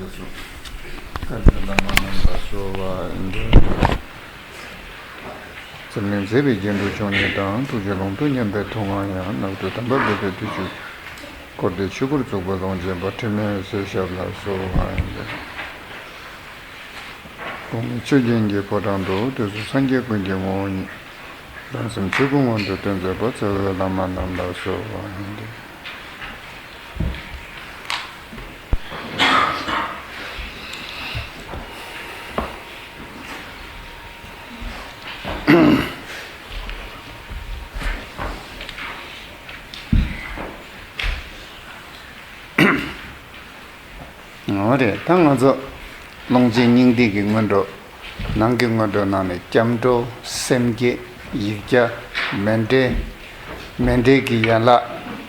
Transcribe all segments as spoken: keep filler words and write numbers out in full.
བཀའ་དྲིན་བླ་མ་རྣམས་ལ་གསོལ་བ་འདེབས། འཛམ་གླིང་མཛེས་པའི་རྒྱན་དྲུག་འབྱུང་གནས་དང་། ཐུགས་རྗེ་ལུང་དུ་མཉམ་པའི་ཐུབ་དབང་ཡང་། ནགས་ཁྲོད་དམ་པ་རྒྱལ་པོའི་དུས་ཆེན། འཁོར་འདས་ཆོས་སྐུར་རྫོགས་པ་ལོངས་སྤྱོད་པ། འཕྲིན་ལས་བཞིའི་ཞབས་ལ་གསོལ་བ་འདེབས། གོང་མའི་ཆོས་རྒྱལ་གྱི་ཕོ་བྲང་དུ། དུས་གསུམ་སངས་རྒྱས་ཀུན་གྱི་ངོ་བོ་ཉིད། རང་སེམས་ཆོས་སྐུ་མངོན་དུ་སྟོན་མཛད་པ། རྩ་བའི་བླ་མ་རྣམས་ལ་གསོལ་བ་འདེབས། འོ་རེད། ད་ང་ཚོ་ཀློང་ཆེན་སྙིང་ཐིག་གི་སྔོན་འགྲོ། ནང་གི་སྔོན་འགྲོ་ནང་ནས་སྐྱབས་འགྲོ། སེམས་བསྐྱེད། ཡིག་བརྒྱ། མཎྜལ། མཎྜལ་གྱི་ཡན་ལག།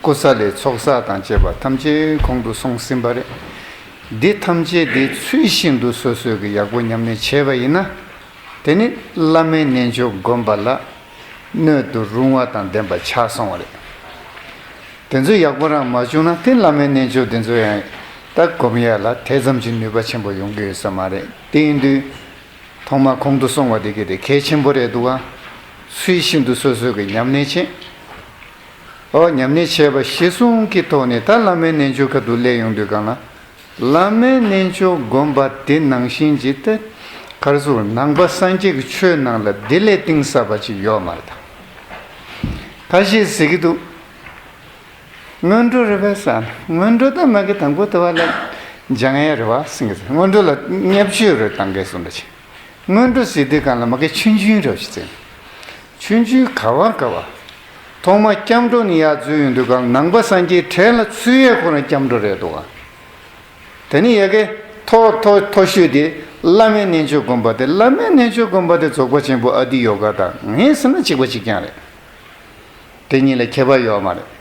ཀུ་ས་ལི། ཚོགས་བསགས་དང་བཅས་པ་ཐམས་ཅད་གོང་དུ་སོང་ཟིན་པ་རེད། འདི་ཐམས་ཅད་འདི་ཚུལ་བཞིན་དུ་སོ་སོས་ཀྱི་ཡག་པོ་ཉམས་ལེན་བྱས་པ་ཡིན་ན། དེ་ནི་བླ་མའི་རྣལ་འབྱོར་བསྒོམ་པ་ལ་སྣོད་དུ་རུང་བ་དང་ལྡན་པ་ཆགས་སོང་བ་རེད། དེ་ཚོ་ཡག་པོ་རང་མ་བྱུང་ན། དེ་བླ་མའི་རྣལ་འབྱོར་དེ་ཚོ་ཡང་ད་སྒོམ་ཡ་ལ་དེ་ཙམ་གྱི་ནུས་པ་ཆེན་པོ་ཡོང་གི་ཡོད་ས་མ་རེད། དེ་ཡིན་དུས་ཐོག་མ་གོང་དུ་སོང་བ་དེ་གི་དེ་གལ་ཆེན་པོ་རེད་འདུག་ག། ཚུལ་བཞིན་དུ་སོ་སོས་ཀྱི་ཉམས་ལེན་བྱེད། ཨོ། ཉམས་ལེན་བྱས་པ་གཞིར་བཟུང་གི་ཐོག་ནས་ད་བླ་མའི་རྣལ་འབྱོར་ཁ་ཐུག་སླེབས་ཡོང་དུས་སྒང་ལ། བླ་མའི་རྣལ་འབྱོར་བསྒོམ་པ་དེ་ནང་བཞིན་གྱི་དེ་ག་རེ་ཟེར། ནང་པ་སངས་རྒྱས་ཀྱི་ཆོས་ནང་ལ་དེ་ལས་གཏིང་ཟབ་པ་ཅིག་ཡོད་མ་རེད་ད། ཁ་ཤས་ཟེར་གྱི་འདུག། སྔོན་འགྲོ་རེད་པས་ཟེར་ན། སྔོན་འགྲོ་ད་མ་གི་དང་པོ་དེ་བ་ལ་སྦྱང་ཡ་རེད་པ་ཟེར་གྱི། སྔོན་འགྲོ་ལ་བརྙས་བཅོས་རེད་བཏང་གི་སོང་འདྲ་ཅིག། སྔོན་འགྲོ་ཟེར་དུས་སྒང་ལ་མ་གི་ཆུང་ཆུང་རེད་ཅིག་ཟེར། ཆུང་ཆུང་ག་བ་ག་བ། ཐོག་མ་སྐྱབས་འགྲོ་ནས་ཡར་འཛུལ་ཡོང་དུས་སྒང་ལ་ནང་པ་སངས་རྒྱས་གྲལ་ལ་ཚུད་ཡས་ཁོ་རང་སྐྱབས་འགྲོ་རེད་འདུག་ག། དེ་ནས་ཡ་གི་མཐོ་མཐོ་མཐོ་ཤོས་དེ་བླ་མའི་རྣལ་འབྱོར་བསྒོམ་པ་དེ། བླ་མའི་རྣལ་འབྱོར་བསྒོམ་པ་དེ་རྫོགས་པ་ཆེན་པོ་ཨ་ཏི་ཡོ་ག་དང་ངས་ཟེར་ན་གཅིག་པ་གཅིག་རྐྱང་རེད། དེ་གཉིས་ལ་ཁྱད་པར་ཡོད་མ་རེད།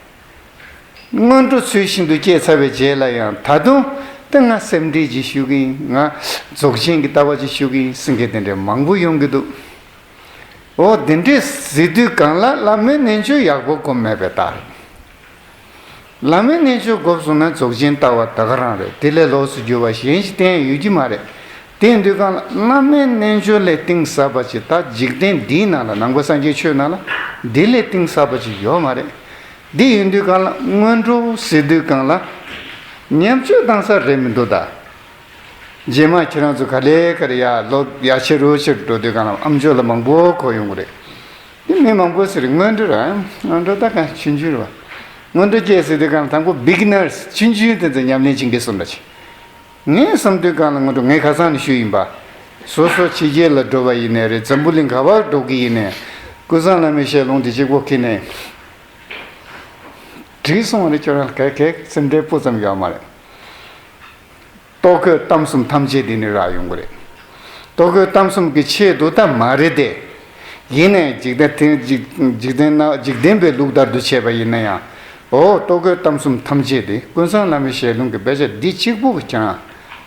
སྔོན་འགྲོ་ཚུལ་བཞིན་དུ་སྐྱེས་ཚར་བའི་རྗེས་ལ་ཡང་ད་དུང་དེ་ང་སེམས་ཁྲལ་ཅིག་ཞུ་གི་ཡིན། ང་རྫོགས་ཆེན་གྱི་ལྟ་བ་ཅིག་ཞུ་གི་ཡིན་ཟེར་མཁན་དེ་འདྲ་མང་པོ་ཡོང་གི་འདུག། འོ། དེ་འདྲས་ཟེར་དུས་སྒང་ལ་བླ་མའི་རྣལ་འབྱོར་ཡག་པོ་སྒོམ་མེད་པའི་རྟགས་རེད། བླ་མའི་རྣལ་འབྱོར་སྒོམ་སོང་ན་རྫོགས་ཆེན་ལྟ་བ་ད་ག་རང་རེད། དེ་ལས་ལོགས་སུ་གྱུར་པ་གཞན་ཞིག་བསྟན་ཡོད་ཀྱི་མ་རེད། དེ་ཡིན་དུས་སྒང་ལ་བླ་མའི་རྣལ་འབྱོར་ལས་གཏིང་ཟབ་པ་ཅིག་ད་འཇིག་རྟེན་འདིའི་ནང་ལ། ནང་པ་སངས་རྒྱས་ཆོས་ནང་ལ་འདི་ལས་གཏིང་ཟབ་པ་ཅིག་ཡོད་མ་རེད། འདི་ཡིན་དུས་སྒང་ལ་སྔོན་འགྲོ་ཟེར་དུས་སྒང་ལ་བརྙས་བཅོས་བཏང་ས་རེད་མི་འདུག་ད། རྗེས་མ་ཁྱེད་རང་ཚོ་ག་ལེ་ག་ལེ་ཡར་ལོ་ཡར་ཆེ་རུ་ཆེ་རུ་འགྲོ་དུས་སྒང་ལ་ཨ་མཆོག་ལ་མང་པོ་གོ་ཡོང་གི་རེད། འདི་མི་མང་པོ་ཟེར། སྔོན་འགྲོ་ར། སྔོན་འགྲོ་ད་ག་ཆུང་ཆུང་རེད་པ། སྔོན་འགྲོ་སྐྱེས་ཟེར་དུས་སྒང་ལ་དང་པོ་བི་གི་ནར་སི། ཆུང་ཆུང་དེ་ཚོ་ཉམས་ལེན་བྱེད་མཁན་སོང་འདྲ་ཅིག། ངས་བསམ་དུས་སྒང་ལ་སྔོན་འགྲོ། ངས་ཁ་སང་ནས་ཞུས་ཡིན་པ། སོ་སོ་ཕྱི་རྒྱལ་ལ་འགྲོ་བ་ཡིན་ནའི་རེད། འཛམ་བུ་གླིང་ག་བར་འགྲོ་གི་ཡིན་ནའི། ཀུན་བཟང་བླ་མའི་ཞལ་ལུང་དེ་གཅིག་པོ་ཁྱེར་ནས་འགྲིག་སོང་བ་རེད། ཁྱོད་རང་ག་གེ་སེམས་ཁྲལ་སྤུ་ཙམ་ཡོད་མ་རེད། ལྟོ་གོས་གཏམ་གསུམ་ཐམས་ཅད་དེ་ནས་རག་ཡོང་གི་རེད། ལྟོ་གོས་གཏམ་གསུམ་གྱི་ཆེད་དུ་ད་མ་རེད་དེ། ཡིན་ནའི་འཇིག་རྟེན་དེ་འཇིག་འཇིག་རྟེན་ན་འཇིག་རྟེན་པའི་ལུགས་ལྟར་དུ་བྱས་པ་ཡིན་ན་ཡང་། འོ། ལྟོ་གོས་གཏམ་གསུམ་ཐམས་ཅད་དེ་ཀུན་བཟང་བླ་མའི་ཞལ་ལུང་གི་དཔེ་ཆ་འདི་གཅིག་པུ་གིས་ཀྱང་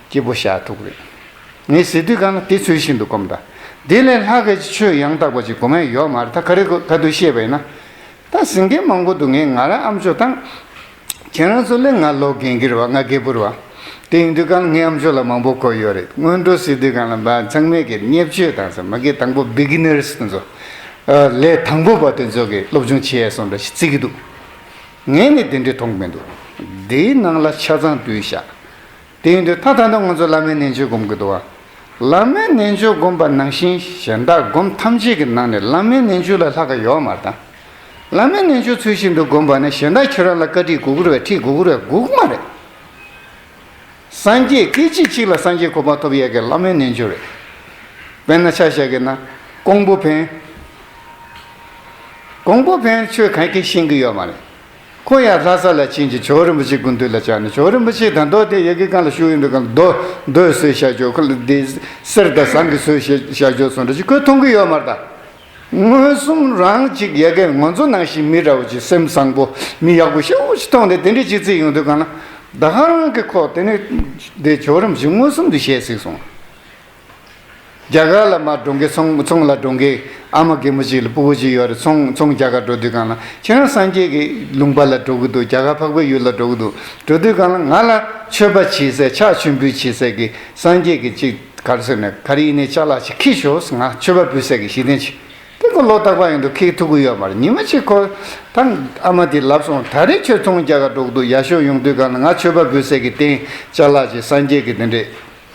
སྐྱིད་པོ་བཞག་ཐུབ་ཀྱི་རེད། ངས་ཟེར་དུས་སྒང་ལ་དེ་ཚུལ་བཞིན་དུ་སྒོམ་ད། དེ་ལས་ལྷག་གི་ཆོས་ཡང་དག་པ་ཅིག་སྒོམ་ཡ་ཡོད་མ་རེད། ད་ག་རེ་ག་དུས་བཤད་པ་ཡིན་ན། ད་ཟེར་མཁན་མང་པོ་འདུག། ངས་ང་རང་ཨ་མཆོག་དང་། ཁྱེད་རང་ཚོ་ལས་ང་ལོ་རྒན་གྱི་རེད་པ། ང་རྒད་པོ་རེད་པ། དེ་ཡིན་དུས་སྒང་ལ་ངའི་ཨ་མཆོག་ལ་མང་པོ་གོ་ཡོད་རེད། སྔོན་འགྲོ་ཟེར་དུས་སྒང་ལ་མ་ཚང་མས་ཀྱི་བརྙས་བཅོས་བཏང་ས། མ་གི་དང་པོ་བི་གི་ནར་སི་དེ་ཚོ། ཨ། ལས་དང་པོ་པ་དེ་ཚོ་གི་སློབ་སྦྱོང་བྱེད་ཡས་སོང་འདྲ་ཞིག་བརྩི་གི་འདུག། ངས་ནི་དེ་འདྲའི་མཐོང་མི་འདུག། དེའི་ནང་ལ་ཆ་ཚང་བསྡུས་བཞག། དེ་ཡིན་དུས་ད་ད་ལྟ་ང་ཚོ་བླ་མའི་རྣལ་འབྱོར་སྒོམ་གྱི་འདུག་བ། བླ་མའི་རྣལ་འབྱོར་སྒོམ་པ་ནང་བཞིན་གཞན་དག་སྒོམ་ཐམས་ཅད་ཀྱི་ནང་ནས་བླ་མའི་རྣལ་འབྱོར་ལས་ལྷག་ག་ཡོད་མ་རེད་ད། བླ་མའི་རྣལ་འབྱོར་ཚུལ་བཞིན་དུ་སྒོམ་པ་ནས་གཞན་དག་ཁྱོད་རང་ལ་བཀའ་ཁྲིད་དགོས་ཀྱི་རེད་པས། ཁྲིད་དགོས་ཀྱི་རེད་པས། དགོས་ཀྱི་མ་རེད། སངས་རྒྱས་སྐད་ཅིག་གཅིག་ལ་སངས་རྒྱས་གོ་འཕང་ཐོབ་ཡས་ཀྱི་བླ་མའི་རྣལ་འབྱོར་རེད། དཔེར་ན་ཆ་བཞག་གི་ན། ཀོང་པོ་འཕན། ཀོང་པོ་འཕན་ཆོས་གང་གིས་ཤེས་ཀྱི་ཡོད་མ་རེད། ཁོ་ཡང་ལྷ་ས་ལ་ཕྱིན་ཅིང་ཇོ་བོ་རིན་པོ་ཆེའི་སྐུ་མདུན་ལ་བཅར་ནས། ཇོ་བོ་རིན་པོ་ཆེས་ད་མདོ་དེ་ཡ་གི་སྒང་ལ་བཞུགས་ཡོད་འདུག་ག་ལ། མདོ་མདོས་བཟོས་བཞག་ཆོག། ཁོ་ལ་འདི་གསེར་དང་ཟངས་ཀྱིས་བཟོས་བཞག་ཆོག་སོང་འདྲ་ཅིག་ཁོས་མཐོང་གི་ཡོད་མ་རེད་ད། མངོན་སུམ་རང་ཅིག་ཡ་གི་ང་ཚོ་ནང་བཞིན་མི་འདྲ་བོ་ཅིག་སེམས་བཟང་པོ། མི་ཡག་པོ་ཞེ་པོ་ཅིག་མཐོང་སྟེ་དེ་འདྲ་ཅིག་བརྩིས་ཡོང་དུས་སྒང་ལ། ད་ག་རང་གི་ཁོ་དེ་ནས་དེ་ཇོ་བོ་རིན་པོ་ཆེ་མངོན་སུམ་དུ་ཞལ་གཟིགས་སོང་། རྒྱ་གར་ལ་མར་འགྲོ་མཁན་ཚོང་ཚོང་ལ་འགྲོ་མཁན་ཨ་མ་རྒན་མོ་ཅིག་ལ་སྤུ་གུ་ཅིག་ཡོད་རེད། ཚོང་ཚོང་རྒྱག་གར་འགྲོ་དུས་སྒང་ལ་ཁྱེད་རང་སངས་རྒྱས་ཀྱི་ལུང་པ་ལ་འགྲོ་གི་འདུག་རྒྱ་གར་འཕགས་པའི་ཡུལ་ལ་འགྲོ་གི་འདུག་འགྲོ་དུས་སྒང་ལ་ང་ལ་མཆོད་པ་བྱེད་སའི་ཕྱག་མཆོད་འབུལ་བྱེད་སའི་གི་སངས་རྒྱས་ཀྱི་ཅིག་ག་རེ་ཟེར་ནས་ག་རེ་ཡིན་ནའི་ཅ་ལག་ཅིག་ཁྱེར་ཤོག་ང་མཆོད་པ་འབུལ་སའི་གི་གཞི་རྟེན་ཅིག་དེ་ཁོ་ལོ་རྟག་པར་ཡིན་འདུག་ཁྱེར་ཐུབ་ཀྱི་ཡོད་མ་རེད། ཉི་མ་གཅིག་ཁོ་ད་ཨ་མ་དེས་ལབ་སོང་། ད་རེས་ཁྱོད་ཚོང་རྒྱག་གར་འགྲོ་གི་འདུག་ཡར་ཞོག་ཡོང་དུས་སྒང་ལ་ང་མཆོད་པ་འབུལ་སའི་གི་རྟེན་ཅ་ལག་ཅིག་སངས་རྒྱས་ཀྱི་དེ་འདྲས།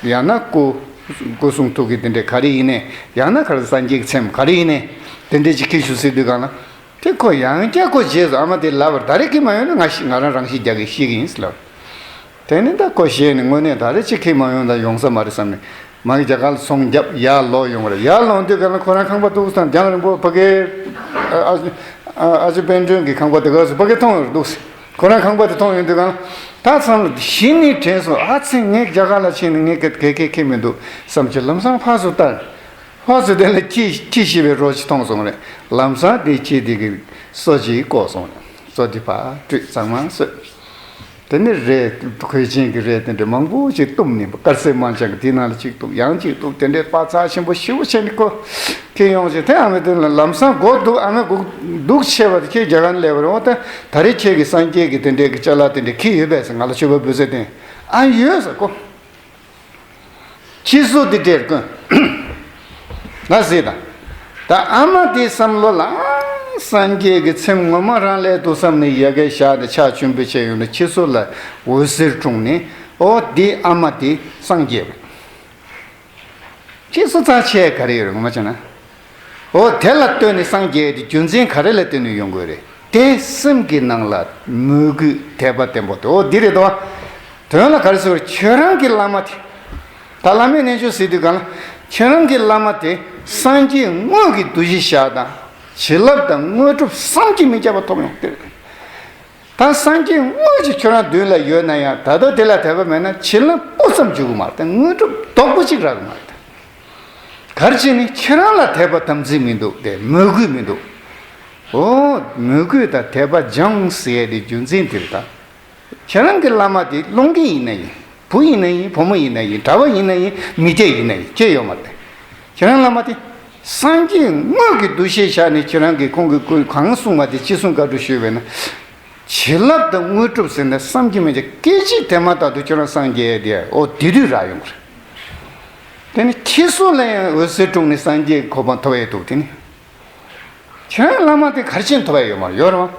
ཡང་ན་སྐུ། སྐུ་གསུང་ཐུགས་ཀྱི་དེ་འདྲས་ག་རེ་ཡིན་ནའི། ཡང་ན་ག་རེ་སངས་རྒྱས་ཀྱི་ཚེམས་ག་རེ་ཡིན་ནའི། དེ་འདྲས་ཅིག་ཁྱེར་ཤོག་ཟེར་དུས་སྒང་ལ། དེ་ཁོ་ཡང་བསྐྱར་ཁོ་རྗེས་སུ་ཨ་མ་དེ་ལབ་པར་ད་རེས་ཁྱེར་མ་ཡོང་ན་ང་ཤི་ང་རང་རང་ཤི་རྒྱག་གི་ཤི་གི་ཡིན་ཟེར་ལབ། དེ་ནི་ད་ཁོ་ཞེད་ནས་དངོས་གནས་ད་རེས་ཅིག་ཁྱེར་མ་ཡོང་ད་ཡོང་ས་མ་རེད་བསམ་ནས་མ་གི་རྒྱ་གར་ལ་ཚོང་བརྒྱབ་ཡར་ལོག་ཡོང་བ་རེད། ཡར་ལོག་དུས་སྒང་ལ་ཁོ་རང་ཁང་པ་འདུག་སྟངས་རྒྱང་རིང་པོ་ཕ་གིའི་ཨ་ཨ་ཨ་ཅེ་དཔལ་སྒྲོན་གྱི་ཁང་པ་དེ་ག་སུ་ཕ་གི་མཐོང་ཡོང་འདུག་ཁོ་རང་ཁང་པ་དེ་མཐོང་ཡོང་དུས་སྒང་ད་ཚང་ལ་གཞི་ནས་དྲན་སོང་། ཨ་ཙི་ངས་རྒྱ་གར་ལ་ཕྱིན་ནས་ངས་ག་གེ་ཁེ་མི་འདུག་བསམ་གྱི་ལམ་སང་ཕར་ཚུར་བལྟས། ཕར་ཚུར་དེ་ལ་ཁྱི་ཁྱི་ཤི་བའི་རོ་ཅིག་མཐོང་སོང་རེད། ལམ་སང་དེ་ཁྱི་དེ་གི་སོ་ཅིག་བཀོག་སོང་རེད། སོ་དེ་ཕར་བཀྲུས་གཙང་མ་བཟོས། དེ་ནས་རས་གོས་ཆེན་གྱི་རས་དེ་འདྲ་མང་པོ་ཅིག་བཏུམས་ནས་དཀར་གསལ་དམར་ལྗང་གི་དེ་ནང་ལ་ཅིག་བཏུམས་ཡང་ཅིག་བཏུམས་དེ་འདྲའི་པ་ཚག་ཆེན་པོ་ཞེ་པོ་བྱས་ནས་ཁོ་ཁྱེར་ཡོང་ཅིག་དེ་ཨ་མའི་དོན་ལ་ལམ་སང་སྒོ་རྡུགས། ཨ་མའི་སྒོ་རྡུགས་ཆེ་བ་དེ་ཁྱེད་རྒྱ་གར་ནས་སླེབས་པ་རེད། འོ་ད་ད་རེས་ཁྱེད་ཀྱི་སངས་རྒྱས་ཀྱི་དེ་འདྲའི་གི་ཅ་ལག་དེ་འདྲ་ཁྱེར་ཡོད་པས་ཟེར། ང་ལ་མཆོད་པ་འབུལ་ས་དེ་ཨ་ཡོད་ཟེར་ཁོ། ཁྱི་སོ་འདི་སྤྲད་དགོས། ང་ཟེར་དང་། ད་ཨ་མ་དེའི་བསམ་བློ་ལ་ཨ་སངས་རྒྱས་ཀྱི་ཚེམས་ངོ་མ་རང་སླེབས་འདུག་བསམ་ནས་ཡ་གིར་བཞག་ནས་ཕྱག་མཆོད་འབུལ་བྱས་ཡོང་ན་ཁྱི་སོ་ལ་འོད་ཟེར་འཁྲུངས་ནས་ཨོ་འདི་ཨ་མ་དེ་སངས་རྒྱས་པ་རེད། ཁྱི་སོ་རྩ་ཆེ་ག་རེ་ཡོད་རེད་ངོ་མ་བྱས་ན། ཨོ་དེ་ལ་ལྟོས་ནས་སངས་རྒྱས་དེ་རྒྱུ་མཚན་ག་རེ་ལ་བརྟེན་ནས་ཡོང་དགོས་རེད། དེ་སེམས་ཀྱི་ནང་ལ་མོས་གུས་དད་པ་བརྟན་པོ་དེ་ཨོ་འདི་རེད་དོ། དོན་ལ་ག་རེ་ཟེར་བ་ཁྱོད་རང་གི་བླ་མ་དེ། ད་བླ་མའི་རྣལ་འབྱོར་ཟེར་དུས་གང་ལ་ཁྱོད་རང་གི་བླ་མ་དེ་སངས་རྒྱས་དངོས་ཀྱི་འདུ་ཤེས་བཞག་དང་བྱིན་རླབས་དང་དངོས་གྲུབ་བསམ་གྱིས་མི་ཁྱབ་པ་ཐོབ་ཡོང་དེ་རེད། ད་སངས་རྒྱས་དངོས་ཀྱི་ཁྱོད་རང་མདུན་ལ་ཡོད་ན་ཡང་ད་ལྟ་དེ་ལ་དད་པ་མེད་ན་བྱིན་རླབས་སྤུ་ཙམ་འཇུག་གི་མ་རེད། དངོས་གྲུབ་རྡོག་པོ་གཅིག་རག་གི་མ་རེད། ག་རེ་བྱས་ནས་ཁྱེད་རང་ལ་དད་པ་དམ་ཚིག་མི་འདུག་དེ་མོས་གུས་མི་འདུག་ཨོ་མོས་གུས་དང་དད་པ་སྦྱངས་ཟེར་ཡས་དེ་རྒྱུ་མཚན་དེ་རེད་ད། ཁྱེད་རང་གི་བླ་མ་དེ་སློང་མཁན་ཡིན་ན་ཡིན། བུ་ཡིན་ན་ཡིན། བུ་མོ་ཡིན་ན་ཡིན། གྲྭ་པ་ཡིན་ན་ཡིན། མི་སྐྱ་ཡིན་ན་ཡིན། ཁྱད་ཡོད་མ་རེད། ཁྱེད་རང་བླ་མ་དེ་སངས་རྒྱས་དངོས་ཀྱི་འདུ་ཤེས་བཞག་ནས་ཁྱེད་རང་གིས་ཁོང་གི་སྐུ་གང་གསུངས་པ་དེ་ཅི་གསུང་བཀའ་སྒྲུབ་ཞུས་པས་ན། བྱིན་རླབས་དང་དངོས་གྲུབ་ཟེར་ན་བསམ་གྱིས་མི་ཁྱབ། སྐད་ཅིག་དེ་མ་ཐག་ཏུ་ཁྱོད་རང་སངས་རྒྱས་དེ་ཨོ་དེ་དུས་རག་ཡོང་གི་རེད། དེ་ནི་ཁྱི་སོ་ལ་ཡང་འོད་ཟེར་འཁྲུངས་ནས་སངས་རྒྱས་གོ་འཕང་ཐོབ་ཡས་འདུག་དེ་ནི། ཁྱེད་རང་བླ་མ་དེ་ག་རེ་བྱས་ནས་ཐོབ་ཡ་ཡོད་མ་རེད། ཡོད་རེད་བ།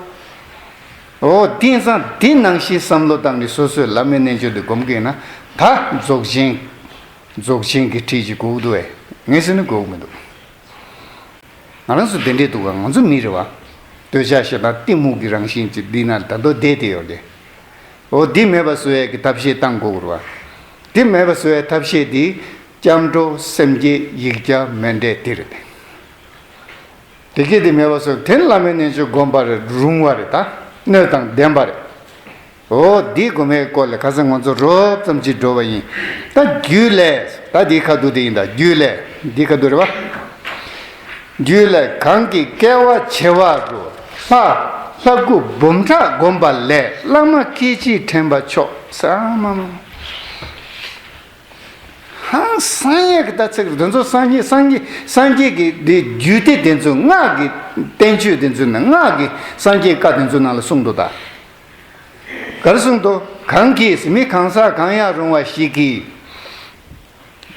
འོ་དེང་སང་དེ་ནང་བཞིན་བསམ་བློ་བཏང་ནས་སོ་སོས་བླ་མའི་རྣལ་འབྱོར་དེ་སྒོམ་གྱི་ཡིན་ན་ད་རྫོགས་ཆེན། རྫོགས་ཆེན་གྱི་ཁྲིད་ཅིག་དགོས་ཀྱི་འདུག་བས། ངས་ཟེར་ན་དགོས་ཀྱི་མི་འདུག་ང་རང་ཚོ་དེ་འདྲས་འདུག་ག་ང་ཚོ་མི་རེད་བ། འདོད་ཆགས་ཞེ་སྡང་གཏི་མུག་གི་རང་བཞིན་གྱི་འདི་ན་ད་དུང་བསྡད་དེ་ཡོད་རེད། འོ་འདི་མེད་པ་བཟོ་ཡས་ཀྱི་ཐབས་ཤེས་བཏང་དགོས་ཀྱི་རེད་བ། འདི་མེད་པ་བཟོ་ཡས་ཐབས་ཤེས་འདི་སྐྱབས་འགྲོ་སེམས་བསྐྱེད་ཡིག་བརྒྱ་མཎྜལ་འདི་རེད། དེ་སྐད་དེ་མེད་པ་སོགས་དེ་ནི་བླ་མའི་རྣལ་འབྱོར་བསྒོམ་པར་རུང་བ་རེད་ད། སྣོད་དང་ལྡན་པ་རེད། འོ་འདི་སྒོམ་པའི་སྐོར་ལ་ཁ་སང་ང་ཚོ་རོབ་ཙམ་ཅིག་འགྲོ་བ་ཡིན། ད་རྒྱུད་ལས། ད་འདི་ཁ་ཐུག་དེ་ཡིན་ད། རྒྱུད་ལས། འདི་ཁ་ཐུག་རེད་བ། རྒྱུད་ལས། གང་གིས་སྐལ་བ་བྱེ་བ་རུ། ལྷ། ལྷ་སྐུ་འབུམ་ཕྲག་བསྒོམས་པ་ལས། བླ་མ་སྐད་ཅིག་དྲན་པ་མཆོག་ས་མ་མ། ཧང་སང་ཡས་ཀྱི་ད་ཚིག་རེད། དེ་ཚོ་སངས་རྒྱས་སངས་རྒྱས་སངས་རྒྱས་ཀྱི་འདི་རྒྱུད་སྡེ་དེ་ཚོ་སྔགས་ཀྱི་བསྟན་བཅོས་དེ་ཚོ་ནང་སྔགས་ཀྱི་སངས་རྒྱས་བཀའ་དེ་ཚོ་ནང་ལ་གསུངས་འདུག་ད། ག་རེ་གསུངས་འདུག་གང་གིས་མི་གང་ཟག་གང་ཡང་རུང་བ་ཞིག་གིས་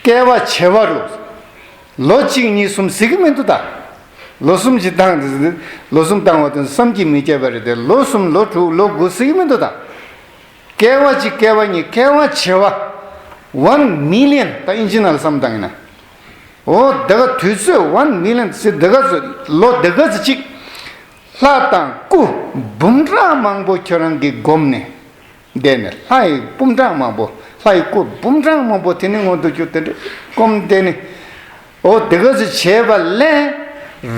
སྐལ་བ་བྱེ་བ་རུ། ལོ་གཅིག་གཉིས་གསུམ་ཟེར་གྱི་མི་འདུག་ད། ལོ་གསུམ་ཅིག་བཏང་། ལོ་གསུམ་བཏང་བ་དེ་བསམ་གྱིས་མི་ཁྱབ་པ་རེད་དེ། ལོ་གསུམ་ལོ་དྲུག་ལོ་དགུ་ཟེར་གྱི་མི་འདུག་ད། སྐལ་བ་གཅིག་སྐལ་བ་གཉིས་སྐལ་བ་བྱེ་བ། One million། ད་ཨིན་ཇི་ནང་ལ་བསམ་བཏང་ཡིན་ན། འོ་དེ་ག་དུས་ཚོད་one million་ཟེར་དེ་ག་ཚོད་ལོ་དེ་ག་ཚོད་ཅིག་ལྷ་དང་སྐུ་འབུམ་ཕྲག་མང་པོ་ཁྱོད་རང་གིས་བསྒོམས་ནས་བསྡད་ནས། ལྷ་ཡི་འབུམ་ཕྲག་མང་པོ། ལྷ་ཡི་སྐུ་འབུམ་ཕྲག་མང་པོ་དེ་ནི་མངོན་དུ་གྱུར་དེ་འདྲ་བསྒོམས་བསྡད་ནས། འོ་དེ་ག་ཚོད་བྱས་པ་ལས་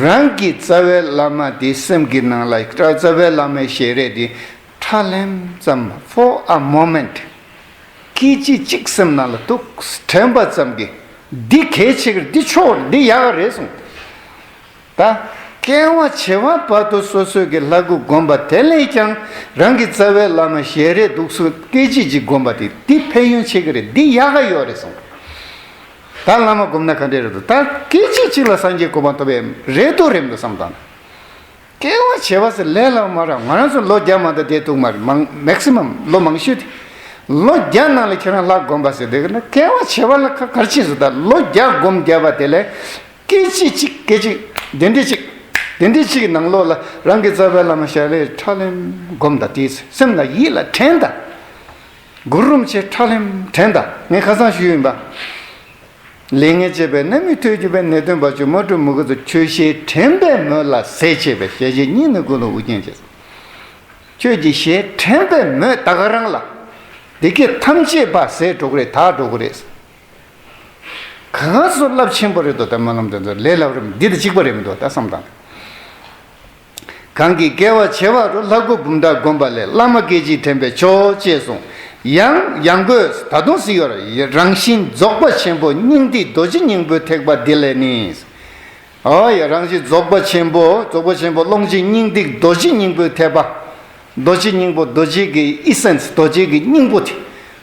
རང་གི་རྩ་བའི་བླ་མ་དེ་སེམས་ཀྱི་ནང་ལ་རྩ་བའི་བླ་མའི་ཞལ་རས་དེ་ཁྲ་ལེམ་ཙམ། For a moment། སྐད་ཅིག་གཅིག་སེམས་ནང་ལ་འདུག་དྲན་པ་ཙམ་གྱིས་འདི་གལ་ཆེ་གི་རེད། འདི་ཆོག་འདི་ཡག་ག་རེད་གསུངས། ད་སྐལ་བ་བྱེ་བ་བར་དུ་སོ་སོའི་གི་ལྷ་སྐུ་བསྒོམ་པ་དེ་ལས་ཀྱང་རང་གི་རྩ་བའི་བླ་མ་ཞལ་རས་འདུག་སུ་སྐད་ཅིག་གཅིག་བསྒོམ་པ་དེ་འདི་ཕན་ཡོན་ཆེ་གི་རེད། འདི་ཡག་ག་ཡོད་རེད་གསུངས། ད་བླ་མ་སྒོམ་ན་ག་འདྲས་རེད་འདུག་ད་སྐད་ཅིག་གཅིག་ལ་སངས་རྒྱས་གོ་འཕང་ཐོབ་པའི་རེད་འདུག་རེད་མི་འདུག་བསམ་དང་། སྐལ་བ་བྱེ་བ་ཟེར་ལས་སླ་བོ་མ་རེད། ང་རང་ཚོ་ལོ་བརྒྱ་མ་གཏོགས་བསྡད་ཐུབ་མ་རེད། མང་མེག་སི་མམ་ལོ་མང་ཤོས་དེ། ལོ་བརྒྱ་ནང་ལ་ཁྱེད་རང་ལྷ་བསྒོམ་པ་ཟེར་དེ་གི་ན་སྐལ་བ་བྱེ་བ་ལ་ཁ་གར་ཕྱིན་སོང་། ད་ལོ་བརྒྱ་སྒོམ་བརྒྱབ་པ་དེ་ལས་སྐད་ཅིག་གཅིག་སྐད་ཅིག་དེ་འདྲས་ཅིག་དེ་འདྲས་ཅིག་གི་ནང་ལོགས་ལ་རང་གི་རྩ་བའི་བླ་མ་ཞལ་ལས་ཁྲ་ལེམ་སྒོམ་དང་དེའི་སེམས་ལ་ཡིད་ལ་དྲན་དང་། གུ་རུ་རིན་པོ་ཆེ་ཁྲ་ལེམ་དྲན་དང་། ངས་ཁ་སང་ཞུས་ཡིན་པ། ལས་ངན་བྱས་པས་ནད་མུག་ཐོལ་གྱུར་པའི། ནད་གདོན་བར་ཆད་མུ་གྲུ་མུ་གེ་ཚོགས། ཁྱོད་ཞལ་དྲན་པའི་མོད་ལ་ཟས་བཅད་པའི། ཞལ་བཞེས་སྙིང་ནི་ཀུན་སློང་དབུ་རྒྱན་བཅས། ཁྱོད་ཀྱི་ཞལ་དྲན་པའི་མོད་ད་ག་རང་ལ། བདེ་སྐྱིད་ཐམས་ཅད་པ་ཟད་འགྲོ་གི་རེད། དག་འགྲོ་གི་རེད། གང་ཚོ་རླབས་ཆེན་པོ་རེད་འདུག་ད་སྨོན་ལམ་དེ་ཚོ་ལས་སླ་བོ་རེད། འདི་དང་གཅིག་པ་རེད་མི་འདུག་ད་བསམ་དང་། གང་གིས་སྐལ་བ་བྱེ་བ་རུ། ལྷ་སྐུ་འབུམ་ཕྲག་བསྒོམས་པ་ལས། བླ་མ་སྐད་ཅིག་དྲན་པས་ཆོག་ཅེས་གསུངས། ཡང་ཡང་སྒོས་ད་དུང་ཟེར་ཡོད་རེད། རང་བཞིན་རྫོགས་པ་ཆེན་པོ་སྙིང་ཐིག་རྡོ་རྗེ་སྙིང་པོའི་ཐེག་པ་འདི་ལས་ནི། ཨོ་ཡ། རང་བཞིན་རྫོགས་པ་ཆེན་པོ། རྫོགས་པ་ཆེན་པོ་ཀློང་ཆེན་སྙིང་ཐིག་རྡོ་རྗེ་སྙིང་པོའི་ཐེག་པ། རྡོ་རྗེ་སྙིང་པོ། རྡོ་རྗེ་གི་ཨི་སེན་སི། རྡོ་རྗེ་གི་སྙིང་པོ་དེ།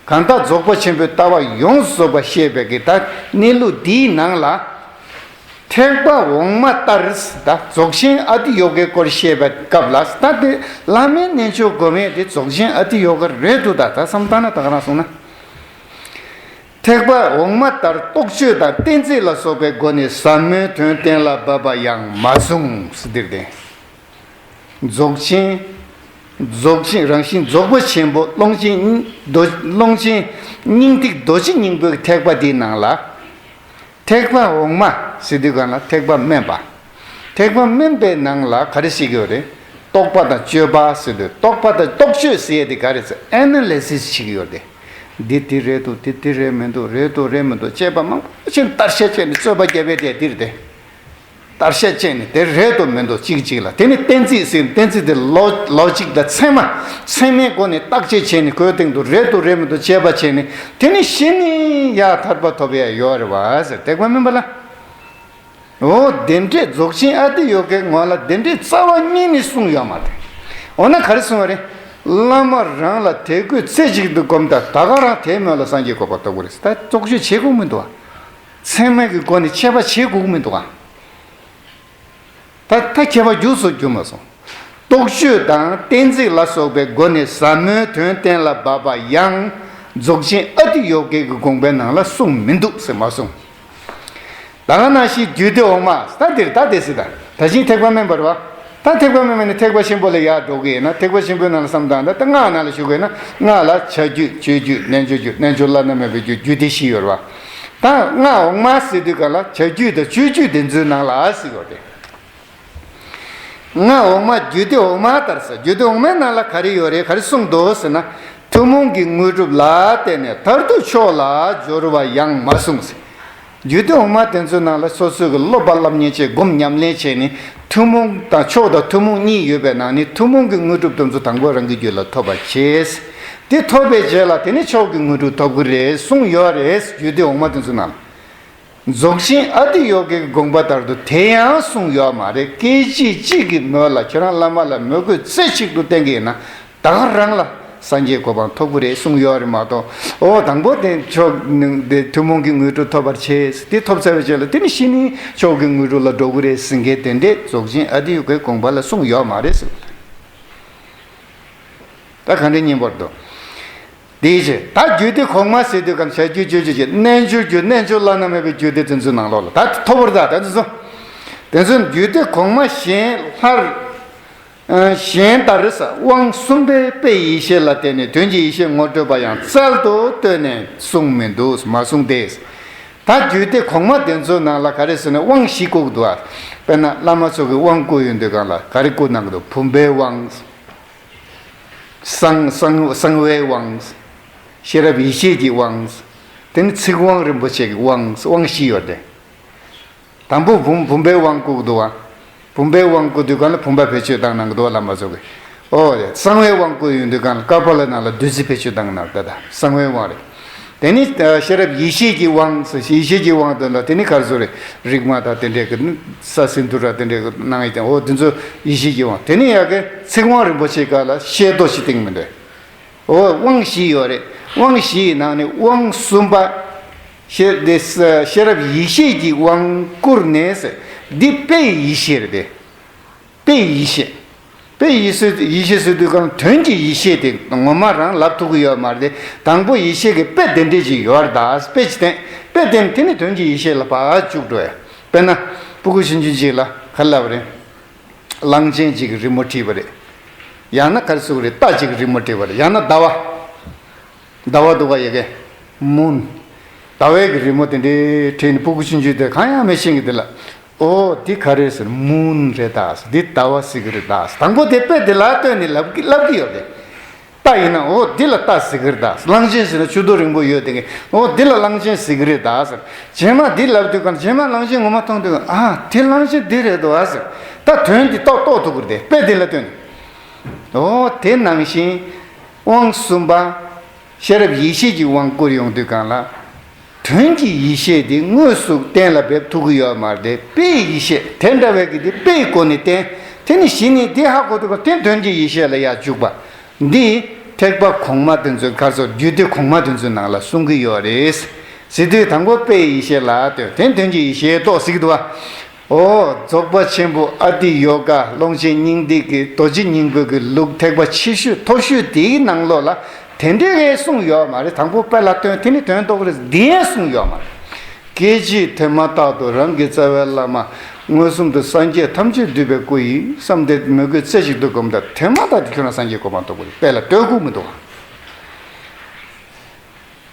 གང་དག་རྫོགས་པ་ཆེན་པོའི་ལྟ་བ་ཡོངས་སུ་རྫོགས་པ་ཤེས་པའི་གི་ད་གནས་ལུགས་འདིའི་ནང་ལ། ཐེག་པ་འོག་མ་ལྟར་ད་རྫོགས་ཆེན་ཨ་ཏི་ཡོ་གའི་སྐོར་བཤད་པའི་སྐབས་ལ་ད་དེ་བླ་མའི་རྣལ་འབྱོར་སྒོམ་ཡས་དེ་རྫོགས་ཆེན་ཨ་ཏི་ཡོ་ག་རེད་འདུག་ད་ད་བསམ་བཏང་ན་ད་ག་རང་སོང་ན། ཐེག་པ་འོག་མ་ལྟར་རྟོག་དཔྱོད་དང་གཏན་ཚིགས་ལ་སོགས་པའི་སྒོ་ནས་ཟབ་མོའི་དོན་གཏན་ལ་འབེབས་པ་ཡང་མ་གསུངས་སུ་འདིར་བསྟན། རྫོགས་ཆེན། རྫོགས་ཆེན་རང་བཞིན་རྫོགས་པ་ཆེན་པོ་ཀློང་ཆེན་རྡོ། ཀློང་ཆེན་སྙིང་ཐིག་རྡོ་རྗེ་སྙིང་པོའི་ཐེག་པ་འདིའི་ནང་ལ། ཐེག་པ་འོག་མ་ཟེར་དུས་གང་ལ་ཐེག་པ་དམན་པ། ཐེག་པ་དམན་པའི་ནང་ལ་ག་རེ་ཞིག་ཡོད་རེད། རྟོག་པ་དང་དཔྱོད་པ་ཟེར་དུས་རྟོག་པ་དང་རྟོག་དཔྱོད་ཟེར་ཡས་དེ་ག་རེ་ཟེར། ཨེ་ན་ལི་སིས་ཞིག་ཡོད་རེད། འདི་འདི་རེད་འདུག་འདི་འདི་རེད་མི་འདུག་རེད་འདུག་རེད་མི་འདུག་དཔྱད་པ་མང་པོ་བྱས་ནས་བརྟག་དཔྱད་བྱས་ནས་རྩོད་པ་རྒྱབ་པའི་དེ་འདིར་དེ། བརྟག་དཔྱད་བྱས་ནས་དེ་རེད་འདུག་མི་འདུག་གཅིག་གཅིག་ལ། དེ་ནི་གཏན་ཚིགས་ཟེར། གཏན་ཚིགས་དེ་ལོ་ལོ་ཇིག་དང་ཚད་མ། ཚད་མའི་སྒོ་ནས་བརྟག་དཔྱད་བྱས་ནས་ཁོའི་སྟེང་དུ་རེད་འདུག་རེད་མི་འདུག་དཔྱད་པ་བྱས་ནས་དེ་ནི་གཞི་ནས་ཡང་ཐར་པ་ཐོབ་ཡ་ཡོད་རེད་བ་ཟེར། ཐེག་པ་དམན་པ་ལ། འོ་དེ་འདྲས་རྫོགས་ཆེན་ཨ་ཏི་ཡོ་གའི་ངོ་ལ་དེ་འདྲས་རྩ་བ་ཉིད་ནས་གསུངས་ཡོད་མ་རེད། འོ་ན་ག་རེ་གསུངས་པ་རེད། བླ་མ་རང་ལ་དད་གུས་རྩེ་གཅིག་ཏུ་བསྒོམས་དང་ད་ག་རང་དེའི་མོད་ལ་སངས་རྒྱས་གོ་འཕང་ཐོབ་དགོས་རེད། ད་རྟོག་དཔྱོད་བྱེད་དགོས་མི་འདུག་བ། ཚད་མའི་གི་སྒོ་ནས་དཔྱད་པ་བྱེད་དགོས་མི་འདུག་བ། ད་ད་ཁྱད་པར་རྒྱུགས་སུ་རྒྱུ་མ་སོང་། རྟོག་དཔྱོད་དང་གཏན་ཚིགས་ལ་སོགས་པའི་སྒོ་ནས་ཟབ་མོའི་དོན་གཏན་ལ་འབེབས་པ་ཡང་རྫོགས་ཆེན་ཨ་ཏི་ཡོ་གའི་གི་དགོངས་པའི་ནང་ལ་གསུངས་མི་འདུག་ཟེར་མ་གསུངས། ད་ག་ནང་བཞིན་རྒྱུད་སྡེ་འོག་མ། ད་འདིར་ད་དེ་སྲིད་ད་ད་ཕྱིན་ཐེག་པ་དམན་པ་རེད་བ། ད་ཐེག་པ་དམན་པ་ནས་ཐེག་པ་ཆེན་པོ་ལ་ཡར་འགྲོ་གི་ཡིན་ན་ཐེག་པ་ཆེན་པོའི་ནང་ལ་བསམ་བཏང་ད་ད་སྔགས་ནང་ལ་ཞུགས་དགོས་ན་སྔགས་ལ་བྱ་རྒྱུད་སྤྱོད་རྒྱུད་རྣལ་འབྱོར་རྒྱུད། རྣལ་འབྱོར་བླ་ན་མེད་པའི་རྒྱུད། རྒྱུད་སྡེ་བཞི་ཡོད་རེད་བ། ད་སྔགས་འོག་མ་ཟེར་དུས་ག་ལ་བྱ་རྒྱུད་དང་སྤྱོད་རྒྱུད་དེ་ཚོའི་ནང་ལ་ཟེར་ཡོད་རེད། སྔགས་འོག་མ་རྒྱུད་སྡེ་འོག་མ་ལྟར་ཟེར། རྒྱུད་སྡེ་འོག་མའི་ནང་ལ་ག་རེ་ཡོད་རེད། ག་རེ་གསུངས་འདུག་ཟེར་ན། ཐུན་མོང་གི་དངོས་གྲུབ་ལ་བརྟེན་ནས་མཐར་ཐུག་མཆོག་ལ་སྦྱོར་བ་ཡང་མ་གསུངས་ཟེར། རྒྱུད་སྡེ་འོག་མ་དེ་ཚོའི་ནང་ལ་སོ་སོའི་གི་སློབ་པ་སློབ་གཉེར་བྱས། སྒོམ་ཉམས་ལེན་བྱས་ནས་ཐུན་མོང་དང་མཆོག་དང་ཐུན་མོང་གཉིས་ཡོད་པའི་ནང་ནས་ཐུན་མོང་གི་དངོས་གྲུབ་དེ་ཚོ་དང་པོ་རང་གི་རྒྱུད་ལ་ཐོབ་པར་བྱས། དེ་ཐོབ་པའི་རྗེས་ལ་དེ་ནས་མཆོག་གི་དངོས་གྲུབ་ཐོབ་ཀྱི་རེད་གསུངས་ཡོད་རེད། རྒྱུད་སྡེ་འོག་མ་དེ་ཚོའི་ནང་ལ། རྫོགས་ཆེན་ཨ་ཏི་ཡོ་གའི་དགོངས་པ་ལྟར་དུ་དེ་ཡང་གསུངས་ཡོད་མ་རེད། སྐད་ཅིག་གཅིག་གི་མོད་ལ་ཁྱེད་རང་བླ་མ་ལ་མོས་གུས་རྩེ་གཅིག་ཏུ་བསྟེན་གྱི་ཡིན་ན་ད་ག་རང་ལ་སངས་རྒྱས་གོ་འཕང་ཐོབ་ཀྱི་རེད་གསུངས་ཡོད་རེད་མ་གཏོགས། ཨོ་དང་པོ་དེ་མཆོག་དེ་ཐུན་མོང་གི་དངོས་གྲུབ་ཐོབ་པར་བྱེད། དེ་ཐོབ་ཚར་བའི་རྗེས་ལ་དེ་ནི་གཞི་ནས་མཆོག་གི་དངོས་གྲུབ་ལ་འགྲོ་གི་རེད་ཟེར་མཁན་དེ་འདྲས་རྫོགས་ཆེན་ཨ་ཏི་ཡོ་གའི་དགོངས་པ་ལ་གསུངས་ཡོད་མ་རེད་ཟེར། ད་ག་འདྲའི་སྙན་པོ་འདུག་དེའི་ཕྱིར་ད་རྒྱུད་སྡེ་གོང་མ་ཟེར་དུས་གང་བྱ་རྒྱུད་སྤྱོད་རྒྱུད་ཀྱི་རྣལ་འབྱོར་རྒྱུད། རྣལ་འབྱོར་བླ་ན་མེད་པའི་རྒྱུད་སྡེ་དེ་ཚོའི་ནང་ལོགས་ལ་ད་ཐོབ་པར་ད་དེ་ཚོ་དེ་ཚོ་རྒྱུད་སྡེ་གོང་མ་གཞན་སླར་གཞན་ལྟར་དབང་གསུམ་པའི་དཔེ་ཡེ་ཤེས་ལ་བརྟེན་ནས་དོན་གྱི་ཡེ་ཤེས་ངོ་སྤྲོད་པ་ཡང་རྩལ་དུ་བཏོན་ནས་གསུངས་མི་འདུག་མ་གསུངས་ཏེ། ད་རྒྱུད་སྡེ་གོང་མ་དེ་ཚོའི་ནང་ལ་ག་རེ་ཟེར་ན་དབང་བཞི་བཀོད་འདུག་ཨ། དཔེར་ན་བླ་མ་ཚོ་གི་དབང་བཀོད་ཡོང་དུས་གང་ལ་ག་རེ་བཀོད་གནང་གི་འདུག་བུམ་པའི་དབང་། གསང་གསང་གསང་བའི་དབང་། ཤེས་རབ་ཡེ་ཤེས་ཀྱི་དབང་། དེ་ནི་ཚིག་དབང་རིན་པོ་ཆེ་གི་དབང་དབང་བཞི་ཡོད་དེ། དང་པོ་བུམ་བུམ་པའི་དབང་བསྐུར་འདུག་བ། བུམ་པའི་དབང་བསྐུར་དུས་གང་ལ་བུམ་པ་བེད་སྤྱོད་བཏང་གནང་གི་འདུག་བ་བླ་མ་ཚོ་གི། ཨོ་ཡ་གསང་བའི་དབང་བསྐུར་ཡོང་དུས་གང་ལ་ཀ་པཱ་ལ་ནང་ལ་བདུད་རྩི་བེད་སྤྱོད་བཏང་གནང་གི་ད་ད་གསང་བའི་དབང་རེད། དེ་ནི་ཤེས་རབ་ཡེ་ཤེས་ཀྱི་དབང་ཡེ་ཤེས་ཀྱི་དབང་དོན་ལ་དེ་ནི་ག་རེ་ཟེར་རེད། རིག་མ་དང་དེ་འདྲའི་གི་ས་སིན་དྷུ་ར་དེ་འདྲའི་གི་གནང་ཡི་དང་ཨོ་དེ་ཚོ་ཡེ་ཤེས་ཀྱི་དབང་། དེ་ནི་ཡ་གི་ཚིག་དབང་རིན་པོ་ཆེ་ག་ལ་ཤེས་རྟོགས་ཤིག་སྟེང་མི་འདོད། ཨོ་དབང་བཞི་ཡོད་རེད། དབང་བཞིའི་ནང་ནས་དབང་གསུམ་པ། ཤེས་དེ་ཤེས་རབ་ཡེ་ཤེས་ཀྱི་དབང་བསྐུར་ནས། འདི་དཔེའི་ཡེ་ཤེས་རེད་དེ། དཔེའི་ཡེ་ཤེས། དཔེའི་ཡེ་ཤེས་ཡེ་ཤེས་ཟེར་དུས་གང་དོན་གྱི་ཡེ་ཤེས་དེ་ངོ་མ་རང་ལབ་ཐུབ་ཀྱི་ཡོད་མ་རེད་དེ། དང་པོ་ཡེ་ཤེས་ཀྱི་དཔེ་དེ་འདྲས་ཅིག་ཡོད་རེད་ད། དཔེ་ཅིག་བསྟན། དཔེ་དེ་དེ་ནི་དོན་གྱི་ཡེ་ཤེས་ལ་ཕར་བཅུག་འགྲོ་ཡ། དཔེར་ན། སྤུ་གུ་ཆུང་ཆུང་ཅིག་ལ་ག་ལབ་རེད། གླང་ཆེན་ཅིག་གི་རི་མོ་བྲིས་པ་རེད། ཡང་ན་ག་རེ་ཟེར་དགོས་རེད། རྟ་ཅིག་གི་རི་མོ་བྲིས་པ་རེད། ཡང་ན་ཟླ་བ། ཟླ་བ་འདུག་ག་ཡ་གི་མུན། ཟླ་བའི་གི་རི་མོ་དེ་འདྲའི་བྲིས་ནས་སྤུ་གུ་ཆུང་ཆུང་དེ་གང་ཡང་མི་ཤེས་གི་དེ་ལ། ཨོ་འདི་ག་རེ་ཟེར། མུན་རེད་ད་ཟེར། འདི་ཟླ་བ་ཟེར་གི་རེད་ད་ཟེར། དང་པོ་དེ་དཔེ་དེ་ལ་ལྟོས་ནས་ལབ་གི་ལབ་གི་ཡོད་རེད། རྟ་ཡིན་ན་ཨོ་འདི་ལ་རྟ་ཟེར་གི་རེད་ད་ཟེར། གླང་ཆེན་ཟེར་ན་མཆུ་ཏོ་རིང་པོ་ཡོད་དེ་གི་ཨོ་འདི་ལ་གླང་ཆེན་ཟེར་གི་རེད་ད་ཟེར། རྗེས་མ་འདི་ལབ་དུས་གང་རྗེས་མ་གླང་ཆེན་ངོ་མ་མཐོང་དུས་ཨ་དེ་གླང་ཆེན་འདི་རེད་འདུག་ཨ་ཟེར། ད་དོན་འདི་རྟོགས་རྟོགས་ཐུབ་གི་རེད་དེ། དཔེ་དེ་ལ་ལྟོས་ནས། ཨོ་དེ་ནང་བཞིན། དབང་གསུམ་པ། ཤེས་རབ་ཡེ་ཤེས་ཀྱི་དབང་བསྐུར་ཡོང་དུས་གང་ལ། དོན་གྱི་ཡེ་ཤེས་དེ་དངོས་སུ་གཏན་ལ་འབེབས་ཐུབ་ཀྱི་ཡོད་མ་རེད་དེ། དཔེའི་ཡེ་ཤེས་དེ་འདྲ་བའི་གི་དེ་དཔེའི་སྒོ་ནས་བསྟན། དེ་ནི་གཞི་ནས་དེ་ཧ་གོ་དུས་གང་དེ་དོན་གྱི་ཡེ་ཤེས་ལ་ཡར་འཇུག་པ། འདི་ཐེག་པ་གོང་མ་དེ་ཚོའི་ག་རེ་ཟེར། རྒྱུད་སྡེ་གོང་མ་དེ་ཚོའི་ནང་ལ་གསུང་གི་ཡོད་རེད། ཟེར་དུས་དང་པོ་དཔེའི་ཡེ་ཤེས་ལ་ལྟོས། དེ་དོན་གྱི་ཡེ་ཤེས་རྟོགས་ཟེར་གི་འདུག་བ། ཨོ། རྫོགས་པ་ཆེན་པོ་ཨ་ཏི་ཡོ་ག་ཀློང་ཆེན་སྙིང་ཐིག་གི་རྡོ་རྗེ་སྙིང་པོའི་གི་ལུགས་ཐེག་པ་ཆེ་ཤོས་མཐོ་ཤོས་དེའི་ནང་ལོགས་ལ་དེ་འདྲའི་གསུངས་ཡོད་མ་རེད། དང་པོ་དཔེ་ལ་སྟོན། དེ་ནི་དོན་རྟོགས་རེད། འདི་ཡང་གསུངས་ཡོད་མ་རེད། སྐད་ཅིག་དེ་མ་ཐག་ཏུ་རང་གི་རྩ་བའི་བླ་མ་མངོན་སུམ་དུ་སངས་རྒྱས་ཐམས་ཅད་འདུས་པའི་སྐུ་ཡིན་བསམ་སྟེ་མོས་གུས་རྩེ་གཅིག་ཏུ་བསྒོམས་ད་དེ་མ་ཐག་ཏུ་ཁྱོད་རང་སངས་རྒྱས་གོ་འཕང་ཐོབ་དགོས་རེད། དཔེ་ལ་ལྟོས་དགོས་མི་འདུག་བ།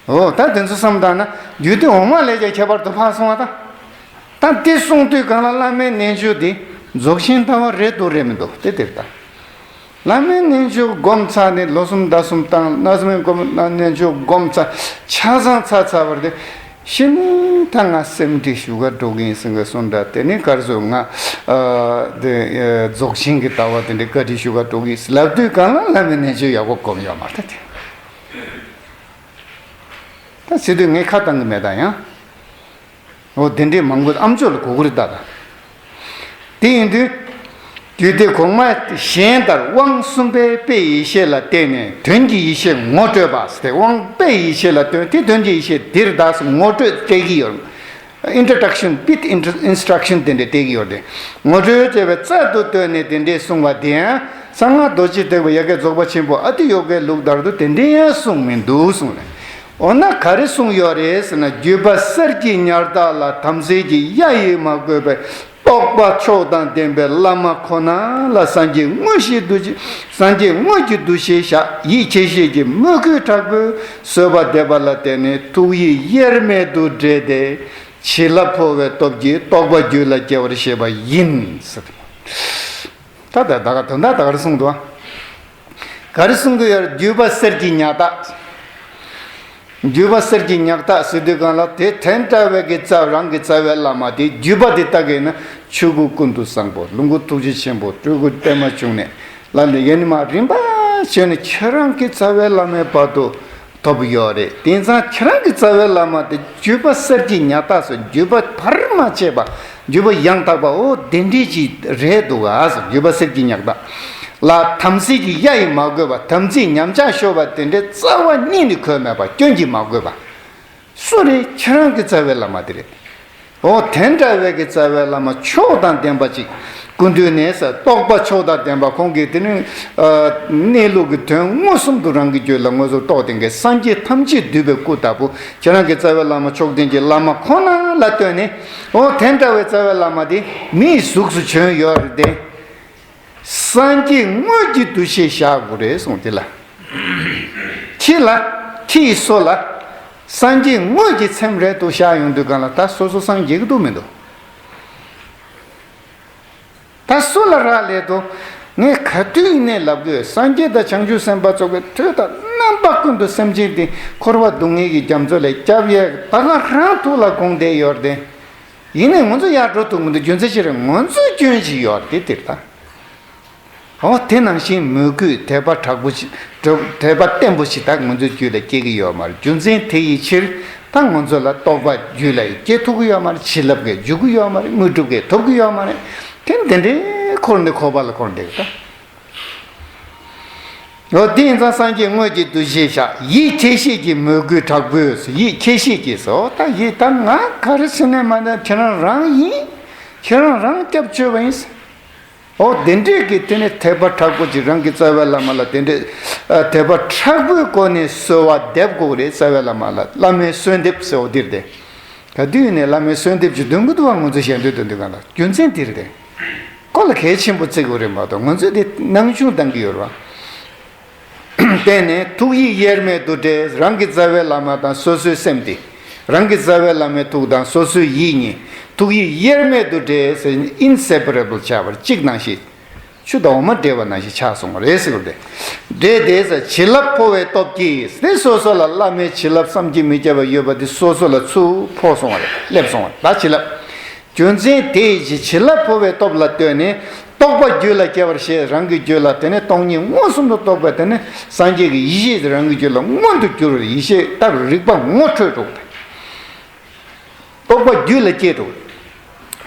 འོ་ད་དེ་ཚོ་བསམ་བཏང་ན་རྒྱུད་སྡེ་འོག་མ་ལས་ཀྱང་ཁྱད་པར་དུ་འཕགས་སོང་བ་དང་། ད་འདི་གསུང་དུས་གང་ལ་བླ་མའི་རྣལ་འབྱོར་འདི་རྫོགས་ཆེན་ལྟ་བ་རེད་འདུག་རེད་མི་འདུག་དེ་དེར་ད། བླ་མའི་རྣལ་འབྱོར་བསྒོམ་ཚར་ནས་ལོ་གསུམ་ཟླ་གསུམ་བཏང་། བླ་མའི་སྒོམ་རྣལ་འབྱོར་བསྒོམ་ཚར་ཆ་ཚང་ཚར་ཚར་བར་དེ་ཤི་ནས་ད་ང་སེམས་ཁྲིད་ཞུ་ག་འགྲོ་གི་ཡིན་ཟེར་གི་གསུང་འདྲ། དེ་ནས་གར་སོང་ང་དེ་རྫོགས་ཆེན་གྱི་ལྟ་བ་དེ་འདྲའི་བཀའ་ཁྲིད་ཞུ་ག་འགྲོ་གི་ཡིན་ལབ་དུས་གང་ལ་བླ་མའི་རྣལ་འབྱོར་ཡག་པོ་བསྒོམ་ཡོད་མ་རེད་དེ། ད་ཟེར་དུས་ངས་ཁ་བཏང་གི་མེད་ད་ཡང་། འོ་དེ་འདྲའི་མང་པོ་ཨ་མཆོག་ལ་གོ་གི་རེད་ད་ད། དེ་ཡིན་དུས། རྒྱུད་སྡེ་གོང་མ་གཞན་ལྟར་དབང་གསུམ་པའི་དཔེའི་ཡེ་ཤེས་ལ་བརྟེན་ནས་དོན་གྱི་ཡེ་ཤེས་ངོ་སྤྲོད་པ་ཟེར་ཏེ། དབང་དཔེའི་ཡེ་ཤེས་ལ་ལྟོས་ཏེ་དོན་གྱི་ཡེ་ཤེས་འདིར་གདགས་སུ་ངོ་སྤྲོད་སྤྲད་ཀྱི་ཡོད། Introduction with inter- instruction དེ་འདྲ་སྤྲད་ཀྱི་ཡོད་དེ། ངོ་སྤྲོད་བྱས་པའི་རྩལ་དུ་བཏོན་ནས་དེ་འདྲས་གསུངས་པ་དེ་ཡང་གསང་སྔགས་རྡོ་རྗེ་ཐེག་པའི་ཡ་གི་རྫོགས་པ་ཆེན་པོ་ཨ་ཏི་ཡོ་གའི་ལུགས་ལྟར་དུ་དེ་འདྲས་ཡང་གསུངས་མི་འདུག་གསུངས་ནས། འོ་ན་ག་རེ་གསུངས་ཡོད་རེད་ཟེར་ན། བརྒྱུད་པ་གསེར་གྱི་ཉག་ཐག་ལ་དམ་ཚིག་གི་གཡའ་ཡིས་མ་གོས་པའི་རྟོགས་པ་མཆོག་དང་ལྡན་པའི་བླ་མ་ཁོ་ན་ལ་སངས་རྒྱས་དངོས་ཀྱི་འདུ་ཤེས། སངས་རྒྱས་དངོས་ཀྱི་འདུ་ཤེས་བཞག་ཡིད་ཆེས་ཤེས་ཀྱི་མོས་གུས་དྲག་པོས་བཟོད་པ་འདེབས་པ་ལ་བརྟེན་ནས་ཐུགས་ཡིད་དབྱེར་མེད་དུ་འདྲེས་ཏེ་བྱིན་རླབས་འཕོ་བའི་སྟོབས་ཀྱིས་རྟོགས་པ་རྒྱུད་ལ་སྐྱེ་བར་བྱེད་པ་ཡིན་ཟེར། ད་ད་ད་ག་དོན་དག་ད་ག་རེ་གསུངས་འདུག་ཨ། ག་རེ་གསུང་གི་ཡོད་རེད། བརྒྱུད་པ་གསེར་གྱི་ཉག་ཐག་བརྒྱུད་པ་གསེར་གྱི་ཉག་ཐག་ཟེར་དུས་གང་ལ་དེ་དེ་འདྲ་བའི་གི་རྩ་རང་གི་རྩ་བའི་བླ་མ་དེ་བརྒྱུད་པ་དེ་ལྟ་གི་ན་ཆོས་སྐུ་ཀུན་ཏུ་བཟང་པོ། ལོངས་སྐུ་ཐུགས་རྗེ་ཆེན་པོ། སྤྲུལ་སྐུ་པདྨ་འབྱུང་གནས་ལ་ལས་ཡེ་ནས་མར་རིམ་པ་བྱས་ནས་ཁྱེད་རང་གི་རྩ་བའི་བླ་མའི་བར་དུ་ཐོབ་ཡོད་རེད། དེང་སང་ཁྱེད་རང་གི་རྩ་བའི་བླ་མ་དེ་བརྒྱུད་པ་གསེར་གྱི་ཉག་ཐག་སོགས་བརྒྱུད་པ་བར་མ་ཆད་པ་བརྒྱུད་པ་ཡང་དག་པ་འོ་དེ་འདྲས་ཅིག་རེད་འདུག་ག་ཟེར། བརྒྱུད་པ་གསེར་གྱི་ཉག་ཐག་ལ་དམ་ཚིག་གི་གཡའ་ཡིས་མ་གོས་པ། དམ་ཚིག་ཉམས་ཆག་ཤོར་བ་དེ་འདྲའི་རྩ་བ་ཉིད་ནས་གོས་མེད་པ། སྐྱོན་གྱིས་མ་གོས་པ། སུ་རེད། ཁྱེད་རང་གི་རྩ་བའི་བླ་མ་དེ་རེད། འོ་དེ་འདྲ་བའི་གི་རྩ་བའི་བླ་མ་མཆོག་དང་ལྡན་པ་ཅིག་སྐུ་མདུན་ནས་ཟེར། རྟོགས་པ་མཆོག་དང་ལྡན་པ། ཁོང་གིས་དེ་ནི་ཨ་གནས་ལུགས་ཀྱི་དོན་མངོན་སུམ་དུ་རང་གི་རྒྱུད་ལ་མངོན་སུམ་རྟོགས་ཏེ་གི་སངས་རྒྱས་ཐམས་ཅད་འདུས་པའི་སྐུ་ལྟ་བུ་ཁྱེད་རང་གི་རྩ་བའི་བླ་མ་མཆོག་ལྡན་གྱི་བླ་མ་ཁོ་ན་ལ་ལྟོས་ནས། འོ་དེ་འདྲ་བའི་རྩ་བའི་བླ་མ་དེ་མིའི་གཟུགས་སུ་བྱོན་ཡོད་རེད་དེ། སངས་རྒྱས་དངོས་ཀྱི་འདུ་ཤེས་བཞག་དགོས་རེད་གསུངས་དེ་ལ། ཁྱི་ལ། ཁྱི་ཡི་སོ་ལ། སངས་རྒྱས་དངོས་ཀྱི་ཚེམས་རེ་ཏུ་བཞག་ཡོང་དུས་གང་ལ་ད་སོ་སོ་སངས་རྒྱས་ཀྱི་འདུག་མི་འདུག་ད་སུ་ལ་རག་ལས་དོ། ངས་ག་དུས་ཡིན་ནས་ལབ་དགོས། སངས་རྒྱས་དང་བྱང་ཆུབ་སེམས་དཔའ་ཚོ་གི་ཐོས་དང་རྣམ་པ་ཀུན་ཏུ་སེམས་ཅན་དེ་འཁོར་བ་སྡུག་བསྔལ་གྱི་རྒྱ་མཚོ་ལས་སྐྱབས་ཡས་ད་ག་རང་ཐུགས་ལ་དགོངས་བསྡད་ཡོད་རེད། ཡིན་ནས་ང་ཚོ་ཡར་འགྲོ་ཐུབ་མི་འདུག་རྒྱུ་མཚན་ཅི་རེད། ང་ཚོའི་སྐྱོན་ཅིག་ཡོད་རེད་དེ་དེར་ད། འོ་དེ་ནང་བཞིན་མོས་གུས་དད་པ་དྲག་པོ་ཞིག་དྲག་དད་པ་བརྟན་པོ་ཞིག་ད་ང་ཚོའི་རྒྱུད་ལ་སྐྱེ་གི་ཡོད་མ་རེད། རྒྱུ་མཚན་དེ་ཡི་ཕྱིར་ད་ང་ཚོ་ལ་རྟོགས་པ་རྒྱུད་ལ་སྐྱེ་ཐུབ་ཀྱི་ཡོད་མ་རེད། བྱིན་རླབས་ཀྱི་འཇུག་གི་ཡོད་མ་རེད། དངོས་གྲུབ་ཀྱི་ཐོབ་ཀྱི་ཡོད་མ་རེད། དེ་འདི་འདྲའི་འཁོར་འདི་འཁོར་བ་ལ་འཁོར་འདི་ད། འོ་དེ་ཡིན་ཙང་སངས་རྒྱས་དངོས་ཀྱི་འདུ་ཤེས་བཞག་ཡིད་ཁྱེད་ཤེས་ཀྱི་མོས་གུས་དྲག་པོས། ཡིད་ཁྱེད་ཤེས་ཀྱི་སོ། ད་ཡིད་ད་ང་ག་རེ་ཟེར་ནས་མ་ད་ཁྱེད་རང་རང་ཡིན། ཁྱེད་རང་རང་སྐྱབས་བཅོལ་བ་ཡིན། འོ་དེ་འདྲས་ཀྱི་དེ་ནས་དད་པ་དྲག་པོ་ཅིག་རང་གི་རྩ་བའི་བླ་མ་ལ་དེ་འདྲས་དད་པ་དྲག་པོའི་སྒོ་ནས་གསོལ་བ་འདེབས་དགོས་རེད། རྩ་བའི་བླ་མ་ལ་བླ་མའི་གསོལ་འདེབས་ཟེར་བ་འདིར་དེ། ག་དུས་ནས་བླ་མའི་གསོལ་འདེབས་ཀྱི་འདོན་གྱི་འདུག་བ། ང་ཚོ་ཞལ་འདོན་དུ་འདུག་ག་ལ་རྒྱུ་མཚན་འདིར་དེ། ཁོ་ལ་གལ་ཆེན་པོ་བརྩི་དགོས་རེད་མ་གཏོགས་ང་ཚོས་དེ་སྣང་ཆུང་བཏང་གི་ཡོད་རེད་བ། བརྟེན་ནས་ཐུགས་ཡིད་དབྱེར་མེད་དུ་འདྲེས། རང་གི་རྩ་བའི་བླ་མ་དང་སོ་སོའི་སེམས་དེ། རང་གི་རྩ་བའི་བླ་མའི་ཐུགས་དང་སོ་སོའི་ཡིད་གཉིས་ཐུགས་ཡིད་དབྱེར་མེད་དུ་འདྲེས། ཨིན་སེ་པ་རེ་བལ་ཆགས་པར་གཅིག་ནང་བཞིན། ཆུ་དང་འོ་མ་འདྲེས་པ་ནང་བཞིན་ཆགས་སོང་བ་རེད་ཟེར་བ་དེ། འདྲེས་དེ་ས་བྱིན་རླབས་འཕོ་བའི་སྟོབས་ཀྱིས་དེ་སོ་སོ་ལ་བླ་མའི་བྱིན་རླབས་བསམ་གྱིས་མི་ཁྱབ་པ་ཡོད་པ་དེ་སོ་སོ་ལ་ཚུར་འཕོ་སོང་བ་རེད། སླེབས་སོང་བ་རེད། ད་བྱིན་རླབས། རྒྱུ་མཚན་དེ་ཡི་ཕྱིར་བྱིན་རླབས་འཕོ་བའི་སྟོབས་ལ་ལྟོས་ནས་རྟོག་པ་རྒྱུད་ལ་སྐྱེ་བར་བཤད། རང་གི་རྒྱུད་ལ་དེ་ནས་སྟོང་ཉིད་མངོན་སུམ་དུ་རྟོགས་པའི་དེ་ནས་སངས་རྒྱས་ཀྱི་ཡེ་ཤེས་དེ་རང་གི་རྒྱུད་ལ་མངོན་དུ་གྱུར་བའི་ཡེ་ཤེས་ལྟར་རིག་པ་ངོ་འཕྲོད་འགྲོ། རྟོག་པ་རྒྱུད་ལ་སྐྱེ་འགྲོ།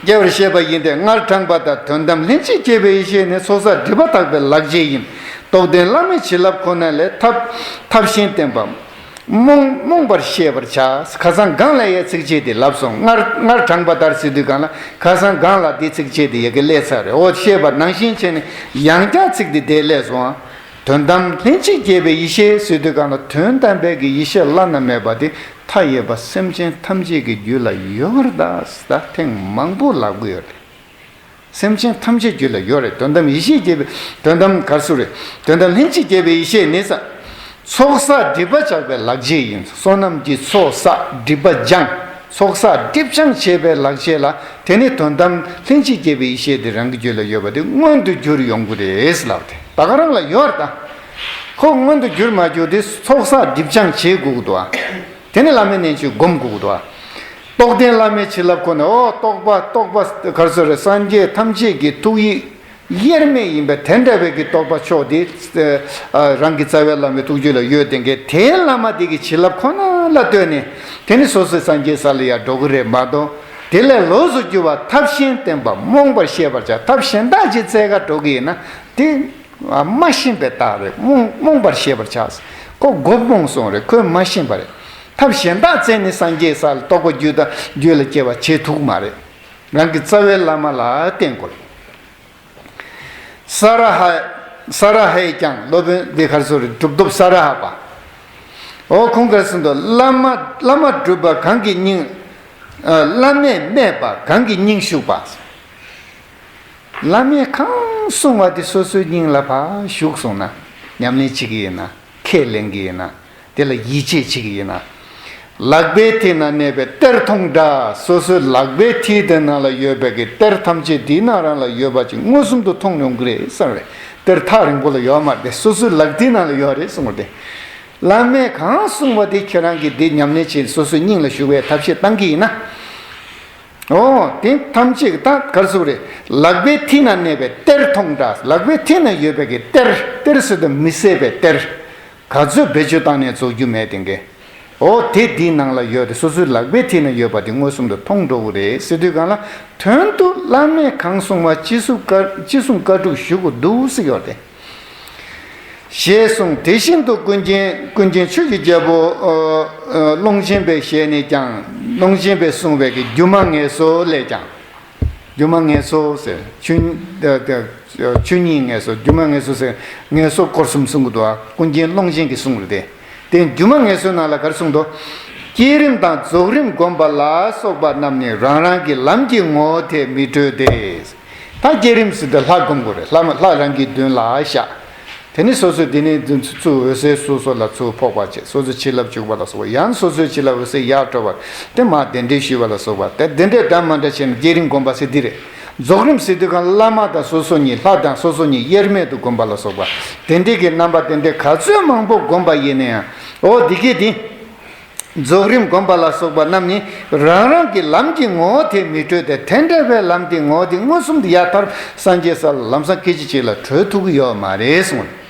སྐྱེ་བར་བཤད་པ་ཡིན་ཏེ། སྔར་དྲངས་པ་ལྟར་དོན་དམ་ལྷན་ཅིག་སྐྱེས་པའི་ཡེ་ཤེས་ནི་ཚོགས་བསགས་སྒྲིབ་པ་དག་པའི་ལག་རྗེས་ཡིན། རྟོགས་ལྡན་བླ་མའི་བྱིན་རླབས་ཁོ་ན་ལས་ཐབས་ཐབས་གཞན་བསྟན་པ། རྨོངས་རྨོངས་པར་ཤེས་པར་བྱ། ཁ་སང་སྒང་ལ་ཡའི་ཚིགས་བཅད་དེ་ལབ་སོང་། སྔར་སྔར་དྲངས་པ་ལྟར་ཟེར་དུས་སྒང་ལ་ཁ་སང་སྒང་ལ་དེ་ཚིགས་བཅད་དེ་ཡ་གི་སླེབས་ཚར་རེད། འོ་ཤེས་པ་ནང་བཞིན་བྱས་ནས་ཡང་བསྐྱར་ཚིག་དེ་དེ་སླེབས་སོང་། དོན་དམ་ལྷན་ཅིག་སྐྱེས་པའི་ཡེ་ཤེས་ཟེར་དུས་སྒང་ལ་དོན་དམ་པའི་གི་ཡེ་ཤེས་བླ་ན་མེད་པ་དེ་མཐའ་ཡས་པ་སེམས་ཅན་ཐམས་ཅད་ཀྱི་རྒྱུད་ལ་ཡོད་པར་གདའ། ད་ཐེངས་མང་པོ་ལབ་གི་ཡོད་རེད། སེམས་ཅན་ཐམས་ཅད་རྒྱུད་ལ་ཡོད་རེད། དོན་དམ་ཡེ་ཤེས་སྐྱེས་པའི་དོན་དམ་གར་སུ་རེད། དོན་དམ་ལྷན་ཅིག་སྐྱེས་པའི་ཡེ་ཤེས་ནི་ས། ཚོགས་བསགས་སྒྲིབ་པ་བྱག་པའི་ལག་རྗེས་ཡིན། བསོད་ནམས་ཀྱི་ཚོགས་བསགས་སྒྲིབ་པ་སྦྱངས། ཚོགས་བསགས་སྒྲིབ་སྦྱང་བྱེད་པའི་ལག་རྗེས་ལ་དེ་ནི་དོན་དམ་ལྷན་ཅིག་སྐྱེས་པའི་ཡེ་ཤེས་དེ་རང་གི་རྒྱུད་ལ་ཡོད་པ་དེ་མངོན་དུ་གྱུར་ཡོང་གི་རེད་ལབ་དེ། ད་ག་རང་ལ་ཡོད་རེད་ད། ཁོ་མངོན་དུ་གྱུར་མ་གྱུར་དེ་ཚོགས་བསགས་སྒྲིབ་སྦྱང་བྱེད་དགོས་ཀྱི་འདུག་ཨ། དེ་ནི་བླ་མའི་རྣལ་འབྱོར་སྒོམ་དགོས་ཀྱི་འདུག་ཨ། རྟོགས་ལྡན་བླ་མའི་བྱིན་རླབས་ཁོ་ན། འོ་རྟོགས་པ་རྟོགས་པ་གར་སོ་རེ། སངས་རྒྱས་ཐམས་ཅད་ཀྱི་ཐུགས་ཡིད་དབྱེར་མེད་ཡིན་པའི་དེ་འདྲ་བའི་གི་རྟོགས་པ་མཆོག་དེ་རང་གི་རྩ་བའི་བླ་མའི་ཐུགས་རྒྱུད་ལ་ཡོད་དེ་གས། དེའི་བླ་མ་དེ་གི་བྱིན་རླབས་ཁོ་ན་ལ་ལྟོས་ནས་དེ་ནི་སོ་སོའི་སངས་རྒྱས་ས་ལ་ཡར་འགྲོ་གི་རེད་མ་གཏོགས། དེ་ལས་ལོགས་སུ་གྱུར་པ་ཐབས་གཞན་བསྟན་པ་རྨོངས་པར་ཤེས་པར་བྱ། ཐབས་གཞན་དག་ཅིག་བཙལ་ག་འགྲོ་གི་ཡིན་ན་དེ། མ་ཤེས་པའི་རྟགས་རེད། རྨོངས་རྨོངས་པར་ཤེས་པར་བྱ། ཁོ་མགོ་རྨོངས་སོང་རེད། ཁོས་མ་ཤེས་པ་རེད། ཐབས་གཞན་དག་བཙལ་ནས་སངས་རྒྱས་ས་ལ་རྟོགས་པ་རྒྱུད་དང་རྒྱུད་ལ་སྐྱེ་བ་བྱེད་ཐུབ་ཀྱི་མ་རེད། རང་གི་རྩ་བའི་བླ་མ་ལ་བརྟེན་དགོས། ས་ར་ཧ། ས་ར་ཧས་ཀྱང་། སློབ་དཔོན་འདི་གར་སོ་རེད། གྲུབ་ཐོབ་ས་ར་ཧ་པ། འོ་ཁོང་གར་སོང་དུ་བླ་མ་བླ་མ་གྲུབ་པ་གང་གི་སྙིང་། བླ་མས་སྨྲས་པ་གང་གི་སྙིང་ཞུགས་པ། བླ་མས་གང་གསུངས་པ་དེ་སོ་སོའི་སྙིང་ལ་ཕར་ཞུགས་སོང་ན། ཉམས་ལེན་བྱེད་ཀྱི་ཡིན་ན། ཁས་ལེན་གྱི་ཡིན་ན། དེ་ལ་ཡིད་ཆེས་བྱེད་ཀྱི་ཡིན་ན། ལག་པའི་མཐིལ་ན་གནས་པའི་གཏེར་མཐོང་འདྲ། སོ་སོའི་ལག་པའི་མཐིལ་དེ་ནང་ལ་ཡོད་པའི་གི་གཏེར་ཐམས་ཅད་དེའི་ནང་རང་ལ་ཡོད་པ་ཅིག་མངོན་སུམ་དུ་མཐོང་ཡོང་གི་རེད་བསམ་རེད། གཏེར་ཐག་རིང་པོ་ལ་ཡོད་མ་རེད། སོ་སོའི་ལག་མཐིལ་ནང་ལ་ཡོད་རེད་གསུངས་པ་དེ། བླ་མས་གང་གསུངས་པ་དེ་ཁྱེད་རང་གིས་དེ་ཉམས་ལེན་བྱས་སོ་སོའི་སྙིང་ལ་ཞུགས་པའི་ཐབས་ཤེས་བཏང་གི་ཡིན་ན། འོ་དེ་ཐམས་ཅད་ད་གར་སོང་རེད། ལག་པའི་མཐིལ་ན་གནས་པའི་གཏེར་མཐོང་འདྲ། ལག་པའི་མཐིལ་ན་ཡོད་པའི་གི་གཏེར། གཏེར་ཟེར་དུས་མི་ཟད་པའི་གཏེར། ག་ཚོད་བེད་སྤྱོད་བཏང་ནས་རྫོགས་རྒྱུ་མེད་དེ་འགས། འོ་དེ་འདིའི་ནང་ལ་ཡོད་དེ། སོ་སོའི་ལག་པའི་མཐིལ་ན་ཡོད་པ་དེ་མངོན་སུམ་དུ་མཐོང་འགྲོ་གི་རེད་ཟེར་དུས་སྒང་ལ། དོན་དུ་བླ་མས་གང་གསུངས་པ་ཅི་གསུང་བཀའ་ཅི་གསུང་བཀའ་སྒྲུབ་ཞུ་དགོས་འདུག་ཟེར་ཡོད་དེ། ཞེས་གསུངས། དེ་བཞིན་དུ་ཀུན་མཁྱེན་ཀུན་མཁྱེན་ཆོས་ཀྱི་རྒྱལ་པོ། ཨ། ཨ། ཀློང་ཆེན་པའི་ཞལ་ནས་ཀྱང་། ཀློང་ཆེན་པས་གསུངས་པའི་གི་སྒྱུ་མ་ངལ་གསོ་ལས་ཀྱང་། སྒྱུ་མ་ངལ་གསོ་ཟེར། ཆོས་ཆོས་ཉིད་ངལ་གསོ། སྒྱུ་མ་ངལ་གསོ་ཟེར། ངལ་གསོ་སྐོར་གསུམ་གསུང་གི་འདུག་ཀུན་མཁྱེན་ཀློང་ཆེན་གྱིས་གསུངས་རེད་དེ། དེ་སྒྱུ་མ་ངལ་གསོའི་ནང་ལ་ག་རེ་གསུངས་འདུག་བསྐྱེད་རིམ་དང་རྫོགས་རིམ་བསྒོམ་པ་ལ་སོགས་པ་རྣམས་ནི་རང་རང་གི་ལམ་གྱི་ངོ་བོ་དེ་མི་གྲོལ་ཏེ། ད་བསྐྱེད་རིམ་ཟེར་དུས་ལྷ་བསྒོམ་དགོས་རེད། ལྷ་ལྷ་རང་གི་མདུན་ལ་བཞག་དེ་ནས་སོ་སོས་དེ་ནས་ཚུར་འོད་གསལ་སོ་སོ་ལ་ཚུར་ཕོག་པ་བྱས། སོ་སོའི་བྱིན་རླབས་འཇུག་པ་ལ་སོགས་པ། ཡང་སོ་སོའི་བྱིན་རླབས་འོད་གསལ་ཡར་འགྲོ་བ། དེ་མར་གདན་འདྲེན་ཞུ་བ་ལ་སོགས་པ། དེ་དེ་འདྲས་འདྲ་མ་འདྲ་བྱས་ནས་བསྐྱེད་རིམ་བསྒོམ་པ་ཟེར་འདི་རེད། རྫོགས་རིམ་ཟེར་དུས་སྒང་བླ་མ་དང་སོ་སོ་གཉིས། ལྷ་དང་སོ་སོ་གཉིས་དབྱེར་མེད་དུ་བསྒོམ་པ་ལ་སོགས་པ། དེ་འདྲས་ཀྱི་རྣམ་པ་དེ་འདྲས་ག་ཚོད་མང་པོ་བསྒོམ་པ་ཡིན་ན་ཡང་། འོ་འདི་སྐད་དེ། རྫོགས་རིམ་བསྒོམ་པ་ལ་སོགས་པ་རྣམས་ནི་རང་རང་གི་ལམ་གྱི་ངོ་བོ་དེ་མི་གྲོལ་ཏེ། དེ་འདྲ་བའི་ལམ་དེའི་ངོ་བོ་དེ་མངོན་སུམ་དུ་ཡར་ཐར་སངས་རྒྱས་ས་ལ་ལམ་སང་སྐད་ཅིག་གཅིག་ལ་གྲོལ་ཐུབ་ཀྱི་ཡོད་མ་རེད་གསུངས།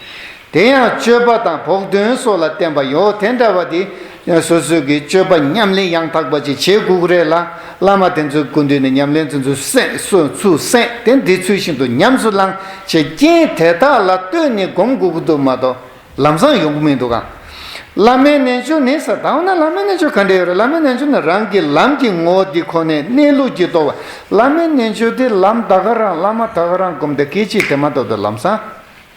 དེ་ཡང་སྤྱོད་པ་དང་བོགས་འདོན་སོགས་ལ་བརྟེན་པ་ཡོད། དེ་འདྲ་བ་དེ་སོ་སོའི་གི་སྤྱོད་པ་ཉམས་ལེན་ཡང་དག་པ་ཅིག་བྱེད་དགོས་ཀྱི་རེད་ལ། བླ་མ་དེ་ཚོའི་སྐུ་མདུན་ནས་ཉམས་ལེན་དེ་ཚོ་གསན། སོ་ཚུར་གསན། དེ་འདི་ཚུལ་བཞིན་དུ་ཉམས་སུ་བླངས་བྱས། རྐྱེན་དེ་དག་ལ་ལྟོས་ནས་སྒོམ་དགོས་ཀྱི་འདུག་མ་གཏོགས། ལམ་སང་ཡོང་གི་མི་འདུག་ག་བླ་མའི་རྣལ་འབྱོར་ནི་ཟེར། ད་འོ་ན་བླ་མའི་རྣལ་འབྱོར་ག་འདྲ་ཡོད་རེད། བླ་མའི་རྣལ་འབྱོར་ནི་རང་གི་ལམ་གྱི་ངོ་བོ་འདི་ཁོ་ནས་གནས་ལུགས་ཀྱི་རྟོགས་པ། བླ་མའི་རྣལ་འབྱོར་དེ་ལམ་ད་ག་རང་བླ་མ་ད་ག་རང་བསྒོམས་ཏེ་སྐད་ཅིག་དེ་མ་གཏོགས་ཏེ་ལམ་སང་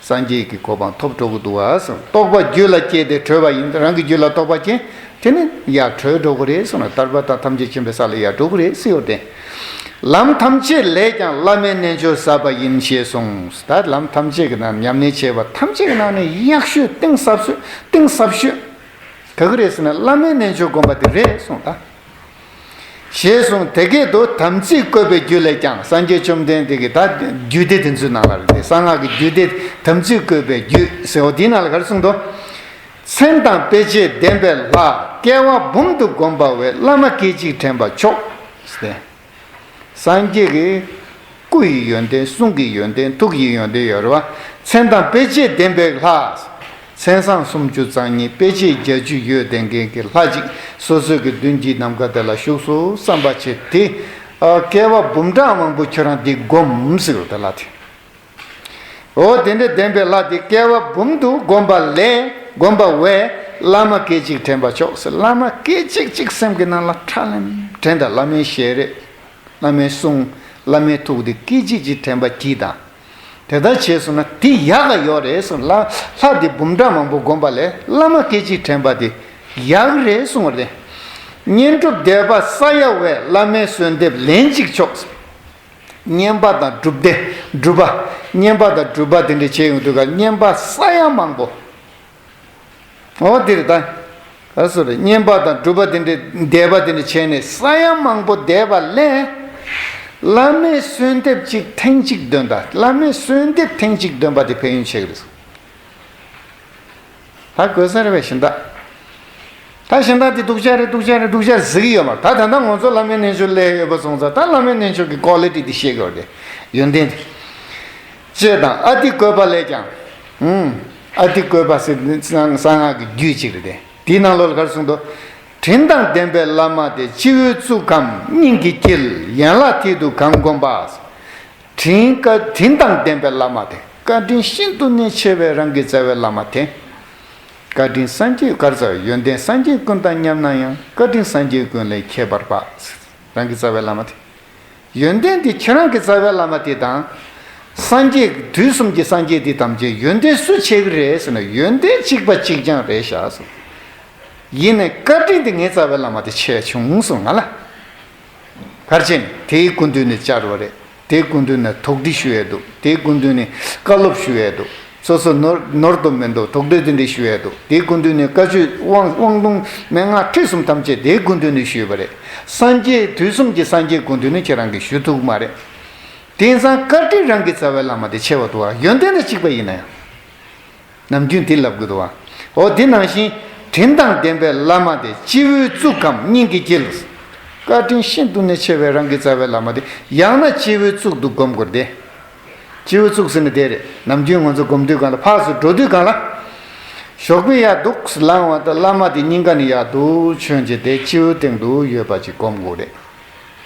སངས་རྒྱས་ཀྱི་གོ་འཕང་ཐོབ་འགྲོ་གི་འདུག་བ་གསུངས། རྟོགས་པ་རྒྱུད་ལ་སྐྱེས་ཏེ་གྲོལ་བ་ཡིན། རང་གི་རྒྱུད་ལ་རྟོགས་པ་སྐྱེས། དེ་ནི་ཡར་གྲོལ་འགྲོ་གི་རེད་གསུངས་ན། ཐར་པ་དང་ཐམས་ཅད་མཁྱེན་པའི་ས་ལ་ཡར་འགྲོ་གི་རེད་ཟེར་ཡོད་དེ། ལམ་ཐམས་ཅད་ལས་ཀྱང་བླ་མའི་རྣལ་འབྱོར་ཟབ་པ་ཡིན་ཞེས་གསུངས། ད་ལམ་ཐམས་ཅད་ཀྱི་ནང་ཉམས་ལེན་བྱས་པ་ཐམས་ཅད་ཀྱི་ནང་ནས་ཡག་ཤོས་གཏིང་ཟབ་ཤོས་གཏིང་ཟབ་ཤོས་ག་གི་རེད་ཟེར་ན། བླ་མའི་རྣལ་འབྱོར་བསྒོམ་པ་དེ་རེད་གསུངས་ད། ཞེས་གསུངས། དེ་སྐད་དུ་དམ་ཚིག་བཀོད་པའི་རྒྱུད་ལས་ཀྱང་། སངས་རྒྱས་བཅོམ་ལྡན་འདས་ཀྱི་ད་རྒྱུད་སྡེ་དེ་ཚོའི་ནང་ལ་རེད་དེ། གསང་སྔགས་ཀྱི་རྒྱུད་སྡེ་དམ་ཚིག་བཀོད་པའི་རྒྱུད་ཟེར་བ་དེའི་ནང་ལ་ག་རེ་གསུངས་འདུག་མཚན་དང་དཔེ་བྱད་ལྡན་པའི་ལྷ། བསྐལ་པ་འབུམ་དུ་བསྒོམས་པ་བས། བླ་མ་སྐད་ཅིག་དྲན་པ་མཆོག་ཟེར་ཏེ། སངས་རྒྱས་ཀྱི་སྐུ་ཡི་ཡོན་ཏན། གསུང་གི་ཡོན་ཏན། ཐུགས་ཀྱི་ཡོན་ཏན་ཡོད་རེད་བ། མཚན་དང་དཔེ་བྱད་ལྡན་པའི་ལྷ། མཚན་བཟང་སུམ་ཅུ་རྩ་གཉིས། དཔེ་བྱད་བརྒྱད་ཅུ་ཡོད་ལྡན་མཁན་གྱི་ལྷ་ཅིག་སོ་སོའི་གི་མདུན་གྱི་ནམ་མཁའ་དེ་ལ་བཞུགས་སོ་བསམ་པ་བྱེད་དེ། ཨ། བསྐལ་པ་འབུམ་ཕྲག་མང་པོ་ཁྱོད་རང་འདི་བསྒོམ་ཟེར་བ་དེ་ལ་དེ། འོ་དེ་འདྲའི་ལྡན་པའི་ལྷ་དེ་བསྐལ་པ་འབུམ་དུ་བསྒོམས་པ་ལས། བསྒོམས་པ་བས། བླ་མ་སྐད་ཅིག་དྲན་པ་མཆོག་ཟེར། བླ་མ་སྐད་ཅིག་གཅིག་སེམས་ཀྱི་ནང་ལ་ཁྲ་ལམ་དྲན་དང་། བླ་མའི་ཞལ་རས། བླ་མའི་གསུང་། བླ་མའི་ཐུགས་དེ་སྐད་ཅིག་གཅིག་དྲན་པ་གྱིས་དང་། དེ་ལྟར་བྱས་སོང་ན་དེ་ཡག་ག་ཡོད་རེད་གསུངས། ལྷ་ལྷ་དེ་འབུམ་ཕྲག་མང་པོ་བསྒོམས་པ་ལས་བླ་མ་སྐད་ཅིག་དྲན་པ་དེ་ཡག་རེད་གསུངས་པ་རེད། བསྙེན་སྒྲུབ་བཟླས་པ་ས་ཡ་བས། བླ་མའི་གསོལ་འདེབས་ལན་གཅིག་མཆོག་ཟེར། བསྙེན་པ་དང་སྒྲུབ་སྡེ། སྒྲུབ་པ། བསྙེན་པ་དང་སྒྲུབ་པ་དེ་འདྲ་བྱས་ཡོང་དུས་ཀ་བསྙེན་པ་ས་ཡ་མང་པོ། འོ་དེ་རེད་ད། ག་སོ་རེད། བསྙེན་པ་དང་སྒྲུབ་པ་དེ་འདྲའི་བཟླས་པ་དེ་འདྲ་བྱས་ནས་ས་ཡ་མང་པོ་བཟླས་པ་ལས། བླ་མའི་གསོལ་འདེབས་གཅིག་ཐེངས་གཅིག་འདོན་པ། བླ་མའི་གསོལ་འདེབས་ཐེངས་གཅིག་འདོན་པ་དེ་ཕན་ཡོན་ཆེ་གི་རེད། ད་དགོས་ས་རེད་པས་གཞན་དག་ད་གཞན་དག་དེ་སྡུག་ཅག་རེད་སྡུག་ཅག་རེད་སྡུག་ཅག་རེད་ཟེར་གི་ཡོད་མ་རེད། ད་ད་ལྟ་ང་ཚོ་བླ་མའི་རྣལ་འབྱོར་སླེབས་ཡོད་པ་སོང་ཙང་། ད་བླ་མའི་རྣལ་འབྱོར་གྱི་ཀོ་ལི་ཊི་དེ་ཤེས་དགོས་རེད། ཡོན་ཏན་དེ། ཅེས་དང་། ཨ་ཏི་བཀོད་པ་ལས་ཀྱང་། ཨུམ། ཨ་ཏི་བཀོད་པ་ཟེར་གསང་སྔགས་ཀྱི་རྒྱུད་ཅིག་རེད་དེ། དེའི་ནང་ལོགས་ལ་ག་རེ་གསུངས་འདུག་དྲིན་དང་ལྡན་པའི་བླ་མ་དེ། སྤྱི་བོའི་གཙུག་གམ་སྙིང་གི་དཀྱིལ། ཡན་ལག་མཐིལ་དུ་གང་བསྒོམ་པ། དྲིན་བཀའ་དྲིན་དང་ལྡན་པའི་བླ་མ་དེ། བཀའ་དྲིན་ཤིན་ཏུ་ནས་ཆེ་བའི་རང་གི་རྩ་བའི་བླ་མ་དེ། བཀའ་དྲིན་སངས་རྒྱས་གར་ཚར་ཡོན་ཏན་སངས་རྒྱས་ཀུན་དང་མཉམ་ན་ཡང་། བཀའ་དྲིན་སངས་རྒྱས་ཀུན་ལས་ཁྱད་པར་བ། རང་གི་རྩ་བའི་བླ་མ་དེ། ཡོན་ཏན་དེ་ཁྱེད་རང་གི་རྩ་བའི་བླ་མ་དེ་དང་། སངས་རྒྱས་དུས་གསུམ་གྱི་སངས་རྒྱས་དེ་ཐམས་ཅད་ཡོན་ཏན་སུ་ཆེ་གི་རེད་ཟེར་ན། ཡོན་ཏན་གཅིག་པ་གཅིག་རྐྱང་རེད་ཤག་ཟེར། ཡིན་ནའི་བཀའ་དྲིན་དེ་ངའི་རྩ་བའི་བླ་མ་དེ་ཆེ་བྱུང་གསུངས་ང་ལ། གར་ཆེན་དེའི་སྐུ་མདུན་ནས་བཅར་བ་རེད། དེའི་སྐུ་མདུན་ནས་དོགས་འདྲི་ཞུ་ཡས་འདུག་དེའི་སྐུ་མདུན་ནས་བཀའ་སློབ་ཞུ་ཡས་འདུག་སོ་སོ་ནོར་ནོར་དུ་མི་འདུག་དོགས་འདྲི་དེ་འདྲ་ཞུ་ཡས་འདུག་དེའི་སྐུ་མདུན་ནས་བཀའ་ཆོས་དབང་དབང་ལུང་མན་ངག་ཁྲིད་གསུམ་ཐམས་ཅད་དེའི་སྐུ་མདུན་ནས་ཞུས་པ་རེད། སངས་རྒྱས་དུས་གསུམ་གྱི་སངས་རྒྱས་སྐུ་མདུན་ནས་ཁྱེད་རང་གིས་ཞུ་ཐུབ་ཀྱི་མ་རེད། དེང་སང་བཀའ་དྲིན་རང་གི་རྩ་བའི་བླ་མ་དེ་ཆེ་བ་འདུག་བ། ཡོན་ཏན་དང་གཅིག་པ་ཡིན་ན་ཡང་། ནམ་རྒྱུན་དེ་ལབ་དགོས་འདུག་བ། འོ་དེ་ནང་བཞིན་དྲིན་དང་ལྡན་པའི་བླ་མ་དེ། སྤྱི་བོའི་གཙུག་གམ་སྙིང་གི་དཀྱིལ། བཀའ་དྲིན་ཤིན་ཏུ་ནས་ཆེ་བའི་རང་གི་རྩ་བའི་བླ་མ་དེ། ཡང་ན་སྤྱི་བོའི་གཙུག་ཏུ་བསྒོམ་དགོས་ཏེ། སྤྱི་བོའི་གཙུག་ཟེར་ན་དེ་རེད། ནམ་རྒྱུན་ང་ཚོ་སྒོམ་དུས་སྒང་ལ་ཕར་ཚུར་འགྲོ་དུས་སྒང་ལ། ཞོགས་པའི་ཡར་འདུག་སེ་ལངས་པ་དང་བླ་མ་དེ་སྙིང་ག་ནས་ཡར་འདུག་བྱོན་བྱས་དེ་སྤྱི་བོའི་སྟེང་དུ་ཡོད་པ་ཅིག་སྒོམ་དགོས་རེད།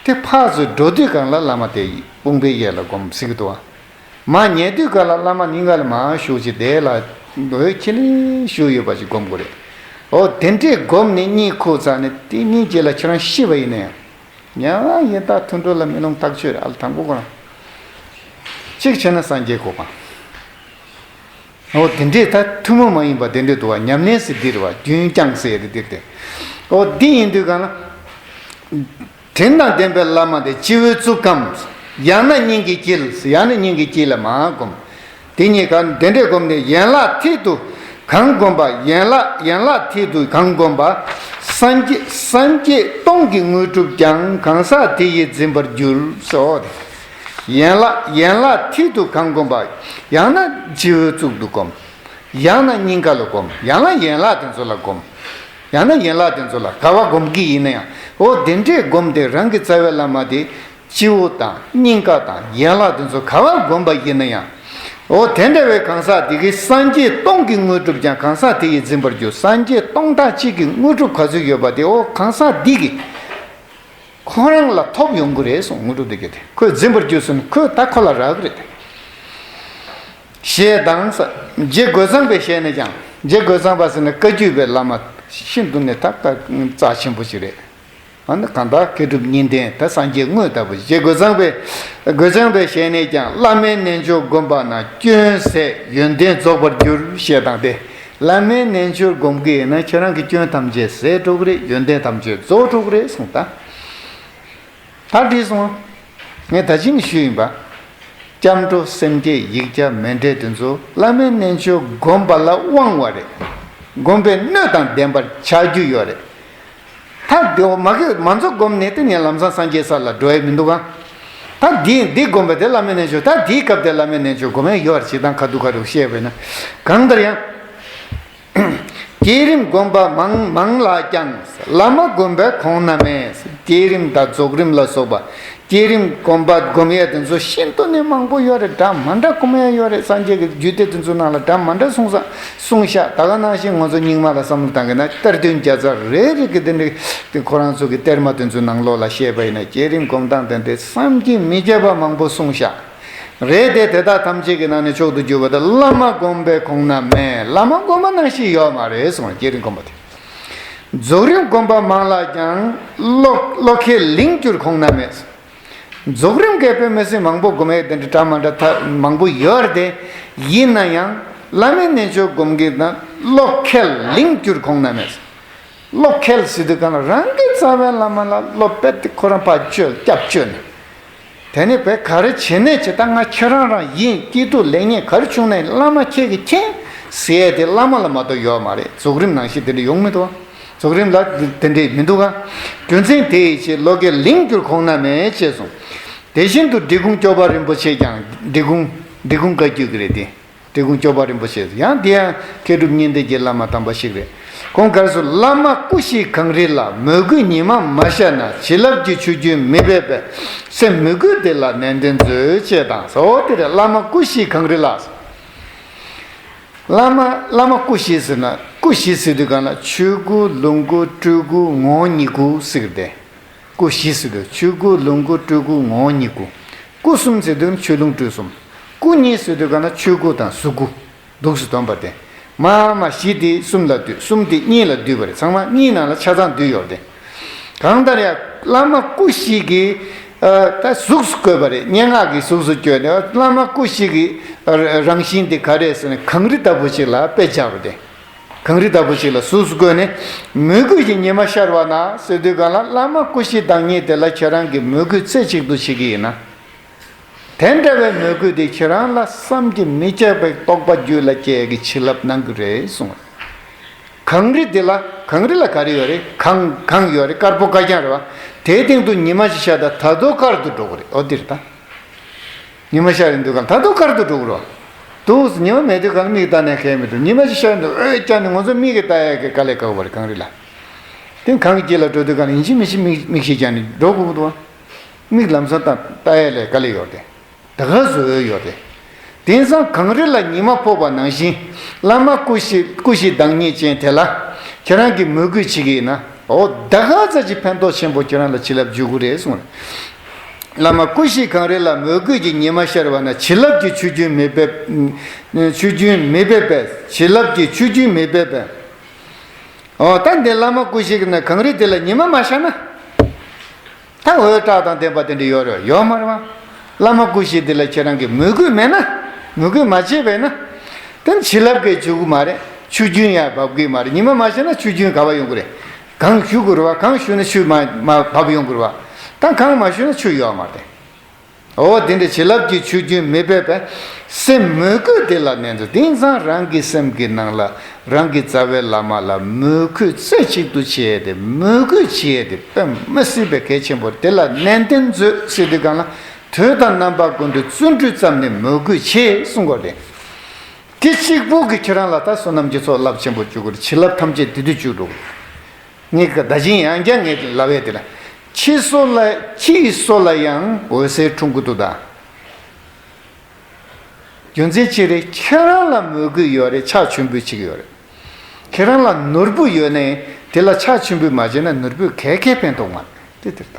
དེ་ཕར་ཚུར་འགྲོ་དུས་སྒང་ལ་བླ་མ་དེ་དཔུང་པའི་གཡས་ལ་སྒོམ་ཟེར་གི་འདུག་བ། མར་ཉལ་དུས་སྒང་ལ་བླ་མ་སྙིང་ག་ལ་མར་བཞུགས་བྱས་དེ་ལ་འོད་ཁྱི་ལི་བཞུགས་ཡོད་པ་ཅིག་སྒོམ་དགོས་རེད། འོ་དེ་འདྲས་སྒོམ་ནས་གཉིད་ཁུག་ཚར་ནས་དེ་གཉིད་རྗེས་ལ་ཁྱེད་རང་ཤི་བ་ཡིན་ན་ཡང་། ཡང་ཡིན་ད་ཐུན་གྲོལ་ལ་མེ་ལོང་ཐག་ཆོད་རེད། ཨ་ལ་དང་པོ་ཁོ་རང་གཅིག་བྱས་ན་སངས་རྒྱས་གོ་འཕང་། འོ་དེ་འདྲས་ད་ཐུན་མོང་མ་ཡིན་པ་དེ་འདྲས་འདུག་བ། ཉམས་ལེན་ཟེར་འདི་རེད་བ། རྒྱུན་བསྐྱངས་ཟེར་ཡ་དེ་འདིར་ཏེ། འོ་འདི་ཡིན་དུས་གང་ན། དྲིན་དང་ལྡན་པའི་བླ་མ་དེ། སྤྱི་བོའི་གཙུག་གམ། ཡང་ན་སྙིང་གི་དཀྱིལ། ཡང་ན་སྙིང་གི་དཀྱིལ་ལ་མར་བསྒོམ། དེ་གཉིས་ཀ་དེ་འདྲས་བསྒོམས་ནས་ཡན་ལག་མཐིལ་དུ་གང་བསྒོམ་པ། ཡན་ལག་ཡན་ལག་མཐིལ་དུ་གང་བསྒོམ་པ། སངས་རྒྱས་སངས་རྒྱས་སྟོང་གི་དངོས་གྲུབ་ཀྱང་། གང་ཟག་དེ་ཡིས་འཛིན་པར་འགྱུར་ཟེར། ཡན་ལག་ཡན་ལག་མཐིལ་དུ་གང་བསྒོམ་པ། ཡང་ན་སྤྱི་བོའི་གཙུག་ཏུ་བསྒོམ། ཡང་ན་སྙིང་ག་ལ་བསྒོམ། ཡང་ན་ཡན་ལག་དེ་ཚོ་ལ་བསྒོམ། ཡང་ན་ཡན་ལག་དེ་ཚོ་ལ་ག་བ་བསྒོམ་གི་ཡིན་ན་ཡང་། འོ་དེ་འདྲས་བསྒོམས་ཏེ་རང་གི་རྩ་བའི་བླ་མ་དེ་སྤྱི་བོ་དང་སྙིང་ག་དང་ཡན་ལག་དེ་ཚོ་ག་བ་བསྒོམ་པ་ཡིན་ན་ཡང་། འོ་དེ་འདྲ་བའི་གང་ཟག་དེ་གིས་སངས་རྒྱས་སྟོང་གི་དངོས་གྲུབ་ཀྱང་། གང་ཟག་དེ་ཡིས་འཛིན་པར་འགྱུར། སངས་རྒྱས་སྟོང་ཕྲག་གཅིག་གི་དངོས་གྲུབ་ག་ཚོད་ཡོད་པ་དེ། འོ་གང་ཟག་འདི་གིས་ཁོ་རང་ལ་ཐོབ་ཡོང་གི་རེད་གསུངས། དངོས་གྲུབ་དེ་ག་དེ་ཁོས་འཛིན་པར་འགྱུར་ཟེར་ན་ཁོས་ད་ཁོ་ལ་རག་གི་རེད། ཞེས་དང་ས། རྗེ་རྒོད་ཚང་པའི་ཞལ་ནས་ཀྱང་། རྗེ་རྒོད་ཚང་པ་ཟེར་ན་བཀའ་བརྒྱུད་པའི་བླ་མ་ཤིན་ཏུ་ནས་ད་བཀའ་རྩ་ཆེན་པོ་ཞིག་རེད། ཨ་ནི་གང་ལྟར་མཁས་གྲུབ་གཉིས་ལྡན་ད་སངས་རྒྱས་དངོས་ལྟ་བུ་རྗེ་རྒོད་ཚང་པའི་རྒོད་ཚང་པའི་ཞལ་ནས་ཀྱང་བླ་མའི་རྣལ་འབྱོར་བསྒོམས་པ་ན་སྐྱོན་ཟད་ཡོན་ཏན་རྫོགས་པར་འགྱུར་ཞེས་དང་སྟེ། བླ་མའི་རྣལ་འབྱོར་བསྒོམ་གྱི་ཡིན་ན་ཁྱེད་རང་གི་སྐྱོན་ཐམས་ཅད་ཟད་འགྲོ་གི་རེད། ཡོན་ཏན་ཐམས་ཅད་རྫོགས་འགྲོ་གི་རེད་གསུངས་ད། ད་བྲིས་སོང་། ངས་ད་ཅི་ནས་ཞུས་ཡིན་པ། སྐྱབས་འགྲོ་སེམས་བསྐྱེད་ཡིག་བརྒྱ་མཎྜལ་དེ་ཚོ་བླ་མའི་རྣལ་འབྱོར་བསྒོམས་པ་ལ་དབང་བ་རེད། བསྒོམས་པའི་སྣོད་དང་ལྡན་པར་ཆགས་རྒྱུ་ཡོད་རེད། ད་དེ་མ་གི་མ་ཚོ་བསྒོམས་ནས་དེ་ནས་ལམ་སང་སངས་རྒྱས་ས་ལ་འགྲོ་ཡི་མི་འདུག་ག་ད་འདི་འདི་བསྒོམས་པ་དེ་བླ་མའི་རྣལ་འབྱོར། ད་འདིའི་སྐབས་དེ་བླ་མའི་རྣལ་འབྱོར་བསྒོམ་ཡ་ཡོད་རེད། ཅིག་དང་ཁ་ཐུག་ཁ་ཐུག་བཤད་པས་ན། གང་ལྟར་ཡང་། བསྐྱེད་རིམ་བསྒོམ་པ་མང་མང་ལ་ཀྱང་། བླ་མ་བསྒོམ་པའི་གོང་ན་མེད། བསྐྱེད་རིམ་དང་རྫོགས་རིམ་ལ་སོགས་པ། བསྐྱེད་རིམ་བསྒོམ་པ་བསྒོམ་ཡས་དེ་ཚོ་ཤིན་ཏུ་ནས་མང་པོ་ཡོད་རེད། འདྲ་མ་འདྲ་བསྒོམ་ཡས་ཡོད་རེད། སངས་རྒྱས་ཀྱི་རྒྱུད་སྡེ་དེ་ཚོ་ནང་ལ་འདྲ་མ་འདྲ་གསུངས་ས་གསུངས་ཤག་ད་ག་ནང་བཞིན་ང་ཚོ་རྙིང་མ་ལ་བསམ་བློ་བཏང་གི་ན་གཏེར་སྟོན་བརྒྱ་རྩ་རེ་རེ་གི་དེ་འདྲའི་དེ་ཁོ་རང་ཚོ་གི་གཏེར་མ་དེ་ཚོའི་ནང་ལོགས་ལ་བཤད་པ་ཡིན་ན་བསྐྱེད་རིམ་བསྒོམ་སྟངས་དེ་འདྲའི་བསམ་གྱིས་མི་ཁྱབ་པ་མང་པོ་གསུངས་ཤག་རེད་དེ། དེ་དག་ཐམས་ཅད་ཀྱི་ནང་ནས་མཆོག་ཏུ་གྱུར་པ་དེ་བླ་མ་བསྒོམ་པའི་གོང་ན་མེད། བླ་མ་བསྒོམ་པ་ནང་བཞིན་ཡོད་མ་རེད་གསུངས། བསྐྱེད་རིམ་བསྒོམ་པ་དེ། རྫོགས་རིམ་བསྒོམ་པ་མང་ལ་ཀྱང་། བློ་བློ་ཁས་ལིང་གྱུར་གོང་ན་མེད། རྫོགས་རིམ་གྱི་དཔེ་མི་སྲིད་མང་པོ་བསྒོམ་ཡས་དེ་འདྲ་འདྲ་མ་འདྲ་ད་མང་པོ་ཡོད་རེད་དེ། ཡིན་ན་ཡང་བླ་མའི་རྣལ་འབྱོར་བསྒོམ་གྱི་ན་བློ་ཁས་ལིང་གྱུར་གོང་ན་མེད། བློ་ཁེལ་ཟེར་དུས་གང་ལ་རང་གི་རྩ་བའི་བླ་མ་ལ་བློ་དཔེ་དེ་ཁོ་རང་ཕར་བཅོལ་སྐྱབས་བཅོལ་ནས། དེ་ནས་བས་ག་རེ་བྱེད་ནས་བྱེད། ད་ང་ཁྱེད་རང་རང་ཡིན། སྐྱིད་སྡུག་ལེགས་ཉེས་ག་རེ་བྱུང་ནས་བླ་མ་ཁྱེད་ཀྱི་མཁྱེན་ཟེར་ཡས་དེ་བླ་མ་ལ་མ་གཏོགས་ཡོད་མ་རེད། རྫོགས་རིམ་ནང་བཞིན་དེ་འདྲ་ཡོང་མི་འདུག་རྫོགས་རིམ་ལ་དེ་འདྲ་མི་འདུག་ག་རྒྱུ་མཚན་དེ་ཡི་ཕྱིར་བློ་ཁེལ་ལིང་གྱུར་གོང་ན་མེད་ཅེས་གསུངས། དེ་བཞིན་དུ་འབྲི་གུང་སྐྱོབ་པ་རིན་པོ་ཆེས་ཀྱང་། འབྲི་གུང་འབྲི་གུང་བཀའ་བརྒྱུད་ཀྱི་རེད་དེ། འབྲི་གུང་སྐྱོབ་པ་རིན་པོ་ཆེ་ཡང་དེ་ཡང་མཁས་གྲུབ་གཉིས་ལྡན་གྱི་བླ་མ་དམ་པ་ཞིག་རེད། ཁོང་ག་རེ་ཟེར། བླ་མ་སྐུ་གཤེགས་གངས་རི་ལ། མོས་གུས་ཉི་མ་མ་ཤར་ན། བྱིན་རླབས་ཀྱི་ཆུ་རྒྱུན་མི་འབེབས་པས། སེམས་མོས་གུས་དེ་ལ་ནན་ཏན་མཛོད་ཅེས་དང་། ཟེར་འོ་དེ་རེད། བླ་མ་སྐུ་གཤེགས་གངས་རི་ལ། བླ་མ་བླ་མ་སྐུ་གཤེགས་ཟེར་ན་སྐུ་གཤེགས་ཟེར་དུས་གང་ལ་ཆོས་སྐུ་ལོངས་སྐུ་སྤྲུལ་སྐུ་ངོ་བོ་ཉིད་སྐུ་ཟེར་གི་རེད། སྐུ་བཞི་ཟེར་དུས་ཆོས་སྐུ་ལོངས་སྐུ་སྤྲུལ་སྐུ་ངོ་བོ་ཉིད་སྐུ། སྐུ་གསུམ་ཟེར་དུས་ཆོས་ལོངས་སྤྲུལ་གསུམ། སྐུ་གཉིས་ཟེར་དུས་གང་ན་ཆོས་སྐུ་དང་གཟུགས་སྐུ། འདུག་སེ་སྟོན་པ་དེ། མ་མ་བཞི་དེ་གསུམ་ལ་འདུས། གསུམ་དེ་གཉིས་ལ་འདུས་པ་རེད། ཚང་མ་གཉིས་ནང་ལ་ཆ་ཚང་འདུས་ཡོད་དེ། གང་ལྟར་ཡང་བླ་མ་སྐུ་བཞི་གི་ཨ་ད་གཟུགས་སུ་བཀོད་པ་རེད། སྙན་ངག་གི་གཟུགས་སུ་བཀོད་ནས་བླ་མ་སྐུ་བཞི་གི་ཨ་རང་བཞིན་དེ་ག་རེད་ཟེར་ན་གངས་རི་ལྟ་བུ་ཞིག་ལ་དཔེ་སྦྱར་བ་དེ། གངས་རི་ལྟ་བུ་ཞིག་ལ་གཟུགས་སུ་བཀོད་ནས་མོས་གུས་ཀྱི་ཉི་མ་ཤར་བ་ན་ཟེར་དུས་གང་ལ་བླ་མ་སྐུ་བཞི་བདག་ཉིད་དེ་ལ་ཁྱེད་རང་གིས་མོས་གུས་རྩེ་གཅིག་ཏུ་བྱེད་ཀྱི་ཡིན་ན། དེ་འདྲ་བའི་མོས་གུས་དེ་ཁྱེད་རང་ལ་བསམ་གྱིས་མི་ཁྱབ་པའི་རྟོགས་པ་རྒྱུད་ལ་སྐྱེ་ཡག་གི་བྱིན་རླབས་གནང་གི་རེད་གསུངས། གངས་རི་དེ་ལ་གངས་རི་ལ་ག་རེ་ཡོད་རེད། གངས་གངས་ཡོད་རེད། དཀར་པོ་དཀར་རྐྱང་རེད་བ། དེའི་སྟེང་དུ་ཉི་མ་ཞིག་ཤར་ད་ད་དུང་དཀར་དུ་འགྲོ་གི་རེད། འོ་དེ་རེད་ད། ཉི་མ་ཤར་ཡོང་དུས་གང་ད་དུང་དཀར་དུ་འགྲོ་གི་རེད། འདུག་ཉི་མ་མེད་དུས་གང་མིག་ལྟ་ནས་ཁེལ་མི་འདུག་ཉི་མ་ཞིག་ཤར་འདུག་ཨོ་ཀྱང་ནི་ང་ཚོ་མིག་གིས་ལྟ་ཡག་གི་དཀའ་ལས་ཁག་པོ་རེད་གངས་རི་ལ། དེ་གངས་ཀྱི་དཀྱིལ་ལ་འགྲོ་དུས་གང་ལ་ཡིན་གཅིག་མིན་གཅིག་མིག་མིག་ཤེས་ཀྱང་ནི་འགྲོ་དགོས་ཀྱི་འདུག་བ། མིག་ལམ་སང་ལྟ་ལྟ་ཡག་ལས་དཀའ་ལས་ཡོད་དེ། ད་ག་བཟོ་འོས་ཡོད་དེ། དེང་སང་གངས་རི་ལ་ཉི་མ་ཕོག་པ་ནང་བཞིན། བླ་མ་སྐུ་བཞི་སྐུ་བཞི་བདག་ཉིད་ཅན་དེ་ལ་ཁྱེད་རང་གིས་མོས་གུས་བྱེད་ཀྱི་ཡིན་ན། འོ་ད་ག་ཙམ་གྱི་ཕན་ཐོགས་ཆེན་པོ་ཁྱེད་རང་ལ་བྱིན་རླབས་འཇུག་གི་རེད་གསུངས་རེད། བླ་མ་སྐུ་བཞི་གངས་རི་ལ། མོས་གུས་ཀྱི་ཉི་མ་ཤར་བ་ན། བྱིན་རླབས་ཀྱི་ཆུ་རྒྱུན་མི་འབེབས། ཆུ་རྒྱུན་མི་འབེབས་པས། བྱིན་རླབས་ཀྱི་ཆུ་རྒྱུན་མི་འབེབས་པས། འོ་ད་འདི་བླ་མ་སྐུ་བཞི་གི་ན་གངས་རི་དེ་ལ་ཉི་མ་མ་ཤར་ན། ད་འོད་བཀྲག་དང་ལྡན་པ་དེ་འདྲ་ཡོད་རེད་ཡོད་མ་རེད་བ། བླ་མ་སྐུ་བཞི་དེ་ལ་ཁྱེད་རང་གིས་མོས་གུས་མེད་ན། མོས་གུས་མ་བྱས་པས་ན། དེ་བྱིན་རླབས་ཀྱིས་འཇུག་གི་མ་རེད། ཆུ་རྒྱུན་ཡང་འབབ་གི་མ་རེད། ཉི་མ་མ་ཤར་ན་ཆུ་རྒྱུན་ག་པར་ཡོང་གི་རེད། གངས་བཞུ་དགོས་རེད་བ། གངས་བཞུ་ན་ཆུ་མ་མ་འབབ་ཡོང་གི་རེད་བ། ད་གངས་མ་བཞུ་ན་ཆུ་ཡོད་མ་རེད། འོ་དེ་འདྲ་བྱིན་རླབས་ཀྱི་ཆུ་རྒྱུན་མི་འབེབས་པས། སེམས་མོས་གུས་དེ་ལ་ནན་ཏུ། དེང་སང་རང་གི་སེམས་ཀྱི་ནང་ལ་རང་གི་རྩ་བའི་བླ་མ་ལ་མོས་གུས་རྩེ་གཅིག་ཏུ་བྱས་ཏེ་མོས་གུས་བྱས་ཏེ་དཔེ་མི་སྲིད་པའི་གལ་ཆེན་པོ་དེ་ལ་ནན་ཏན་མཛོད་ཟེར་དུས་གང་ལ་དུས་དང་རྣམ་པ་ཀུན་ཏུ་བརྩོན་འགྲུས་བརྩམས་ནས་མོས་གུས་བྱེད་གསུང་དགོས་རེད། དེ་གཅིག་པུ་གིས་ཁྱེད་རང་ལ་ད་བསོད་ནམས་ཀྱི་ཚོགས་རླབས་ཆེན་པོ་བཅུག་གི་རེད། བྱིན་རླབས་ཐམས་ཅད་དེ་དུས་བཅུག་འགྲོ་གི་རེད། ངས་ཀ་ད་ཅིང་ཡང་བསྐྱར་ངས་ལབ་ཡས་དེ་ལ། ཁྱི་སོ་ལ་ཁྱི་ཡི་སོ་ལ་ཡང་འོད་ཟེར་འཁྲུངས་ཀྱི་འདུག་ད། རྒྱུ་མཚན་ཅི་རེད། ཁྱེད་རང་ལ་མོས་གུས་ཡོད་རེད། ཕྱག་མཆོད་འབུལ་བྱེད་ཀྱི་ཡོད་རེད། ཁྱེད་རང་ལ་ནོར་བུ་ཡོད་ནའི་དེ་ལ་ཕྱག་མཆོད་འབུལ་མ་བྱས་ན་ནོར་བུས་ག་གེ་ཕན་ཐོགས་མ་རེད། དེ་དེ་རེད་ད།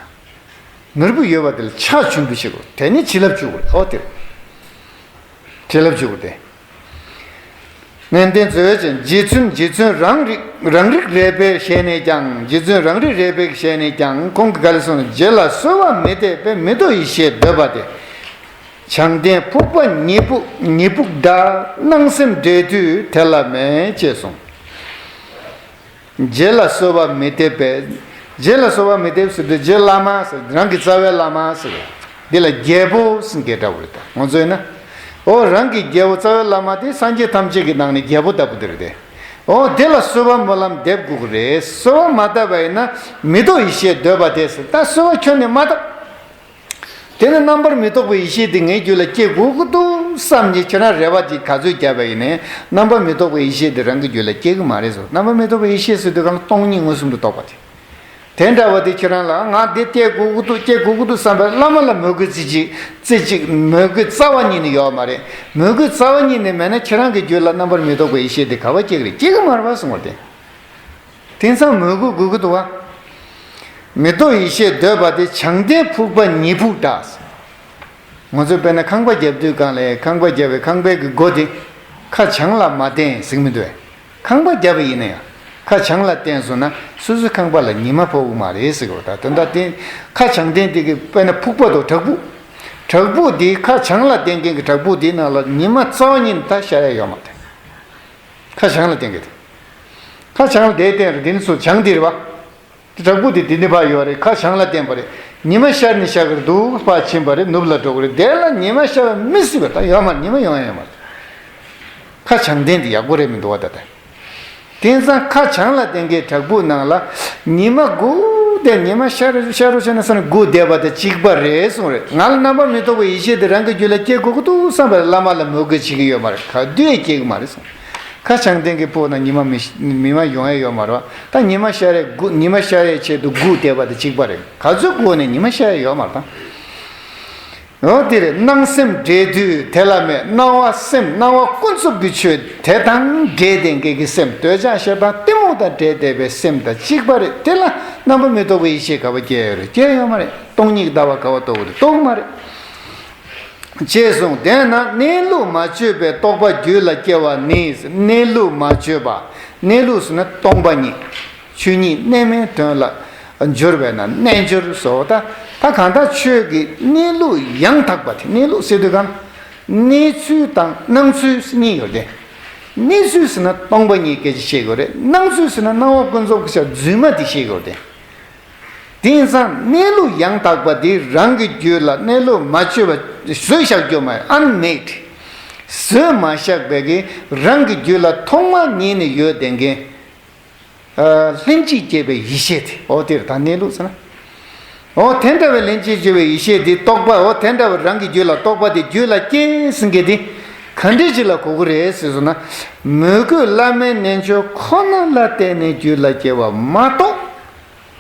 ནོར་བུ་ཡོད་པ་དེ་ལ་ཕྱག་མཆོད་འབུལ་བྱེད་དགོས། དེ་ནི་བྱིན་རླབས་བཅུག་དགོས། ཨོ་དེ་རེད། བྱིན་རླབས་བཅུག་དགོས་ཏེ། ནན་ཏན་མཛོད་ཅན། རྗེ་བཙུན། རྗེ་བཙུན་རང་རིག་རང་རིག་རེད་པས་ཞེས་ནས་ཀྱང་། རྗེ་བཙུན་རང་རིག་རེད་པས་ཞེས་ནས་ཀྱང་། ཁོང་གིས་ག་རེ་གསུངས་ན། རྗེ་ལ་གསོལ་བ་མི་འདེབས་པས་མི་ཐོབ་ཡེ་ཤེས་འདོད་པ་དེ། བྱང་ལྡན་ཕུག་པ་ཉི་ཕུག་ཉི་ཕུག་འདྲ། སྣང་སེམས་འདྲེས་དུས་དེ་ལ་མེད། ཅེས་གསུངས། རྗེ་ལ་གསོལ་བ་མི་འདེབས་པས། རྗེ་ལ་གསོལ་བ་མི་འདེབས་ཟེར་དུས་རྗེ་བླ་མ་ཟེར། རང་གི་རྩ་བའི་བླ་མ་ཟེར། འདི་ལ་རྒྱལ་པོ་ཟེར་གྱི་འདྲ་བོ་རེད། ད་ང་ཚོས་ན། འོ་རང་གི་རྒྱལ་པོ་རྩ་བའི་བླ་མ་དེ་སངས་རྒྱས་ཐམས་ཅད་ཀྱི་ནང་ནས་རྒྱལ་པོ་ལྟ་བུ་དེ་རེད་དེ། འོ་དེ་ལ་གསོལ་བ་སྨོན་ལམ་འདེབས་དགོས་ཀྱི་རེད། གསོལ་བ་མ་བཏབ་པ་ཡིན་ན་མི་ཐོབ་ཡེ་ཤེས་འདོད་པ་དེ་ཟེར། ད་གསོལ་བ་ཁྱོན་ནས་མ་བཏབ། དེ་ནི་རྣམ་པར་མི་རྟོག་པའི་ཡེ་ཤེས་དེ་ངའི་རྒྱུད་ལ་སྐྱེ་དགོས་ཀྱི་འདུག་བསམ་ནས་ཁྱེད་རང་རེ་བ་དེ་ག་ཚོད་བརྒྱབ་པ་ཡིན་ནའི་རྣམ་པར་མི་རྟོག་པའི་ཡེ་ཤེས་དེ་རང་གི་རྒྱུད་ལ་སྐྱེ་གི་མ་རེད་ཟེར། རྣམ་པར་མི་རྟོག་པའི་ཡེ་ཤེས་ཟེར་དུས་གང་ལ་སྟོང་ཉིད་མངོན་སུམ་དུ་རྟོགས་པ་དེ། དེ་འདྲ་བ་དེ་ཁྱེད་རང་ལ་ང་འདི་སྐྱེ་དགོས་ཀྱི་འདུག་སྐྱེ་དགོས་ཀྱི་འདུག་བསམ་པའི་བླ་མ་ལ་མོས་གུས་རྩེ་གཅིག་རྩེ་གཅིག་མོས་གུས་རྩ་བ་ཉིད་ནས་ཡོད་མ་རེད། མོས་གུས་རྩ་བ་ཉིད་ནས་མེད་ན་ཁྱེད་རང་གི་རྒྱུད་ལ་རྣམ་པར་མི་རྟོག་པའི་ཡེ་ཤེས་དེ་ག་བ་སྐྱེ་གི་རེད། སྐྱེ་གི་མ་རེད་པ་གསུངས་པ་དེ། དེང་སང་མོས་གུས་དགོས་ཀྱི་འདུག་བ། མི་རྟོག་ཡེ་ཤེས་འདོད་པ་དེ་བྱང་ལྡན་ཕུག་པ་ཉི་ཕུག་འདྲ། ང་ཚོས་དཔེར་ན་ཁང་པ་བརྒྱབ་དུས་གང་ལས་ཁང་པ་བརྒྱབ་པའི་ཁང་པའི་གི་སྒོ་དེ་ཁ་བྱང་ལ་མ་བསྟན་ཟེར་གྱི་མི་འདུག་གས། ཁང་པ་བརྒྱབ་པ་ཡིན་ན་ཡང་ཁ་བྱང་ལ་བསྟན་སོང་ན་སོ་སོའི་ཁང་པ་ལ་ཉི་མ་ཕོག་གི་མ་རེད་ཟེར་གི་རེད། ད་དོན་དག་དེ་ཁ་བྱང་བསྟན་དེ་གི་དཔེར་ན་ཕུག་པ་དང་བྲག་ཕུག་བྲག་ཕུག་དེ་ཁ་བྱང་ལ་བསྟན་མཁན་གྱི་བྲག་ཕུག་དེའི་ནང་ལ་ཉི་མ་རྩ་བ་ཉིད་ནས་ད་ཤར་ཡ་ཡོད་མ་རེད། ཁ་བྱང་ལ་བསྟན་མཁན་དེ། ཁ་བྱང་ལ་དེ་བསྟན་རེད། དེ་ནི་ཚུར་བྱང་དེ་རེད་བ། བྲག་ཕུག་དེ་དེ་ནི་ཕར་ཡོད་རེད། ཁ་བྱང་ལ་བསྟན་པ་རེད། ཉི་མ་ཤར་ནས་ཤར་གི་རེད་འདུག་ཕར་ཕྱིན་པ་རེད། ནུབ་ལ་འགྲོ་གི་རེད། དེ་ལ་ཉི་མ་ཤར་བ་མི་སྲིད་པ་ད་ཡོད་མ་རེད། ཉི་མ་ཡོང་ཡ་ཡོད་མ་རེད། ཁ་བྱང་བསྟན་དེ་ཡག་པོ་རེད་མི་འདུག་བ། ད་ལྟ་དེང་སང་ཁ་བྱང་ལ་བསྟན་མཁན་བྲག་ཕུག་ནང་ལ་ཉི་མ་སྒུག་བསྡད། ཉི་མ་ཤར་ཤར་རོགས་བྱས་ན་བསམ་ནས་སྒུག་བསྡད་པ་དང་གཅིག་པ་རེད་གསུངས་རེད། ང་ལ་རྣམ་པར་མི་རྟོག་པའི་ཡེ་ཤེས་དེ་རང་གི་རྒྱུད་ལ་སྐྱེ་དགོས་ཀྱི་འདུག་བསམ་པ་ལ་བླ་མ་ལ་མོས་གུས་བྱེད་ཀྱི་ཡོད་མ་རེད། ག་དུས་ཡང་སྐྱེ་གི་མ་རེད་གསུངས། ཁ་བྱང་བསྟན་གྱི་ཕུག་ན་ཉི་མ་མི་ཤ- ཉི་མ་ཡོང་ཡ་ཡོད་མ་རེད་བ། ད་ཉི་མ་ཤར་ཡའི་སྒུག་ཉི་མ་ཤར་ཡའི་ཆེད་དུ་སྒུག་བསྡད་པ་དང་གཅིག་པ་རེད། ག་ཚོད་སྒུག་ནས་ཉི་མ་ཤར་ཡ་ཡོད་མ་རེད་ད། འོ་དེ་རེད། སྣང་སེམས་འདྲེས་དུས་དེ་ལ་མེད། སྣང་བ་སེམས་སྣང་བ་ཀུན་རྫོབ་ཀྱི་ཆོས་དེ་དང་འདྲེས་ཏེ་འགལ་གྱི་སེམས་འདོད་ཆགས་ཞེ་སྡང་གཏི་མུག་དང་འདྲེས་བསྡད་པའི་སེམས་དང་གཅིག་པ་རེད། དེ་ལ་རྣམ་པར་མི་རྟོག་པའི་ཡེ་ཤེས་ག་བ་སྐྱེ་ཡོད་རེད། སྐྱེ་ཡོད་མ་རེད། སྟོང་ཉིད་ལྟ་བ་ག་བ་རྟོགས་ཀྱི་རེད། རྟོགས་མ་རེད། ཅེས་གསུངས། དེས་ན་གནས་ལུགས་མ་བཅོས་པའི་རྟོག་པ་རྒྱུད་ལ་སྐྱེ་བ་ནི། གནས་ལུགས་མ་བཅོས་པ། གནས་ལུགས་ཟེར་ན་སྟོང་པ་ཉིད། ཆོས་ཉིད་གནས་མལ་དོན་ལ་སྦྱོར་བས་ན་རྣལ་འབྱོར་ཟེར། ད་ད་གང་ལྟར་ཆོས་ཀྱི་གནས་ལུགས་ཡང་དག་པ་དེ། གནས་ལུགས་ཟེར་དུས་གང་གནས་ཚུལ་དང་སྣང་ཚུལ་གཉིས་ཡོད་དེ། གནས་ཚུལ་ཟེར་ན་སྟོང་པ་ཉིད་སྐད་ཆ་བཤད་དགོས་རེད། སྣང་ཚུལ་ཟེར་ན་སྣང་བ་ཀུན་རྫོབ་ཀྱི་ཆ་རྫུན་མ་དེ་བཤད་དགོས་རེད་དེ། དེ་ཡིན་ཙང་གནས་ལུགས་ཡང་དག་པ་དེ་རང་གི་རྒྱུད་ལ་གནས་ལུགས་མ་བཅོས་པ་བཟོས་བཞག་རྒྱུ་མ་རེད། unmade། བཟོས་མ་བཞག་པའི་གི་རང་གི་རྒྱུད་ལ་ཐོག་མ་ཉིད་ནས་ཡོད་བསྡད་མཁན། ཨ། ལྷན་ཅིག་སྐྱེས་པའི་ཡེ་ཤེས་དེ། འོ་དེར་ད་གནས་ལུགས་ཟེར་ན། འོ་དེ་འདྲ་བའི་ལྷན་ཅིག་སྐྱེས་པའི་ཡེ་ཤེས་དེ་རྟོག་པ། འོ་དེ་འདྲ་བའི་རང་གི་རྒྱུད་ལ་རྟོག་པ་དེ་རྒྱུད་ལ་སྐྱེས་ཟིན་མཁན་དེ་ག་འདྲ་ཅིག་ལ་གོ་གི་རེད་ཟེར་སོང་ན། མོས་གུས་བླ་མའི་རྣལ་འབྱོར་ཁོ་ན་ལ་བརྟེན་ནས་རྒྱུད་ལ་སྐྱེ་བ་མ་གཏོགས།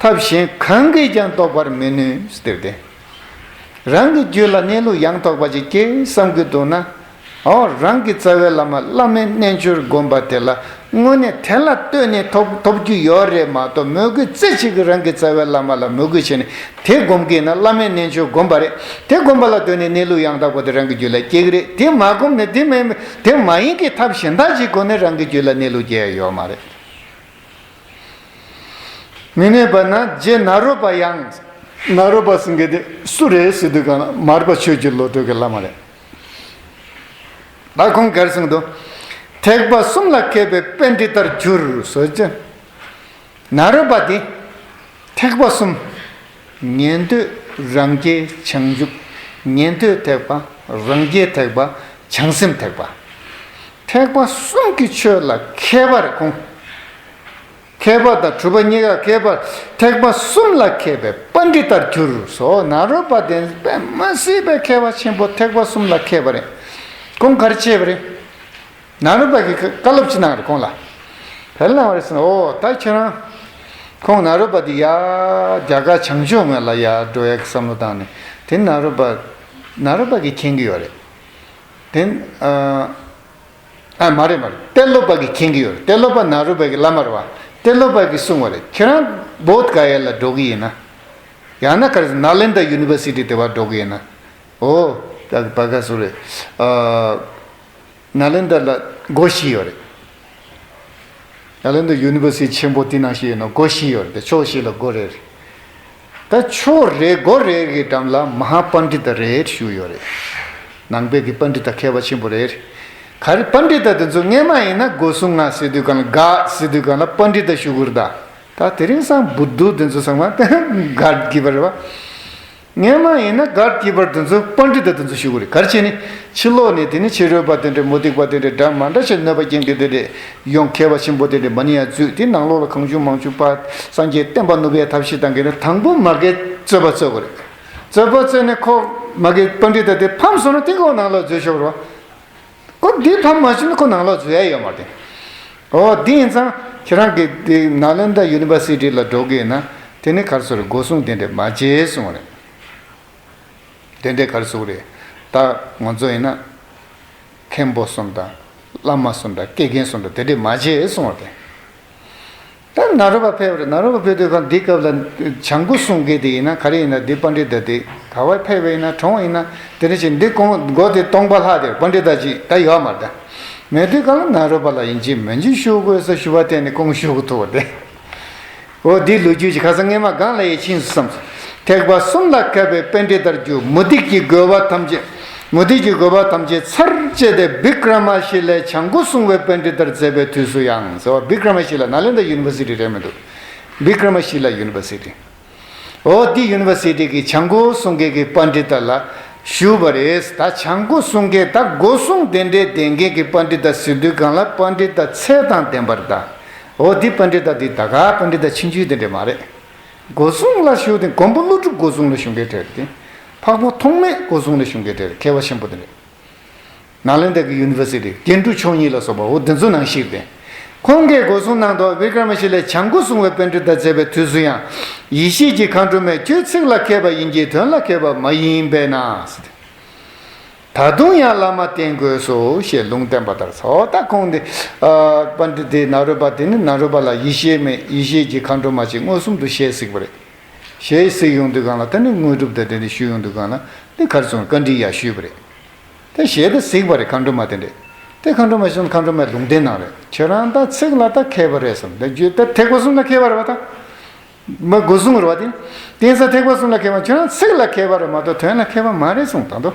ཐབས་གཞན་གང་གིས་ཀྱང་རྟོགས་པར་མི་ནུས་ཟེར་ཏེ། རང་གི་རྒྱུད་ལ་གནས་ལུགས་ཡང་དག་པ་ཅིག་སྐྱེ་བསམ་གྱི་འདུག་ན། འོ་རང་གི་རྩ་བའི་བླ་མ་བླ་མའི་རྣལ་འབྱོར་སྒོམ་པ་དེ་ལ་དངོས་གནས་དེ་ལ་ལྟོས་ནས་ཐོབ་ཐོབ་རྒྱུ་ཡོད་རེད་མ་གཏོགས། མོས་གུས་རྩེ་གཅིག་གིས་རང་གི་རྩ་བའི་བླ་མ་ལ་མོས་གུས་བྱས་ནས་དེ་སྒོམ་གྱི་ཡིན་ན། བླ་མའི་རྣལ་འབྱོར་སྒོམ་པ་རེད། དེ་སྒོམ་པ་ལ་ལྟོས་ནས་གནས་ལུགས་ཡང་དག་པ་དེ་རང་གི་རྒྱུད་ལ་སྐྱེ་གི་རེད། དེ་མ་སྒོམ་ནས་དེ་མ་དེ་མ་ཡིན་གྱི་ཐབས་གཞན་དག་ཅིག་སྒོ་ནས་རང་གི་རྒྱུད་ལ་གནས་ལུགས་སྐྱེ་ཡ་ཡོད་མ་རེད། མི་གནས་པ་ན་རྗེ་ནཱ་རོ་པ་ཡང་། ནཱ་རོ་པ་ཟེར་མཁན་དེ་སུ་རེད་ཟེར་དུས་གང་ལ་མར་པ་ཆོས་ཀྱི་བློ་གྲོས་ཀྱི་བླ་མ་རེད། ད་ཁོང་ག་རེ་གསུངས་འདུག་ཐེག་པ་གསུམ་ལ་མཁས་པའི་པཎྜི་ཏར་གྱུར་ཟེར་གྱི། ནཱ་རོ་པ་དེ་ཐེག་པ་གསུམ། ཉན་ཐོས། རང་རྒྱལ། བྱང་ཆུབ། ཉན་ཐོས་ཐེག་པ། རང་རྒྱལ་ཐེག་པ། བྱང་སེམས་ཐེག་པ། ཐེག་པ་གསུམ་གྱི་ཆོས་ལ་མཁས་པ་རེད་ཁོང་། མཁས་པ་དང་གྲུབ་པ་གཉིས་ཀ་མཁས་པ། ཐེག་པ་གསུམ་ལ་མཁས་པའི་པཎྜི་ཏར་གྱུར་སོ། ནཱ་རོ་པ་དེ་དཔེ་མ་སྲིད་པའི་མཁས་པ་ཆེན་པོ་ཐེག་པ་གསུམ་ལ་མཁས་པ་རེད། ཁོང་ག་རེ་བྱས་པ་རེད། ནཱ་རོ་པ་གིས་བཀའ་སློབ་ཅིག་གནང་རེད་ཁོང་ལ། བལ་གནང་བ་རེད་ཟེར་ན། འོ་ད་ཁྱེད་རང་། ཁོང་ནཱ་རོ་པ་དེ་ཡ་རྒྱ་གར་བྱང་ཕྱོགས་ངོས་ལ་ཡ་འགྲོ་ཡག་གི་བསམ་བློ་བཏང་ནས། དེ་ནཱ་རོ་པ། ནཱ་རོ་པ་གིས་མཁྱེན་གྱི་ཡོད་རེད། དེ། ཨ། ཨ། མ་རེད་མ་རེད། ཏེ་ལོ་པ་གིས་མཁྱེན་གྱི་ཡོད་རེད། ཏེ་ལོ་པ་ནཱ་རོ་པ་གི་བླ་མ་རེད་བ། ཏེ་ལོ་པ་གིས་གསུངས་པ་རེད། ཁྱེད་རང་བོད་ག་ཡ་ལ་འགྲོ་གི་ཡིན་ན། ཡང་ན་ག་རེ་ཟེར། ནཱ་ལེནྡྲ་ཡུ་ནི་ཝར་སི་ཊི་དེ་བར་འགྲོ་གི་ཡིན་ན། འོ། ད་གི་བ་ག་སུ་རེད། ཨ། ནཱ་ལེནྡྲ་ལ་སྒོ་བཞི་ཡོད་རེད། ནཱ་ལེནྡྲ་ཡུ་ནི་ཝར་སི་ཊི་ཆེན་པོ་དེ་ནང་བཞིན་ཡོད་ན་སྒོ་བཞི་ཡོད་རེད། ཕྱོགས་བཞི་ལ་སྒོ་རེ་རེད། ད་ཕྱོགས་རེ་སྒོ་རེ་གི་འགྲམ་ལ་མ་ཧཱ་པཎྜི་ཏ་རེ་རེ་བཞུགས་ཡོད་རེད། ནང་པའི་གི་པཎྜི་ཏ་མཁས་པ་ཆེན་པོ་རེ་རེ། ག་རེ་པཎྜི་ཏ་དེ་ཚོ་སྔས་མ་ཡིན་ན་སྒོ་སྲུང་ང་ཟེར་དུས་གང་ལ་ག་ཟེར་དུས་གང་ལ་པཎྜི་ཏ་བཞུགས་ཀྱི་རེད་ད། ད་དེ་རིང་སང་བུ་དུ་དེ་ཚོ་ཚང་མ་གྷཱཌ་ཀི་པར་རེད་བ། སྔས་མ་ཡིན་ན་གྷཱཌ་ཀི་པར་དེ་ཚོ་པཎྜི་ཏ་དེ་ཚོ་བཞུགས་ཀྱི་རེད། ག་རེ་བྱས་ནས་ཕྱི་ལོགས་ནས་དེ་ནི་ཕྱི་རོལ་པ་དེ་འདྲས་མུ་སྟེགས་པ་དེ་འདྲས་འདྲ་མ་འདྲ་བྱས་གནོད་པ་སྐྱེལ་མཁན་དེ་འདྲས་ཡོང་མཁས་པ་ཆེན་པོ་དེ་འདྲས་མ་ཎི་ཡང་འཛུལ་དེ་ནང་ལོགས་ལ་གང་བྱུང་མང་བྱུང་པ་སངས་རྒྱས་བསྟན་པ་ནུབ་ཡའི་ཐབས་ཤེས་བཏང་གི་ནི་དང་པོ་མ་གིར་རྩོད་པ་རྩོད་དགོས་རེད། རྩོད་པ་རྩོད་ནས་ཁོ་མ་གི་པཎྜི་ཏ་དེ་ཕམ་སོང་ན་དེ་ཁོ་ནང་ལོགས་འཛུལ་ཆོག་རེད་བ། ཁོ་འདི་ཕམ་མ་བྱུང་ན་ཁོ་ནང་ལོགས་འཛུལ་ཡ་ཡོད་མ་རེད། འོ་འདི་ཡིན་ཙང་ཁྱེད་རང་གི་འདི་ནཱ་ལེནྡྲ་ཡུ་ནི་ཝར་སི་ཊི་ལ་འགྲོ་གི་ཡིན་ན་དེ་ནི་ག་རེ་ཟེར་སྒོ་སྲུང་དེ་འདྲས་མ་བྱེད་གསུངས་པ་རེད། དེ་འདྲས་ག་རེ་ཟེར་རེད། ད་ང་ཚོ་ཡིན་ན་མཁན་པོ་གསུམ་དང་བླ་མ་གསུམ་དང་དགེ་རྒན་གསུམ་དང་དེ་འདྲས་མ་བྱེད་གསུངས་པ་རེད། ད་ནཱ་རོ་པ་ཕེབས་རེད། ནཱ་རོ་པ་ཕེབས་དུས་ཁོང་འདི་སྐབས་ལ་བྱང་སྒོ་སྲུང་མཁན་དེ་ཡིན་ན་ག་རེ་ཡིན་ན་འདི་པཎྜི་ཏ་དེ་ག་བ་ཕེབས་པ་ཡིན་ན་གྲོངས་ཡིན་ན་དེ་འདྲ་ཞིག་འདི་ཁོང་སྒོ་དེ་སྟོང་པ་ལྷག་དེར་པཎྜི་ཏ་ཅིག་ད་ཡོད་མ་རེད། མེད་དུས་གང་ལ་ནཱ་རོ་པ་ལ་ཡིན་གཅིག་མིན་གཅིག་ཞུ་དགོས་ཟེར་ཞུ་བ་བསྟན་ནས་ཁོང་ཞུ་གི་ཐུག་པ་རེད། འོ་འདི་ལོ་རྒྱུས་ཀྱི་ཁ་སང་སྔས་མ་གང་ལ་ཡི་ཕྱིན་སོང་བསམ། ཐེག་པ་གསུམ་ལ་མཁས་པའི་པཎྜི་ཏར་གྱུར། མུ་སྟེགས་ཀྱི་རྒོལ་བ་ཐམས་ཅད། མུ་སྟེགས་ཀྱི་རྒོལ་བ་ཐམས་ཅད་ཚར་བཅད་དེ་བི་ཀྲ་མ་ཤི་ལའི་བྱང་སྒོ་སྲུང་བའི་པཎྜི་ཏར་མཛད་པའི་དུས་སུ་ཡང་ཟེར་བ་བི་ཀྲ་མ་ཤི་ལ་ནཱ་ལེནྡྲ་ཡུ་ནི་ཝར་སི་ཊི་རེད་མི་འདུག་བི་ཀྲ་མ་ཤི་ལ་ཡུ་ནི་ཝར་སི་ཊི། འོ་འདི་ཡུ་ནི་ཝར་སི་ཊི་གི་བྱང་སྒོ་སྲུང་མཁན་གྱི་པཎྜི་ཏ་ལ་ཞུས་པ་རེད། ད་བྱང་སྒོ་སྲུང་མཁན་ད་སྒོ་སྲུང་དེ་འདྲའི་ལྡན་མཁན་གྱི་པཎྜི་ཏ་ཟེར་དུས་གང་ལ་པཎྜི་ཏ་ཚད་དང་ལྡན་པར་གདའ། འོ་འདི་པཎྜི་ཏ་འདི་ད་ག་པཎྜི་ཏ་ཆུང་ཆུང་དེ་འདྲ་མ་རེད། སྒོ་སྲུང་ལ་ཞུགས་ཏེ་མགོན་པོ་ཀླུ་སྒྲུབ་སྒོ་སྲུང་ལ་ཞུགས་མཁན་དེ་རེད། འཕགས་པ་ཐོགས་མེད་སྒོ་སྲུང་ལ་ཞུགས་མཁན་དེ་རེད། མཁས་པ་ཆེན་པོ་དེ་རེད། ནཱ་ལེནྡྲ་གི་ཡུ་ནི་ཝར་སི་ཊི་རྒྱན་དྲུག་མཆོག་གཉིས་ལ་སོགས་པ་འོ་དེ་ཚོ་ནང་ཞུགས་ཏེ། ཁོང་གིས་སྒོ་སྲུང་གནང་དོ་བི་ཀྲ་མ་ཤི་ལའི་བྱང་སྒོ་སྲུང་བའི་པཎྜི་ཏ་མཛད་པའི་དུས་སུ་ཡང་། ཡེ་ཤེས་ཀྱི་མཁའ་འགྲོ་མས་ཁྱོད་ཚིག་ལ་མཁས་པ་ཡིན་གྱི་དོན་ལ་མཁས་པ་མ་ཡིན་པས་ན། ཟེར་ཏེ། ད་དུང་ཡང་བླ་མ་བསྟེན་དགོས་སོ་ཞེས་ལུང་བསྟན་པ་ལྟར་སོ། ད་ཁོང་འདི་ཨ་པཎྜི་ཏ་དེ་ནཱ་རོ་པ་དེ་ནི་ནཱ་རོ་པ་ལ་ཡེ་ཤེས་མེད་ཡེ་ཤེས་ཀྱི་མཁའ་འགྲོ་མ་ཅིག་མངོན་སུམ་དུ་ཞལ་གཟིགས་པ་རེད། ཞལ་གཟིགས་ཡོང་དུས་གང་ལ་ད་ནི་དངོས་གྲུབ་དང་དེ་འདྲ་ཞུ་ཡོང་དུས་གང་ལ་ནི་ག་རེ་སོང་བཀའ་འདྲི་ཡང་ཞུས་པ་རེད། དེ་ཞལ་དུ་གཟིགས་པ་རེད་མཁའ་འགྲོ་མ་དེ་འདྲས། དེ་མཁའ་འགྲོ་མ་ཞིག་མཁའ་འགྲོ་མས་ལུང་བསྟན་གནང་རེད། ཁྱེད་རང་ད་ཚིག་ལ་ད་མཁས་པ་རེད་བསམ་དེ་རྒྱུད་ད་ཐེག་པ་གསུམ་ལ་མཁས་པ་རེད་བ་ད། མ་སྒོ་སྲུང་རེད་བ་དེ། བསྟན་ས་ཐེག་པ་གསུམ་ལ་མཁས་པ་ཁྱེད་རང་ཚིག་ལ་མཁས་པ་རེད་མ་གཏོགས་དོན་ལ་མཁས་པ་མ་རེད་གསུངས་ད་དོ།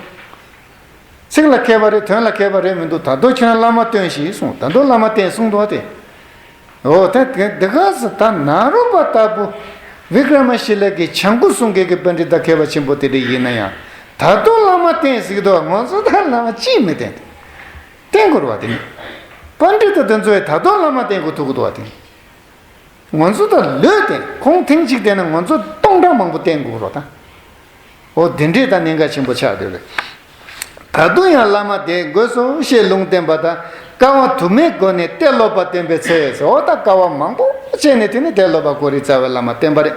ཚིག་ལ་མཁས་པ་རེད་དོན་ལ་མཁས་པ་རེད་མི་འདུག་ད་དོ་ཁྱེད་རང་བླ་མ་བསྟེན་ཞེས་གསུངས་ད་དོ་བླ་མ་བསྟེན་གསུངས་འདུག་བ་དེ། འོ་ད་དེ་ག་ཟེ་ད་ནཱ་རོ་པ་ལྟ་བུ་བི་ཀྲ་མ་ཤི་ལ་གི་བྱང་སྒོ་སྲུང་མཁན་གྱི་པཎྜི་ཏ་མཁས་པ་ཆེན་པོ་དེ་འདྲ་ཡིན་ན་ཡང་ད་དུང་བླ་མ་བསྟེན་ཟིག་དོ་ང་ཚོ་ད་བླ་མ་ཅིས་མི་བསྟེན་ཏེ། བསྟེན་དགོས་རེད་བ་དེ་ནི། པཎྜི་ཏ་དེ་ཚོས་ད་དུང་བླ་མ་བསྟེན་དགོས་ཐུག་གི་འདུག་བ་དེ་ནི། ང་ཚོ་ད་ལོས་བསྟེན་ཁོང་ཐེངས་གཅིག་བསྟེན་ན་ང་ཚོ་སྟོང་ཕྲག་མང་པོ་བསྟེན་དགོས་རེད་ད། འོ་དེ་འདྲས་ད་གནད་འགག་ཆེན་པོ་ཆགས་བསྡད་རེད། ད་དུང་ཡང་བླ་མ་བསྟེན་དགོས་སོ་ཞེས་ལུང་བསྟན་པ་དང་། དཀའ་བ་དུ་མའི་སྒོ་ནས་ཏེ་ལོ་པ་བསྟེན་པའི་ཚེ་ཟེར། འོ་ད་དཀའ་བ་མང་པོ་བྱས་ནས་དེ་ནི་ཏེ་ལོ་པ་ཀོ་རི་རྩ་བའི་བླ་མ་བསྟེན་པ་རེད།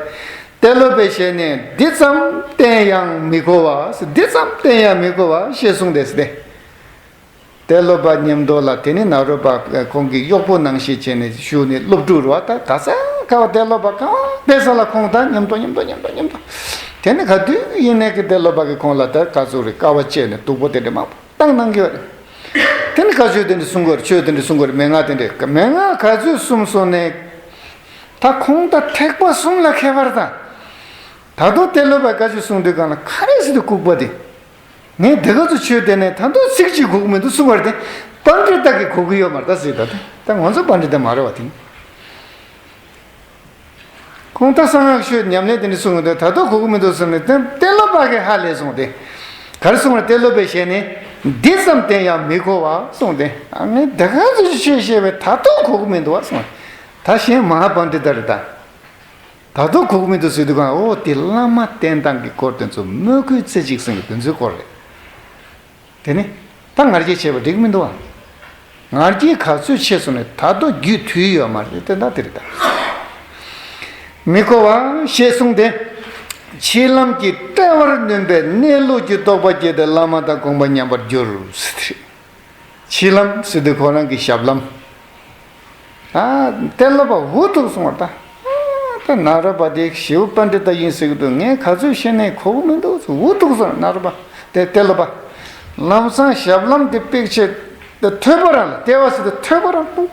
ཏེ་ལོ་པའི་ཞལ་ནས་འདི་ཙམ་བསྟེན་ཡང་མི་གོ་བ་ཟེར། འདི་ཙམ་བསྟེན་ཡང་མི་གོ་བ་ཞེས་གསུངས་ཏེ་ཟེར་ཏེ། ཏེ་ལོ་པ་མཉམ་དུ་ལ་དེ་ནི་ནཱ་རོ་པ་ཁོང་གི་གཡོག་པོ་ནང་བཞིན་བྱས་ནས་བཞུགས་ནས་སློབ་ཕྲུག་རེད་བ། ད་ག་ས་ག་བ་ཏེ་ལོ་པ་ག་བ་ཕེབས་ས་ལ་ཁོང་དང་མཉམ་དུ་མཉམ་དུ་མཉམ་དུ་མཉམ་དུ། དེ་ནི་ག་དུས་ཡིན་ནའི་གི་ཏེ་ལོ་པ་གི་ཁོང་ལ་ད་ག་ཚོད་རེད་དཀའ་བ་སྤྱད་ནས་སྡུག་པོ་དེ་འདྲ་མང་པོ་བཏང་གནང་གི་ཡོད་རེད། དེ་ནི་ག་ཚོད་དེ་འདྲ་གསུང་གི་ཡོད་རེད། ཆོས་དེ་འདྲ་གསུང་གི་ཡོད་རེད། མན་ངག་དེ་འདྲ་མན་ངག་ག་ཚོད་གསུངས་སོང་ནས། ད་ཁོང་ད་ཐེག་པ་གསུམ་ལ་མཁས་པ་རེད་ད། ད་དུང་ཏེ་ལོ་པ་ག་ཚོད་གསུང་དུས་གང་ལ་ཁ་རས་ཟེར་དུས་ལྐུགས་པ་དེ། ངས་འདི་ག་ཚོད་ཆོས་བསྟན་ནས་ད་དུང་ཚིག་གཅིག་གོ་གི་མི་འདུག་གསུང་བར་དེ། པཎྜི་ཏ་གིས་གོ་གི་ཡོད་མ་རེད་ད་ཟེར་ད་དེ། ད་ང་ཚོ་པཎྜི་ཏ་མ་རེད་བ་དེ་ནི། ཁོང་ད་གསང་སྔགས་ཆོས་ཉམས་ལེན་དེ་འདྲ་གསུང་གི་འདུག་ད་དུང་གོ་གི་མི་འདུག་གསུངས་ནས་དེ་ཏེ་ལོ་པ་གིས་ཧ་ལས་སོང་སྟེ། ག་རེ་གསུངས་པ་རེད། ཏེ་ལོ་པའི་ཞལ་ནས་འདི་ཙམ་བསྟེན་ཡང་མི་གོ་བ་གསུངས་ཏེ། ཨ་ངས་འདི་ག་ཚོད་ཆོས་བཤད་པས་ད་དུང་གོ་གི་མི་འདུག་བ་གསུངས། ད་གཞན་མ་ཧཱ་པཎྜི་ཏ་རེད་ད། ད་དུང་གོ་གི་མི་འདུག་ཟེར་དུས་གང་འོ་དེ་བླ་མ་བསྟེན་སྟངས་ཀྱི་སྐོར་དེ་ཚོ་མོས་གུས་རྩེ་གཅིག་སེམས་ཀྱི་དེ་ཚོའི་སྐོར་རེད། དེ་ནི་ད་ང་རྒྱལ་བྱས་པ་འགྲིག་མི་འདུག་ཨ། ང་རྒྱལ་ག་ཚོད་ཆེ་སོང་ནས་ད་དུང་རྒྱུད་དུལ་ཡོད་མ་རེད་དེ་ད་དེ་རེད་ད། མི་གོ་བ་ཞེས་གསུངས་ཏེ། ཕྱིས་ལམ་གྱི་ལྟེ་བར་བསྣུན་པས་གནས་ལུགས་ཀྱི་རྟོགས་པ་སྐྱེས་ཏེ་བླ་མ་དང་དགོངས་པ་མཉམ་པར་གྱུར། ཕྱིས་ལམ་ཟེར་དུས་ཁོ་རང་གི་ཞབས་ལམ། ཨ། ཏེ་ལོ་པ་འུ་ཐུག་སོང་བ་ད། ཨ། ད་ནཱ་རོ་པ་དེ་ཞེའུ་པཎྜི་ཏ་ཡིན་ཟེར་གི་འདུག་ངས་ག་ཚོད་བཤད་ནའི་གོ་གི་མི་འདུག་ཟེར་འུ་ཐུག་སོང་ནཱ་རོ་པ་དེ་ཏེ་ལོ་པ། ལམ་སང་ཞབས་ལམ་དེ་པེག་ཆེ་ད་ཐོད་པ་རང་ལ་ལྟེ་བ་ཟེར་དུས་ཐོད་པ་རང་ལ་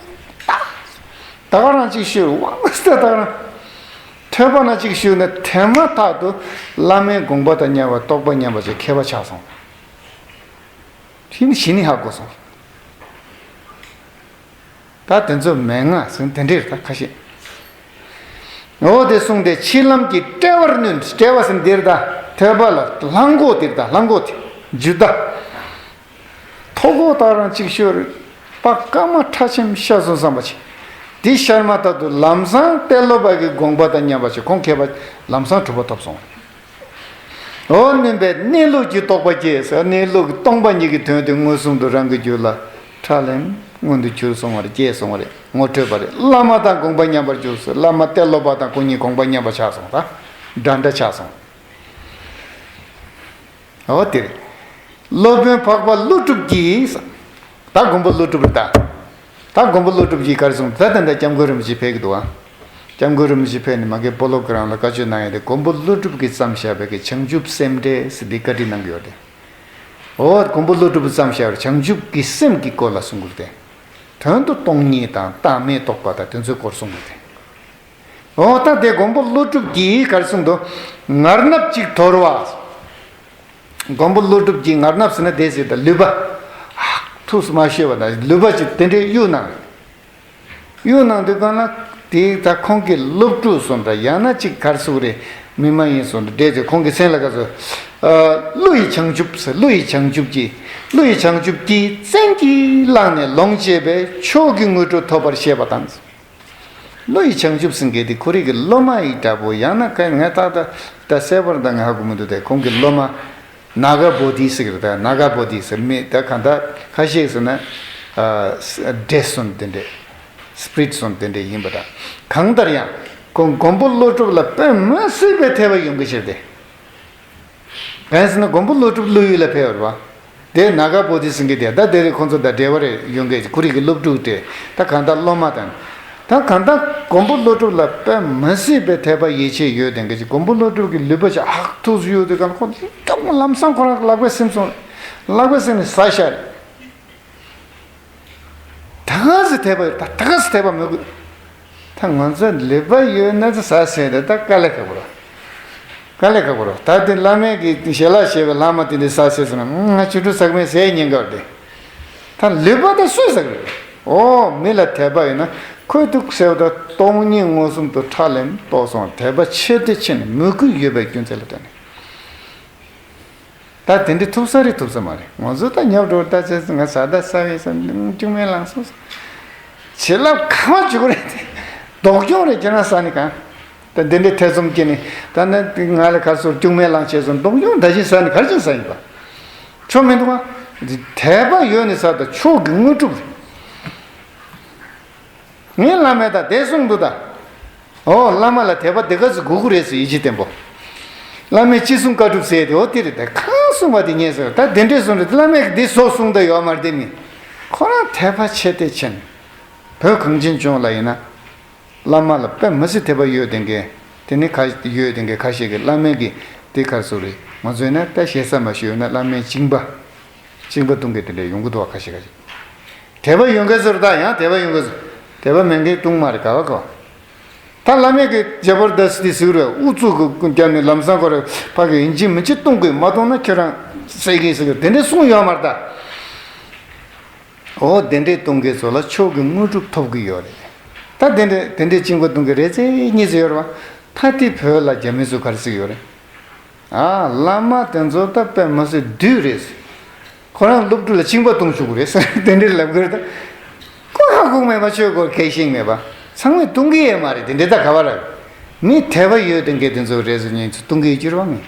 ཏག་ད་ག་རང་གཅིག་ཤོད་ཝང་སྟེ་ད་ག་རང་། ཐོས་པ་ན་གཅིག་ཤོད་ནས་དེ་མ་ཐག་ཏུ་བླ་མའི་དགོངས་པ་དང་མཉམ་པ་རྟོགས་པ་མཉམ་པ་ཅིག་མཁས་པ་ཆགས་སོང་། ཕྱིན་ཞི་ནི་ཧ་གོ་སོང་། ད་དེ་ཚོ་མན་ངག་ཟེར་དེ་འདྲས་ད་ཁ་ཤས། འོ་དེ་གསུངས་ཏེ་ཕྱིར་ལམ་གྱི་དཔྲལ་བར་བསྣུན། དཔྲལ་བ་ཟེར་འདིར་ད་ཐོས་པ་ལ་ལྷམ་གོག་དེར་ད་ལྷམ་གོག་དེ་འཇུ་ད། ཐོག་གོ་ད་ག་རང་གཅིག་ཤོད་རེད། པ་ཀ་མ་ཁྲ་ཆེམ་ཤ་ཟོ་བསམ་པ་ཆེ། དེ་ཤར་མ་ཐག་ཏུ་ལམ་སང་ཏེ་ལོ་པ་གི་དགོངས་པ་དང་མཉམ་པ་ཆེ་ཁོང་མཁས་པ་ལམ་སང་གྲུབ་པ་ཐོབ་སོང་། འོ་བསྣུན་པས་གནས་ལུགས་ཀྱི་རྟོགས་པ་སྐྱེས་ཟེར། གནས་ལུགས་ཀྱི་སྟོང་པ་ཉིད་ཀྱི་དོན་དེ་མངོན་སུམ་དུ་རང་གི་རྒྱུད་ལ་ཁྲ་ལེམ་མངོན་དུ་གྱུར་སོང་བ་རེད། སྐྱེས་སོང་བ་རེད། ངོ་འཕྲོད་པ་རེད། བླ་མ་དང་དགོངས་པ་མཉམ་པར་གྱུར་ཟེར། བླ་མ་ཏེ་ལོ་པ་དང་ཁོང་གཉིས་དགོངས་པ་མཉམ་པ་ཆགས་སོང་། ད་འདྲ་འདྲ་ཆགས་སོང་། འོ་དེ་རེད། སློབ་དཔོན་འཕགས་པ་ཀླུ་སྒྲུབ་ཀྱིས། ད་མགོན་པོ་ཀླུ་སྒྲུབ་རེད་ད། ད་མགོན་པོ་ཀླུ་སྒྲུབ་ཀྱིས་ག་རེ་གསུངས། ད་ད་ལྟ་སྐྱབས་མགོན་རིན་པོ་ཆེ་ཕེབས་ཀྱི་འདུག་ཨ། སྐྱབས་མགོན་རིན་པོ་ཆེ་ཕེབས་ནས་མ་གི་སྤོ་ལོ་ཁོ་རང་ལ་བཀའ་ཆོས་གནང་ཡོད་དེ། མགོན་པོ་ཀླུ་སྒྲུབ་ཀྱིས་བརྩམས་བཞག་པའི་གི་བྱང་ཆུབ་སེམས་འགྲེལ་ཟེར་འདི་བཀའ་ཁྲིད་གནང་གི་ཡོད་དེ། འོ་མགོན་པོ་ཀླུ་སྒྲུབ་བརྩམས་བཞག་པའི་བྱང་ཆུབ་ཀྱི་སེམས་ཀྱི་སྐོར་ལ་གསུང་གི་ཡོད་དེ། དོན་དུ་སྟོང་ཉིད་དང་བཏང་སྙོམས་རྟོགས་པ་དང་དེ་ཚོའི་སྐོར་གསུང་གི་ཡོད་དེ། འོ་ད་དེ་མགོན་པོ་ཀླུ་སྒྲུབ་ཀྱིས་ག་རེ་གསུངས་འདུག། ངར་སྣབས་གཅིག་དོར་བ། མགོན་པོ་ཀླུ་སྒྲུབ་ཀྱིས་ངར་སྣབས་ཟེར་ན་དེ་ཟེར་ད་ལུད་པ། ཧག་ཐུགས་སུ་མ་ཤེས་པ་དང་ལུད་པ་ཅིག་དེ་འདྲའི་གཡུག་གནང་། གཡུག་གནང་དུས་གང་ན་དེ་ད་ཁོང་གི་སློབ་ཕྲུག་སོང་འདྲ་ཡང་ན་ཅིག་ག་རེ་ཟེར་རེད། མི་མ་ཡིན་སོང་འདྲ་བསྡད་དེ་ཁོང་གི་མཚན་ལ་ག་ཚོད། ཀླུ་ཡི་བྱང་ཆུབ་ཟེར། ཀླུ་ཡི་བྱང་ཆུབ་ཀྱིས། ཀླུ་ཡི་བྱང་ཆུབ་ཀྱིས་བཙན་གྱིས་བླངས་ནས་ལོངས་སྤྱད་པས་མཆོག་གི་དངོས་གྲུབ་ཐོབ་པར་བཤད་པ་དང་། ཀླུ་ཡི་བྱང་ཆུབ་ཟེར་མཁན་དེ་ཁོ་རང་གི་སློབ་མ་ཡི་འདྲ་པོ་ཡང་ན་ཁ་ངས་ཏག་ཏག་ད་གསལ་པོར་ད་ངས་ཧ་གོ་མི་འདུག་སྟེ། ཁོང་གི་སློབ་མ་ནཱ་ག་བོ་དྷི་ཟེར་གི་རེད། ད་ནཱ་ག་བོ་དྷི་ཟེར་མི་ད་གང་ལྟར་ཁ་ཤས་ཟེར་ན་འདྲེ་སོང་དེ་འདྲས། སྤྲིན་སོང་དེ་འདྲས་ཡིན་པ་འདྲ། གང་ལྟར་ཡང་ཁོང་མགོན་པོ་ཀླུ་སྒྲུབ་ལ་དཔེ་མི་སྲིད་པའི་དད་པ་ཡོང་གི་ཕྱིར་ཏེ། གང་ཟེར་ན་མགོན་པོ་ཀླུ་སྒྲུབ་ཀླུ་ཡུལ་ལ་ཕེབས་པ་རེད་པ། དེ་ནཱ་ག་བོ་དྷི་ཟེར་མཁན་དེ་ད་དེ་རིང་ཁོང་ཚོ་དང་འབྲེལ་བ་རེ་ཡོང་མཁན་ཁོ་རང་གི་སློབ་ཕྲུག་སྟེ། ད་གང་ལྟར་སློབ་མ་དང་། ད་གང་ལྟར་མགོན་པོ་ཀླུ་སྒྲུབ་ལ་དཔེ་མི་སྲིད་པའི་དད་པ་ཡིད་ཆེས་ཡོད་དེ་འགའ་ཞིག་མགོན་པོ་ཀླུ་སྒྲུབ་ཀྱི་ལུད་པ་ཞིག་ཧག་ཐུག་ཡོད་དེ་གང་ཁོ་ལམ་སང་ཁོ་རང་ལག་པས་ཟིན་སོང་། ལག་པས་ཟིན་ནས་ཟ་ཤར། ད་ག་ཟེ་དད་པ་ཡོད། ད་ད་ག་ཟེ་དད་པ་མོས་གུས། ད་ང་ཚོ་ལུད་པ་ཡོད་ན་ཚོ་ཟ་ཟེར་དེ་ད་དཀའ་ལས་ཁག་པོ་རེད། དཀའ་ལས་ཁག་པོ་རེད། ད་དེ་བླ་མས་ཀྱི་ཞལ་ལག་བཞེས་པའི་ལྷག་མ་དེ་འདྲ་ཟ་ཟེར་སོང་ན་ང་ཆུ་འབྲུ་ཟག་མེད་ཟས་ཉེན་ཁ་བར་དེ། ད་ལུད་པ་ད་སུས་ཟ་གི་རེད། ཨོ་མི་ལ་དད་པ་ཡོད་ན་ཁོས་ཐུག་ཟེར་བ་ད་སྟོང་ཉིད་མངོན་སུམ་དུ་ཁྲ་ལེམ་རྟོགས་སོང་། དད་པ་ཆེ་དེ་ཆེ་ནས་མོས་གུས་ཡོད་པའི་རྒྱུ་མཚན་ལ་བརྟེན་ནས། ད་དེ་འདྲ་ཐུབ་ས་རེད་ཐུབ་ས་མ་རེད། ང་ཚོ་ད་ཉབ་འགྲོ་ད་ཚེ་ང་ཟ་ད་ཟ་བས་ས་སྐྱུག་མེར་ལངས་སོང་ཟེར། བྱིན་རླབས་གང་བ་བྱུག་གི་རེད་དེ། སྡུག་གྱོང་རེད་ཁྱེད་རང་ཟ་ནི་གང་། ད་འདི་འདྲའི་ཐེ་ཚོམ་སྐྱེས་ནས་ད་ནི་ང་ལ་ག་སོར་སྐྱུག་མེར་ལངས་བྱས་སོང་། སྡུག་གྱོང་ད་ཅི་ཟ་ནི་གར་ཅིག་ཟ་ཡིན་པ། ཆོ་མི་འདུག་ཨ། དད་པ་ཡོད་ནི་ཟ་ད་མཆོག་གི་དངོས་གྲུབ་རེད། ངའི་བླ་མས་ད་དེ་གསུངས་འདུག་ད། ཨོ་བླ་མ་ལ་དད་པ་དེ་ག་ཚོད་དགོས་ཀྱི་རེད་ཟེར་ཡིད་ཆེས་བརྟན་པོ། བླ་མས་ཅི་གསུང་བཀའ་སྒྲུབ་ཟེར་དེ་ཨོ་དེ་རེད། ད་གང་གསུངས་པ་དེ་ཉན་ཟེར། ད་དེ་འདྲས་གསུངས་རེད། བླ་མས་དེ་སོགས་གསུངས་ད་ཡོད་མ་རེད། དེ་མིན་ཁོ་རང་དད་པ་ཆེ་དེ་ཆེན། བོད་གངས་ཅན་ལྗོངས་ལ་ཡིན་ན། བླ་མ་ལ་དཔེ་མི་སྲིད་དད་པ་ཡོད་དེ་འགས། དེ་ནི་ཁ་ཡོད་དེ་འགས་ཁ་ཤས་ཀྱི་བླ་མས་ཀྱི་དེ་གར་སོ་རེད། ང་ཚོས་ན་ད་ཞེ་ས་མ་ཞུས་ན་བླ་མའི་བཅིངས་པ། བཅིངས་པ་གཏོང་མཁན་དེ་འདྲ་ཡོང་གི་འདུག་བ། ཁ་ཤས་ཁ་ཤས། དད་པ་ཡོད་མཁན་ཚོར་ད་ཡང་དད་པ་ཡོད་མཁན་ཚོ། དད་པ་མེད་མཁན་གཏོང་མ་རེད་ག་བ་ག་བ། ད་བླ་མས་ཀྱི་ཇ་བར་དཱ་སི་ཏི་ཟེར་རེད། ཨུ་ཚུགས་ཀྱི་བརྒྱབ་ནས་ལམ་སང་ཁོ་རེ་ཕ་གི་ཡིན་གཅིག་མིན་གཅིག་གཏོང་དགོས། མ་གཏོང་ན་ཁྱོད་རང་བསད་ཀྱི་ཟེར་གི་དེ་འདྲས་གསུངས་ཡོད་མ་རེད་ད། འོ་དེ་འདྲས་གཏོང་མཁན་ཚོ་ལ་མཆོག་གི་དངོས་གྲུབ་ཐོབ་ཀྱི་ཡོད་རེད། ད་དེ་འདྲས་དེ་འདྲས་བཅིངས་པ་གཏོང་མཁན་རེ་ཚེ་གཉིས་ཚེ་ཡོད་རེད་བ། ད་དེ་བོད་ལ་རྒྱ་མི་ཚོ་ག་རེ་ཟེར་གི་ཡོད་རེད། ཨ་བླ་མ་དེ་ཚོ་ད་དཔེ་མི་སྲིད་བདུད་རེད། ཁོ་རང་སློབ་ཕྲུག་ལ་བཅིངས་པ་གཏོང་བཅུག་གི་རེད་ཟེར་དེ་འདྲས་ལབ་གི་རེད་ད། ཁོ་ཧ་གོ་མེད་པ་ཆོས་སྐོར་གལ་ཤེས་མེད་པ། ཚང་མས་གཏོང་གི་ཡོད་མ་རེད། དེ་འདྲས་ད་ག་བ་ར། མི་དད་པ་ཡོད་དེ་འགས་དེ་ཚོ་རེད་ཟེར་ཉན་ཚོ་གཏོང་གི་ཡོད་རྒྱུ་རེད་བ་མི།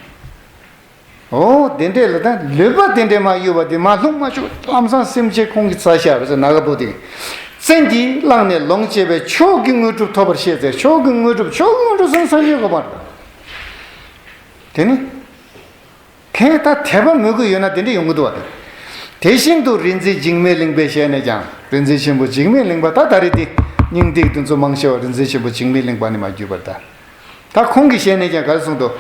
ཨོ་དེ་འདྲས་ལ་ད་ལུད་པ་དེ་འདྲས་མ་གཡུག་པ་དེ་མ་ལྷུང་མ་བཅུག་ལམ་སང་སེམས་ཅན་ཁོང་གི་རྩ་ཤ་རེད་ཟེར་ནག་པོ་དེ། བཙན་གྱིས་བླངས་ནས་ལོངས་སྤྱད་པའི་མཆོག་གི་དངོས་གྲུབ་ཐོབ་པར་བཤད་ཚེ། མཆོག་གི་དངོས་གྲུབ་མཆོག་གི་དངོས་གྲུབ་སང་སང་ཡོད་གོ་མ་རེད། དེ་ནི། གང་ལྟར་དད་པ་མོས་གུས་ཡོད་ན་དེ་འདྲས་ཡོང་གི་འདུག་བ། དེ་བཞིན་དུ་རིག་འཛིན་འཇིགས་མེད་གླིང་པའི་ཞལ་ནས་ཀྱང་། རིག་འཛིན་ཆེན་པོ་འཇིགས་མེད་གླིང་པ་ད་ད་རེས་དེ་སྙིང་ཏིག་དེ་ཚོ་མང་ཆེ་བ་རིག་འཛིན་ཆེན་པོ་འཇིགས་མེད་གླིང་པ་ནས་མར་བརྒྱུད་པར་གདའ། ད་ཁོང་གི་ཞལ་ནས་ཀྱང་ག་རེ་གསུངས་འདུག།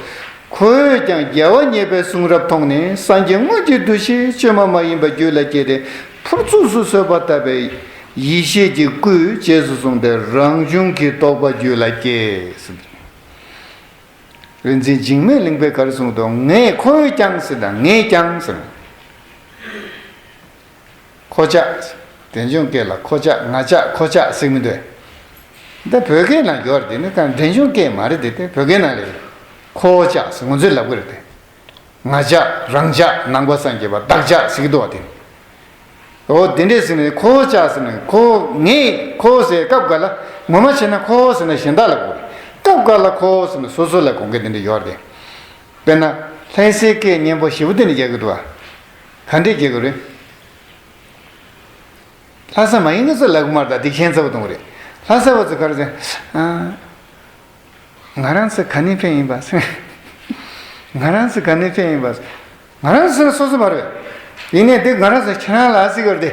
ཁོས་ཀྱང་རྒྱལ་བ་མཉེས་པའི་གསུང་རབ་མཐོང་ནས། སངས་རྒྱས་དངོས་ཀྱི་འདུ་ཤེས་བཅོས་མ་མ་ཡིན་པ་རྒྱུད་ལ་སྐྱེས་ཏེ། ཕུར་ཚུགས་སུ་གསོལ་བ་བཏབ་པས། ཡེ་ཤེས་ཀྱི་སྐུས་རྗེས་སུ་བཟུང་སྟེ་རང་བྱུང་གི་རྟོགས་པ་རྒྱུད་ལ་སྐྱེས། རིག་འཛིན་འཇིགས་མེད་གླིང་པས་ག་རེ་གསུངས་འདུག་ངས་ཁོ་བོས་ཀྱང་ཟེར་དང་ངས་ཀྱང་ཟེར། ཁོ་ཅག་དེ་འབྱུང་སྐད་ལ་ཁོ་ཅག་ང་ཅག་ཁོ་ཅག་ཟེར་མི་འདུག་འདི་བོད་སྐད་ནང་ཡོད་རེད། དེ་ནི་གང་དེ་འབྱུང་སྐད་མ་རེད། དེ་དེ་བོད་སྐད་ནང་ལས་རེད། ཁོ་ཅག་ཟེར་ང་ཚོས་ལབ་གི་རེད་དེ། ང་ཅག་རང་ཅག་ནང་པ་སངས་རྒྱས་པ་བདག་ཅག་ཟེར་གི་འདུག་བ་དེ། འོ་དེ་འདྲས་ཟེར་ནས་ཁོ་ཅག་ཟེར་ནས་ཁོ་ངས་ཁོ་ཟེར་སྐབས་འགའ་ལ་ངོ་མ་བྱས་ན་ཁོ་ཟེར་ན་གཞན་དག་ལ་གོ་རེད། སྐབས་འགའ་ལ་ཁོ་ཟེར་ན་སོ་སོ་ལ་གོ་མཁན་དེ་འདྲས་ཡོད་རེད། དཔེར་ན་ལྷ་སའི་སྐད་སྙན་པོ་ཞེ་པོ་དེ་འདྲས་རྒྱག་གི་འདུག་བ། ག་འདྲས་རྒྱག་གི་རེད། ལྷ་ས་མ་ཡིན་ང་ཚོ་ལབ་གི་མ་རེད། ད་འདི་ཁྱད་མཚར་པོ་གཏོང་གི་རེད། ལྷ་ས་བ་ཚོ་ག་རེ་ཟེར། ཨ། ང་རང་ཚོ་ག་ནས་ཕེབས་ཡིན་པ། ང་རང་ཚོ་ག་ནས་ཕེབས་ཡིན་པ། ང་རང་ཚོ་སོ་སོ་མ་རེད། ཡིན་ནའི་དེ་ང་རང་ཚོ་ཁྱེད་རང་ལ་ཟེར་གི་རེད་དེ།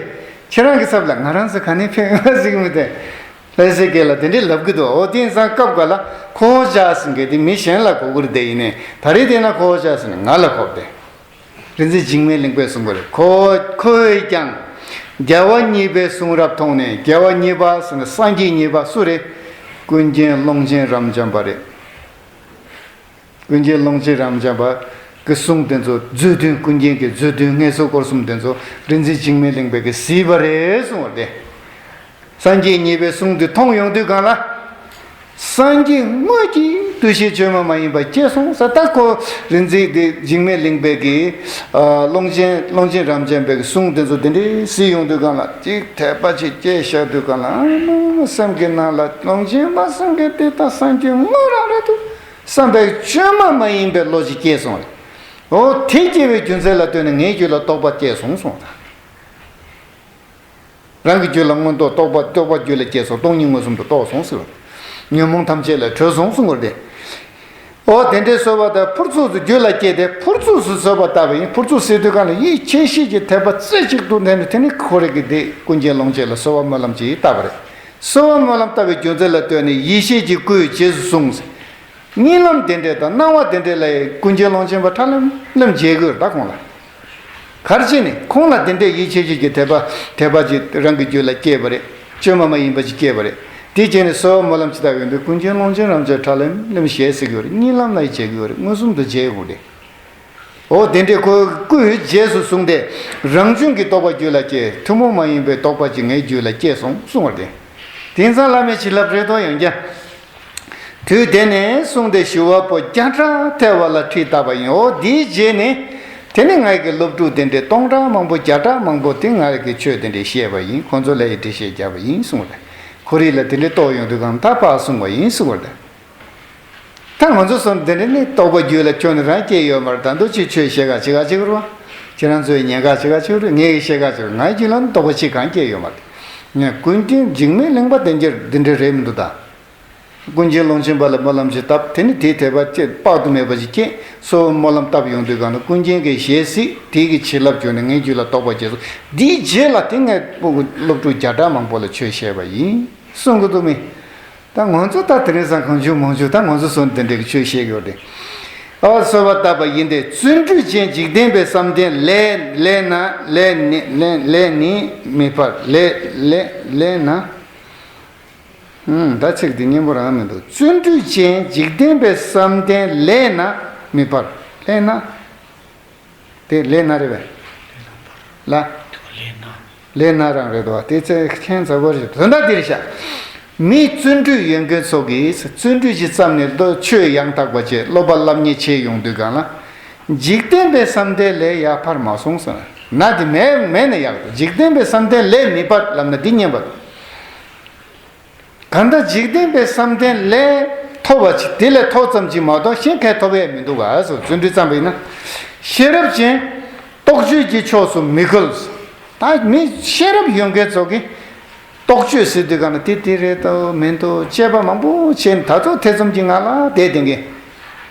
ཁྱེད་རང་གི་ཚབ་ལ་ང་རང་ཚོ་ག་ནས་ཕེབས་ཡིན་པ་ཟེར་གི་མི་དེ། ལྷ་སའི་སྐད་ལ་དེ་འདྲས་ལབ་གི་འདུག་འོ་དེ་ཡིན་ཙང་སྐབས་འགའ་ལ་ཁོ་ཅག་ཟེར་མཁན་དེ་མི་གཞན་ལ་གོ་གི་རེད་དེ། ཡིན་ནའི་ད་རེས་དེ་ན་ཁོ་ཅག་ཟེར་ནས་ང་ལ་གོ་བ་དེ། རིག་འཛིན་འཇིགས་མེད་གླིང་པས་གསུངས་པ་རེད། ཁོ་ཁོས་ཀྱང་རྒྱལ་བ་གཉིས་པའི་གསུང་རབ་མཐོང་ནས། རྒྱལ་བ་གཉིས་པ་ཟེར་ན་སངས་རྒྱས་གཉིས་པ་སུ་རེད། ཀུན་མཁྱེན་ཀློང་ཆེན་རབ་འབྱམས་པ་རེད། ཀུན་མཁྱེན་ཀློང་ཆེན་རབ་འབྱམས་པ་གི་གསུང་དེ་ཚོ་མཛོད་བདུན། ཀུན་མཁྱེན་གྱི་མཛོད་བདུན་ངེས་སོ་སྐོར་གསུམ་དེ་ཚོ་རིག་འཛིན་འཇིགས་མེད་གླིང་པས་གི་གཟིགས་པ་རེད་གསུངས་པ་རེད། སངས་རྒྱས་གཉིས་པའི་གསུང་དེ་མཐོང་ཡོང་དུས་སྒང་ལ། སངས་རྒྱས་དངོས་ཀྱི་འདུ་ཤེས་བཅོས་མ་མ་ཡིན་པ་སྐྱེས་སོང་ཟེར། ད་ཁོ་རིག་འཛིན་དེ་འཇིགས་མེད་གླིང་པས་ཀྱི་ཀློང་ཆེན་ཀློང་ཆེན་རབ་འབྱམས་པའི་གསུང་དེ་ཚོ་དེ་འདྲའི་གཟིགས་ཡོང་དུས་སྒང་ལ། ཅིག་དད་པ་ཅིག་སྐྱེས་བཞག་དུས་སྒང་ལ། ཨ་མ་སེམས་ཀྱི་ནང་ལ་ཀློང་ཆེན་མ་སེམས་ཀྱི་དེ་ད་སངས་རྒྱས་དངོས་རང་རེད་འདུག་བསམ་པའི་བཅོས་མ་མ་ཡིན་པའི་བློ་ཅིག་སྐྱེས་སོང་རེད། འོ་དེ་སྐྱེ་བའི་རྒྱུ་མཚན་ལ་ལྟོས་ནས་ངའི་རྒྱུད་ལ་རྟོགས་པ་སྐྱེས་སོང་གསུངས་ད། རང་གི་རྒྱུད་ལ་མངོན་རྟོགས་རྟོགས་པ་རྟོགས་པ་རྒྱུད་ལ་སྐྱེས་སོང་། སྟོང་ཉིད་མངོན་སུམ་དུ་རྟོགས་སོང་ཟེར་བ། ཉོན་མོངས་ཐམས་ཅད་ལས་གྲོལ་སོང་གསུང་བར་ཏེ། འོ་དེ་འདྲའི་བཟོད་པ་དང་ཕུར་ཚུགས་སུ་རྒྱུད་ལ་སྐྱེས་ཏེ་ཕུར་ཚུགས་སུ་བཟོད་པ་བཏབ་པ་ཡིན། ཕུར་ཚུགས་ཟེར་དུས་གང་ལ་ཡིད་ཆེས་ཤེས་ཀྱི་དད་པ་རྩེ་གཅིག་ཏུ་ལྡན་ནས། དེ་ནི་ཁོ་རང་གི་དེ་ཀུན་མཁྱེན་ཀློང་ཆེན་ལ་བཟོད་པ་སྨོན་ལམ་ཅིག་བཏབ་པ་རེད། བཟོད་པ་སྨོན་ལམ་བཏབ་པའི་རྒྱུ་མཚན་ལ་ལྟོས་ནས་ཡེ་ཤེས་ཀྱི་སྐུས་རྗེས་སུ་བཟུང་ཟེར། གཉིད་ལམ་དེ་འདྲས་དང་སྣང་བ་དེ་འདྲས་ལ་ཀུན་མཁྱེན་ཀློང་ཆེན་པ་ཁྲ་ལམ་ལམ་མཇལ་དགོས་རེད། ད་ཁོང་ལ། ག་རེ་བྱས་ནས་ཁོང་ལ་དེ་འདྲས་ཡིད་ཆེས་ཤེས་ཀྱི་དད་པ་དད་པ་ཅིག་རང་གི་རྒྱུད་ལ་སྐྱེས་པ་རེད། བཅོས་མ་མ་ཡིན་པ་ཅིག་སྐྱེས་པ་རེད། དེ་བྱས་ནས་བཟོད་པ་སྨོན་ལམ་ཅིག་བཏབ་ཡོང་དུས་ཀུན་མཁྱེན་ཀློང་ཆེན་རབ་འབྱམས་ཁྲ་ལམ་ལམ་ཞལ་གཟིགས་ཡོད་རེད། གཉིད་ལམ་ལ་མཇལ་གི་ཡོད་རེད། མངོན་སུམ་དུ་མཇལ་དགོས་རེད། འོ་དེ་འདྲས་ཁོའི་སྐུས་རྗེས་སུ་བཟུང་སྟེ་རང་བྱུང་གི་རྟོགས་པ་རྒྱུད་ལ་སྐྱེས། ཐུན་མོང་མ་ཡིན་པའི་རྟོགས་པ་ཅིག་ངའི་རྒྱུད་ལ་སྐྱེས་སོང་གསུངས་པ་རེད། དེང་སང་བླ་མའི་བྱིན་རླབས་རེད་དོ། ཡང་བསྐྱར། དུས་དེ་ནས་བཟུང་སྟེ་ཞུ་བ་པོ་བརྒྱ་ཕྲག་ཐལ་བ་ལ་ཁྲིད་བཏབ་པ་ཡིན། འོ་དེའི་རྗེས་ནས་དེ་ནས་ང་གི་སློབ་ཕྲུག་དེ་འདྲས་སྟོང་ཕྲག་མང་པོ་བརྒྱ་ཕྲག་མང་པོ་དེ་ང་གི་ཆོས་དེ་འདྲས་བཤད་པ་ཡིན། ཁོང་ཚོ་ལ་ཡི་འགྲེལ་བཤད་བརྒྱབ་པ་ཡིན་གསུངས་པ་རེད། ཁོ་རང་ལ་དེ་འདྲས་རྟོགས་ཡོང་དུས་གང་ད་ཕར་གསུངས་པ་ཡིན་གསུངས་པ་རེད། ད་ང་ཚོ་སོང་དེ་འདྲས་ནི་རྟོགས་པ་རྒྱུད་ལ་ཁྱོན་ནས་རང་སྐྱེས་ཡོད་མ་རེད། ད་འདུག་ཅིག་ཆོས་བཤད་ག་ཅིག་ག་ཅིག་རེད་བ། ཁྱེད་རང་ཚོའི་ཉན་ག་ཅིག་ག་ཅིག་རེད། ངས་བཤད་ག་ཅིག་རེད། ང་རྒྱུད་ལ་ནི་རྟོགས་པ་ཅིག་གང་སྐྱེས་ཡོད་མ་རེད། ངས་ཀུན་མཁྱེན་འཇིགས་མེད་གླིང་པ་དེ་འདྲས་དེ་འདྲས་རེད་མི་འདུག་ད། ཀུན་མཁྱེན་ཀློང་ཆེན་པ་ལ་སྨོན་ལམ་ཞིག་བཏབ། དེ་ནི་དེའི་དད་པ་བཅས་དཔག་ཏུ་མེད་པ་ཞིག་སྐྱེས། སོ་སོ་སྨོན་ལམ་བཏབ་ཡོང་དུས་གང་ལ་ཀུན་མཁྱེན་གྱི་ཞལ་གཟིགས། དེ་གི་བྱིན་རླབས་བྱུང་ནས་ངའི་རྒྱུད་ལ་རྟོགས་པ་སྐྱེས་སོང་། འདིའི་རྗེས་ལ་དེ་ངའི་སློབ་ཕྲུག་བརྒྱ་ཕྲག་མང་པོ་ལ་ཆོས་བཤད་པ་ཡིན་གསུང་གི་འདུག་མི། ད་ང་ཚོ་ད་དེ་རིང་སང་གང་བྱུང་མང་བྱུང་ད་ང་ཚོ་སོང་དེ་འདྲའི་གི་ཆོས་བཤད་ཡོད་རེད། ཨ་གསོལ་བ་བཏབ་པ་ཡིན་ཏེ། བརྩོན་འགྲུས་ཅན་འཇིག་རྟེན་པའི་བསམ་གཏན་ལས་ལས་ན་ལས་ནི་ལས་ལས་ནི་མི་འཕར། ལས་ལས་ལས་ན། ཨུམ། ད་ཚིག་འདི་སྙན་པོ་རང་མི་འདུག་བརྩོན་འགྲུས་ཅན་འཇིག་རྟེན་པའི་བསམ་གཏན་ལས་ན་མི་འཕར། ལས་ན། དེ་ལས་ན་རེད་པས། ལ། ལས་ན། ལས་ན་རང་རེད་དོ། དེ་ཚེ་ཁྱད་མཚར་པོ་རེད། དོན་དག་འདི་རེད་ཤག་མི་བརྩོན་འགྲུས་ཡོད་མཁན་ཚོ་གིས་བརྩོན་འགྲུས་ཅིག་བརྩམས་ནས་ལོ་ཆོས་ཡང་དག་པ་བྱས། སློབ་པ་སློབ་གཉེར་བྱས་ཡོང་དུས་གང་ལ། འཇིག་རྟེན་པའི་བསམ་གཏན་ལས་ཡར་འཕར་མ་སོང་ཟེར་ན། ན་དེ་མེད་མེད་ན་ཡག་འདུག་འཇིག་རྟེན་པའི་བསམ་གཏན་ལས་མི་འཕར་ལབ་ན་འདི་སྙན་པ་འདུག་གང་ལྟར་འཇིག་རྟེན་པའི་བསམ་གཏན་ལས་མཐོ་བ་ཅིག་དེ་ལས་མཐོ་ཙམ་ཅིག་མ་གཏོགས་གཞན་གང་ཐོབ་ཡས་མི་འདུག་ག་ཟེར། བརྩོན་འགྲུས་བརྩམས་པ་ཡིན་ན། ཤེས་རབ་ཅན་རྟོག་དཔྱོད་ཀྱི་ཕྱོགས་སུ་མི་བཀོལ། ད་མི་ཤེས་རབ་ཡོད་མཁན་ཚོ་གིས་རྟོག་དཔྱོད་ཟེར་དུས་གང་ན་དེ་དེ་རེད་དོ་མིན་དོ་དཔྱད་པ་མང་པོ་བྱས་ནས་ད་ཚོད་ཐེ་ཚོམ་གྱི་ངང་ལ་བསྡད་བསྡད་མཁན།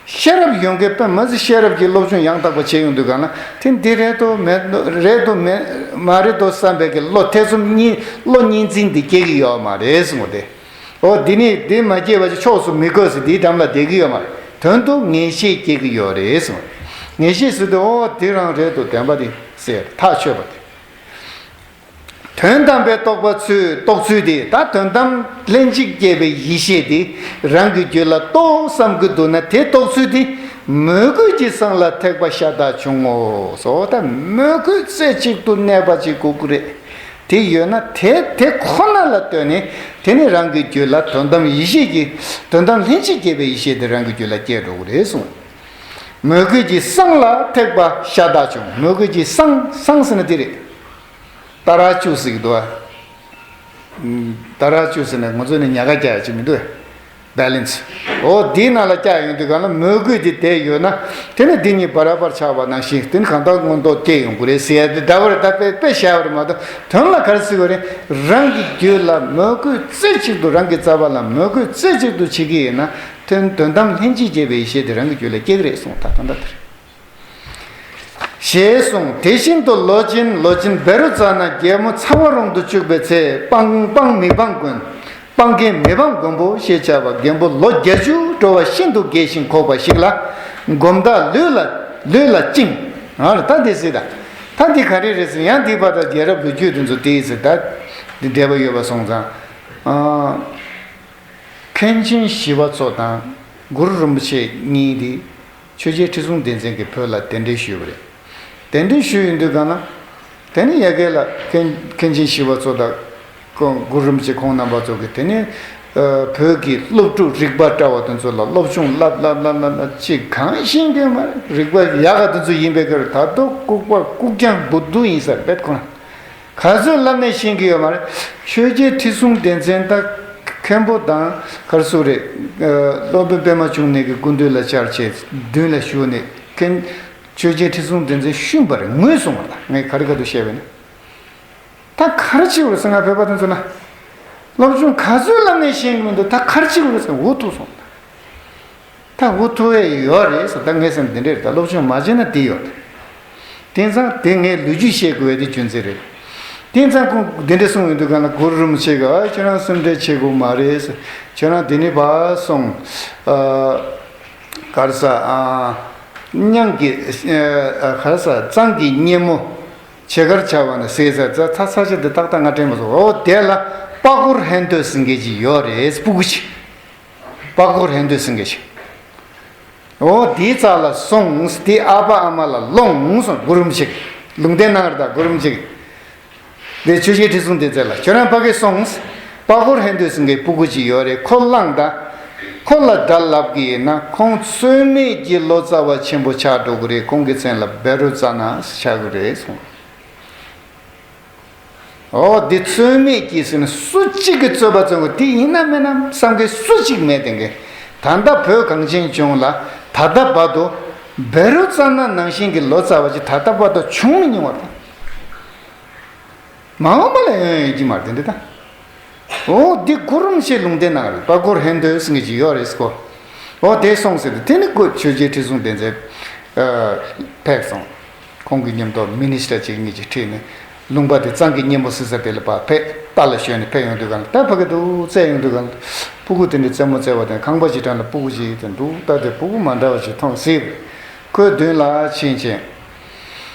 ཤེས་རབ་ཡོད་མཁན་དཔེ་མ་སྲིད་ཤེས་རབ་ཀྱི་སློབ་སྦྱོང་ཡང་དག་པ་བྱས་ཡོང་དུས་གང་ན་དེ་འདི་རེད་དོ་མེད་དོ་རེད་དོ་མེད་མ་རེད་དོ་བསམ་པའི་གི་བློ་ཐེ་ཚོམ་གཉིས་བློ་གཉིས་འཛིན་འདི་སྐྱེ་གི་ཡོད་མ་རེད་གསུངས་པ་དེ། འོ་འདི་ནི་འདི་མ་སྐྱེས་པ་ཅིག་ཕྱོགས་སུ་མི་བཀོལ་ཟེར་འདིའི་འགྲམ་ལ་བསྡད་ཀྱི་ཡོད་མ་རེད། དོན་དུ་ངེས་ཤེས་སྐྱེ་གི་ཡོད་རེད་གསུངས། ངེས་ཤེས་ཟེར་དུས་འོ་འདི་རང་རེད་དོ་བདེན་པ་དེ་ཟེར་ཐག་ཆོད་པ་དེ། དོན་དམ་པའི་རྟོགས་པ་ཚོས་རྟོགས་ཚུལ་དེ། ད་དོན་དམ་ལྷན་ཅིག་སྐྱེས་པའི་ཡེ་ཤེས་དེ་རང་གི་རྒྱུད་ལ་རྟོགས་བསམ་གྱི་འདུག་ན། དེ་རྟོགས་ཚུལ་དེ་མོས་གུས་ཀྱི་སྲང་ལ་ཐེག་པ་ཤ་སྟག་བྱུང་ངོ་། སོ་ད་མོས་གུས་རྩེ་གཅིག་ཏུ་གནས་པ་ཅིག་དགོས་ཀྱི་རེད། དེ་ཡོད་ན་དེ་དེ་ཁོ་ན་ལ་ལྟོས་ནས། དེ་ནི་རང་གི་རྒྱུད་ལ་དོན་དམ་ཡེ་ཤེས་ཀྱི། དོན་དམ་ལྷན་ཅིག་སྐྱེས་པའི་ཡེ་ཤེས་དེ་རང་གི་རྒྱུད་ལ་སྐྱེ་འགྲོ་གི་རེད་གསུངས། མོས་གུས་ཀྱི་སྲང་ལ་ཐེག་པ་ཤ་སྟག་བྱུང་། མོས་གུས་ཀྱི་སྲང་། སྲང་ཟེར་ན་དེ་རེད། ཏ་ར་བཅུ་ཟེར་གྱི་འདུག་ཨ། ཏ་ར་བཅུ་ཟེར་ན་ང་ཚོ་ནི་ཉག་ག་རྒྱག་ཡ་ཅིག་མི་འདུག་ཨ། བེ་ལེན་སི། འོ་འདིའི་ནང་ལ་བཅའ་ཡོང་དུས་གང་ལ་མོས་གུས་དེ་དེ་ཡོད་ན། དེ་ནི་འདི་གཉིས་བར་བར་ཆགས་པ་ནང་བཞིན་དེ་ནི་གང་ལྟར་མངོན་རྟོགས་སྐྱེ་ཡོང་གི་རེད་ཟེར་ཡ་དེ་འདྲ་བ་རེད། ད་དཔེ་དཔེ་བཞག་པ་རེད་མ་གཏོགས། དོན་ལ་ག་རེ་ཟེར་དགོས་རེད། རང་གི་རྒྱུད་ལ་མོས་གུས་རྩེ་གཅིག་ཏུ། རང་གི་རྩ་བ་ལ་མོས་གུས་རྩེ་གཅིག་ཏུ་བྱེད་ཀྱི་ཡིན་ན། དོན་དོན་དམ་ལྷན་ཅིག་སྐྱེས་པའི་ཡེ་ཤེས་དེ་རང་གི་རྒྱུད་ལ་སྐྱེ་གི་རེད་གསུངས། ད་ད་ལྟ་དེ་རེད། ཞེས་གསུངས། དེ་བཞིན་དུ་ལོ་ཆེན། ལོ་ཆེན་བཻ་རོ་ཙ་ན་རྒྱལ་མོ་ཚ་བ་རོང་དུ་བཅུག་པའི་ཚེ། སྤང་སྤང་མི་སྤང་མགོན། སྤང་མཁན་མི་སྤང་མགོན་པོ་ཞེས་བྱ་བ་རྒན་པོ་ལོ་བརྒྱད་ཅུ་འགྲོ་བ་ཤིན་ཏུ་རྒས་ཤིང་འཁོགས་པ་ཞིག་ལ། སྒོམ་བདག་ལུས་ལ། ལུས་ལ་བཅིངས། ང་ལ་ད་འདི་ཟེར་ད། ད་འདི་ག་རེ་རེད་ཟེར། ཡང་འདི་བར་དུ་རྒྱལ་རབས་ལོ་རྒྱུས་དེ་ཚོ་དེའི་ཚེ་ད་འདི་འབྲེལ་བ་ཡོད་པ་སོང་ཙང་། ཨ། མཁན་ཆེན་ཞི་བ་འཚོ་དང་གུ་རུ་རིན་པོ་ཆེ་གཉིས་དེ་ཆོས་རྒྱལ་ཁྲི་སྲོང་ལྡེ་བཙན་གྱིས་བོད་ལ་གདན་འདྲེན་ཞུས་པ་རེད། གདན་འདྲེན་ཞུས་ཡོང་དུས་གང་ལ། དེ་ནས་ཡ་གི་ལ་མཁན་མཁན་ཆེན་ཞི་བ་འཚོ་དང་ཁོང་གུ་རུ་རིན་པོ་ཆེ་ཁོང་རྣམ་པ་ཚོ་གིས་དེ་ནས་ཨ་བོད་ཀྱི་སློབ་ཕྲུག་རིག་པ་བཀྲ་བ་དེ་ཚོ་ལ་སློབ་སྦྱོང་བསླབ་བསླབ་བསླབ་བསླབ་བསླབ་ཅིག་གང་ཤེས་ཀྱི་མ་རེད། རིག་པ་ཡག་ག་དེ་ཚོ་ཡིན་པའི་ཁར་ད་དུང་ལྐུགས་པ་ལྐུགས་རྐྱང་བུ་དུ་ཡིན་ས་རེད་ཁོ་རང་། ག་ཚོད་བསླབ་ནས་ཤེས་ཀྱི་ཡོད་མ་རེད། ཆོས་རྒྱལ་ཁྲི་སྲོང་ལྡེ་བཙན་དང་མཁན་པོ་དང་ག་རེ་ཟེར་དགོས་རེད། ཨ་སློབ་དཔོན་པདྨ་འབྱུང་གནས་ཀྱི་སྐུ་མདུན་ལ་བཅར་བྱས་མདུན་ལ་བཞུགས་ནས་མཁན་ཆོས་རྒྱལ་ཁྲི་སྲོང་ལྡེ་བཙན་བཤུམས་པ་རེད། ངུས་སོང་བ་ལ། ངས་ག་རེ་ག་དུ་བཤད་པ་ཡིན་ན། ད་ག་རེ་བྱེད་དགོས་རེད་ཟེར། ང་བོད་པ་དེ་ཚོ་ལ་སློབ་སྦྱོང་ག་ཚོད་བསླབ་ནས་ཤེས་ཀྱི་མི་འདུག་ད་ག་རེ་བྱེད་དགོས་རེད་ཟེར། འུ་ཐུག་སོང་། ད་འུ་ཐུག་ཡས་ཡོད་རེད་ཟེར། ད་ངས་བསམ་འདི་འདྲ་རེད། ད་སློབ་སྦྱོང་མ་བྱས་ན་འདི་ཡོད་རེད། དེང་སང་དེ་ངས་ལོ་རྒྱུས་བཤད་དགོས་པའི་དེ་རྒྱུ་མཚན་རེད། དེང་སང་ཁོང་འདི་འདྲ་གསུངས་ཡོང་དུས་གང་ལ་གུ་རུ་རིན་པོ་ཆེ་གིས་ཨ་ཁྱོད་རང་སེམས་ཁྲལ་བྱེད་དགོས་མ་རེད་ཟེར། ཁྱོད་རང་འདི་ནས་ཕར་སོང་། ཨ་ག་རེ་ཟ། ཨ་གཉང་གི་ཨ་ག་རེ་ཟ། གཙང་གི་སྙེ་མོ་བྱེ་མཁར་བྱ་བ་ན་ཟེར་ཟེར། ད་ཚ་ཚ་ཆ་འདི་ཏག་ཏག་ང་དྲན་མ་སོང་། འོ་དེ་ལ་པགས་ཀོ་ཧན་ཏོ་ཟེར་མཁན་ཅིག་ཡོད་རེད། སྤུ་གུ་ཅིག་པགས་ཀོ་ཧན་ཏོ་ཟེར་མཁན་ཅིག་འོ་དེའི་རྩ་ལ་སོང་། དེ་ཨ་ཕ་ཨ་མ་ལ་སློངས་སོང་། གུ་རུ་རིན་པོ་ཆེ་ལུང་བསྟན་གནང་རེད། ད་གུ་རུ་རིན་པོ་ཆེ་དེ་ཆོས་རྒྱལ་ཁྲི་སྲོང་ལྡེ་བཙན་ལ་ཁྱོད་རང་ཕ་གི་སོང་། པགས་ཀོ་ཧན་ཏོ་ཟེར་མཁན་སྤུ་གུ་ཅིག་ཡོད་རེད། ཁོ་བླངས་དང་། ཁོ་ལ་སྒྲ་ལབ་གི་ཡིན་ན་ཁོང་རྩོད་མེད་ཀྱི་ལོ་ཙཱ་བ་ཆེན་པོ་ཆགས་འགྲོ་གི་རེད། ཁོང་གི་མཚན་ལ་བཻ་རོ་ཙ་ན་ཆགས་གི་རེད་གསུངས། འོ་འདི་རྩོད་མེད་ཀྱི་ཟེར་ན་སུ་གཅིག་གིས་རྩོད་པ་རྩོད་དགོས། དེ་ཡིན་ན་མིན་ན་བསམ་མཁན་སུ་གཅིག་མེད། དེ་འགའི་ད་ལྟ་བོད་གངས་ཅན་ལྗོངས་ལ་ད་ལྟ་བར་དུ་བཻ་རོ་ཙ་ན་ནང་བཞིན་གྱི་ལོ་ཙཱ་བ་ཅིག་ད་ལྟ་བར་དུ་བྱུང་མི་མྱོང་བ་དང་། མ་འོངས་པ་ལ་ཡང་ཡོང་ཡོད་ཀྱི་མ་རེད། འདི་འདྲ་ད། འོ་འདི་གུ་རུ་རིན་པོ་ཆེས་ལུང་བསྟན་གནང་རེད། པགས་ཀོ་ཧན་ཏོ་ཟེར་མཁན་ཅིག་ཡོད་རེད་ཟེར་གོ། འོ་དེ་སོང་ཟེར་ཏེ་དེ་ནི་གོ་ཆོས་རྒྱལ་ཁྲི་སྲོང་ལྡེ་བཙན་ཨ་ཕེབས་སོང་། ཁོང་གི་མཉམ་དུ་མི་ནི་སི་ཊར་གཅིག་གཉིས་ཅིག་ཁྲིད་ནས་ལུང་པ་དེ་གཙང་གི་སྙེ་མོ་ཟེར་ས་དེ་ལ་ཕར་ཕེབས། རྟ་ལ་ཞོན་ནས་ཕེབས་ཡོང་དུས་གང་ལ་ད་ཕ་གི་འདུག་བཙལ་ཡོང་དུས་གང་ལ་སྤུ་གུ་དེ་འདྲའི་རྩེད་མོ་རྩེ་བ་དང་ཁང་པ་ཅིག་གྲམ་ལ་སྤུ་གུ་ཅིག་དེ་འདུག་ད་དེ་སྤུ་གུ་མ་འདྲ་བ་ཅིག་མཐོང་སྲིད་པས། ཁོའི་མདུན་ལ་ཕྱིན་བྱས།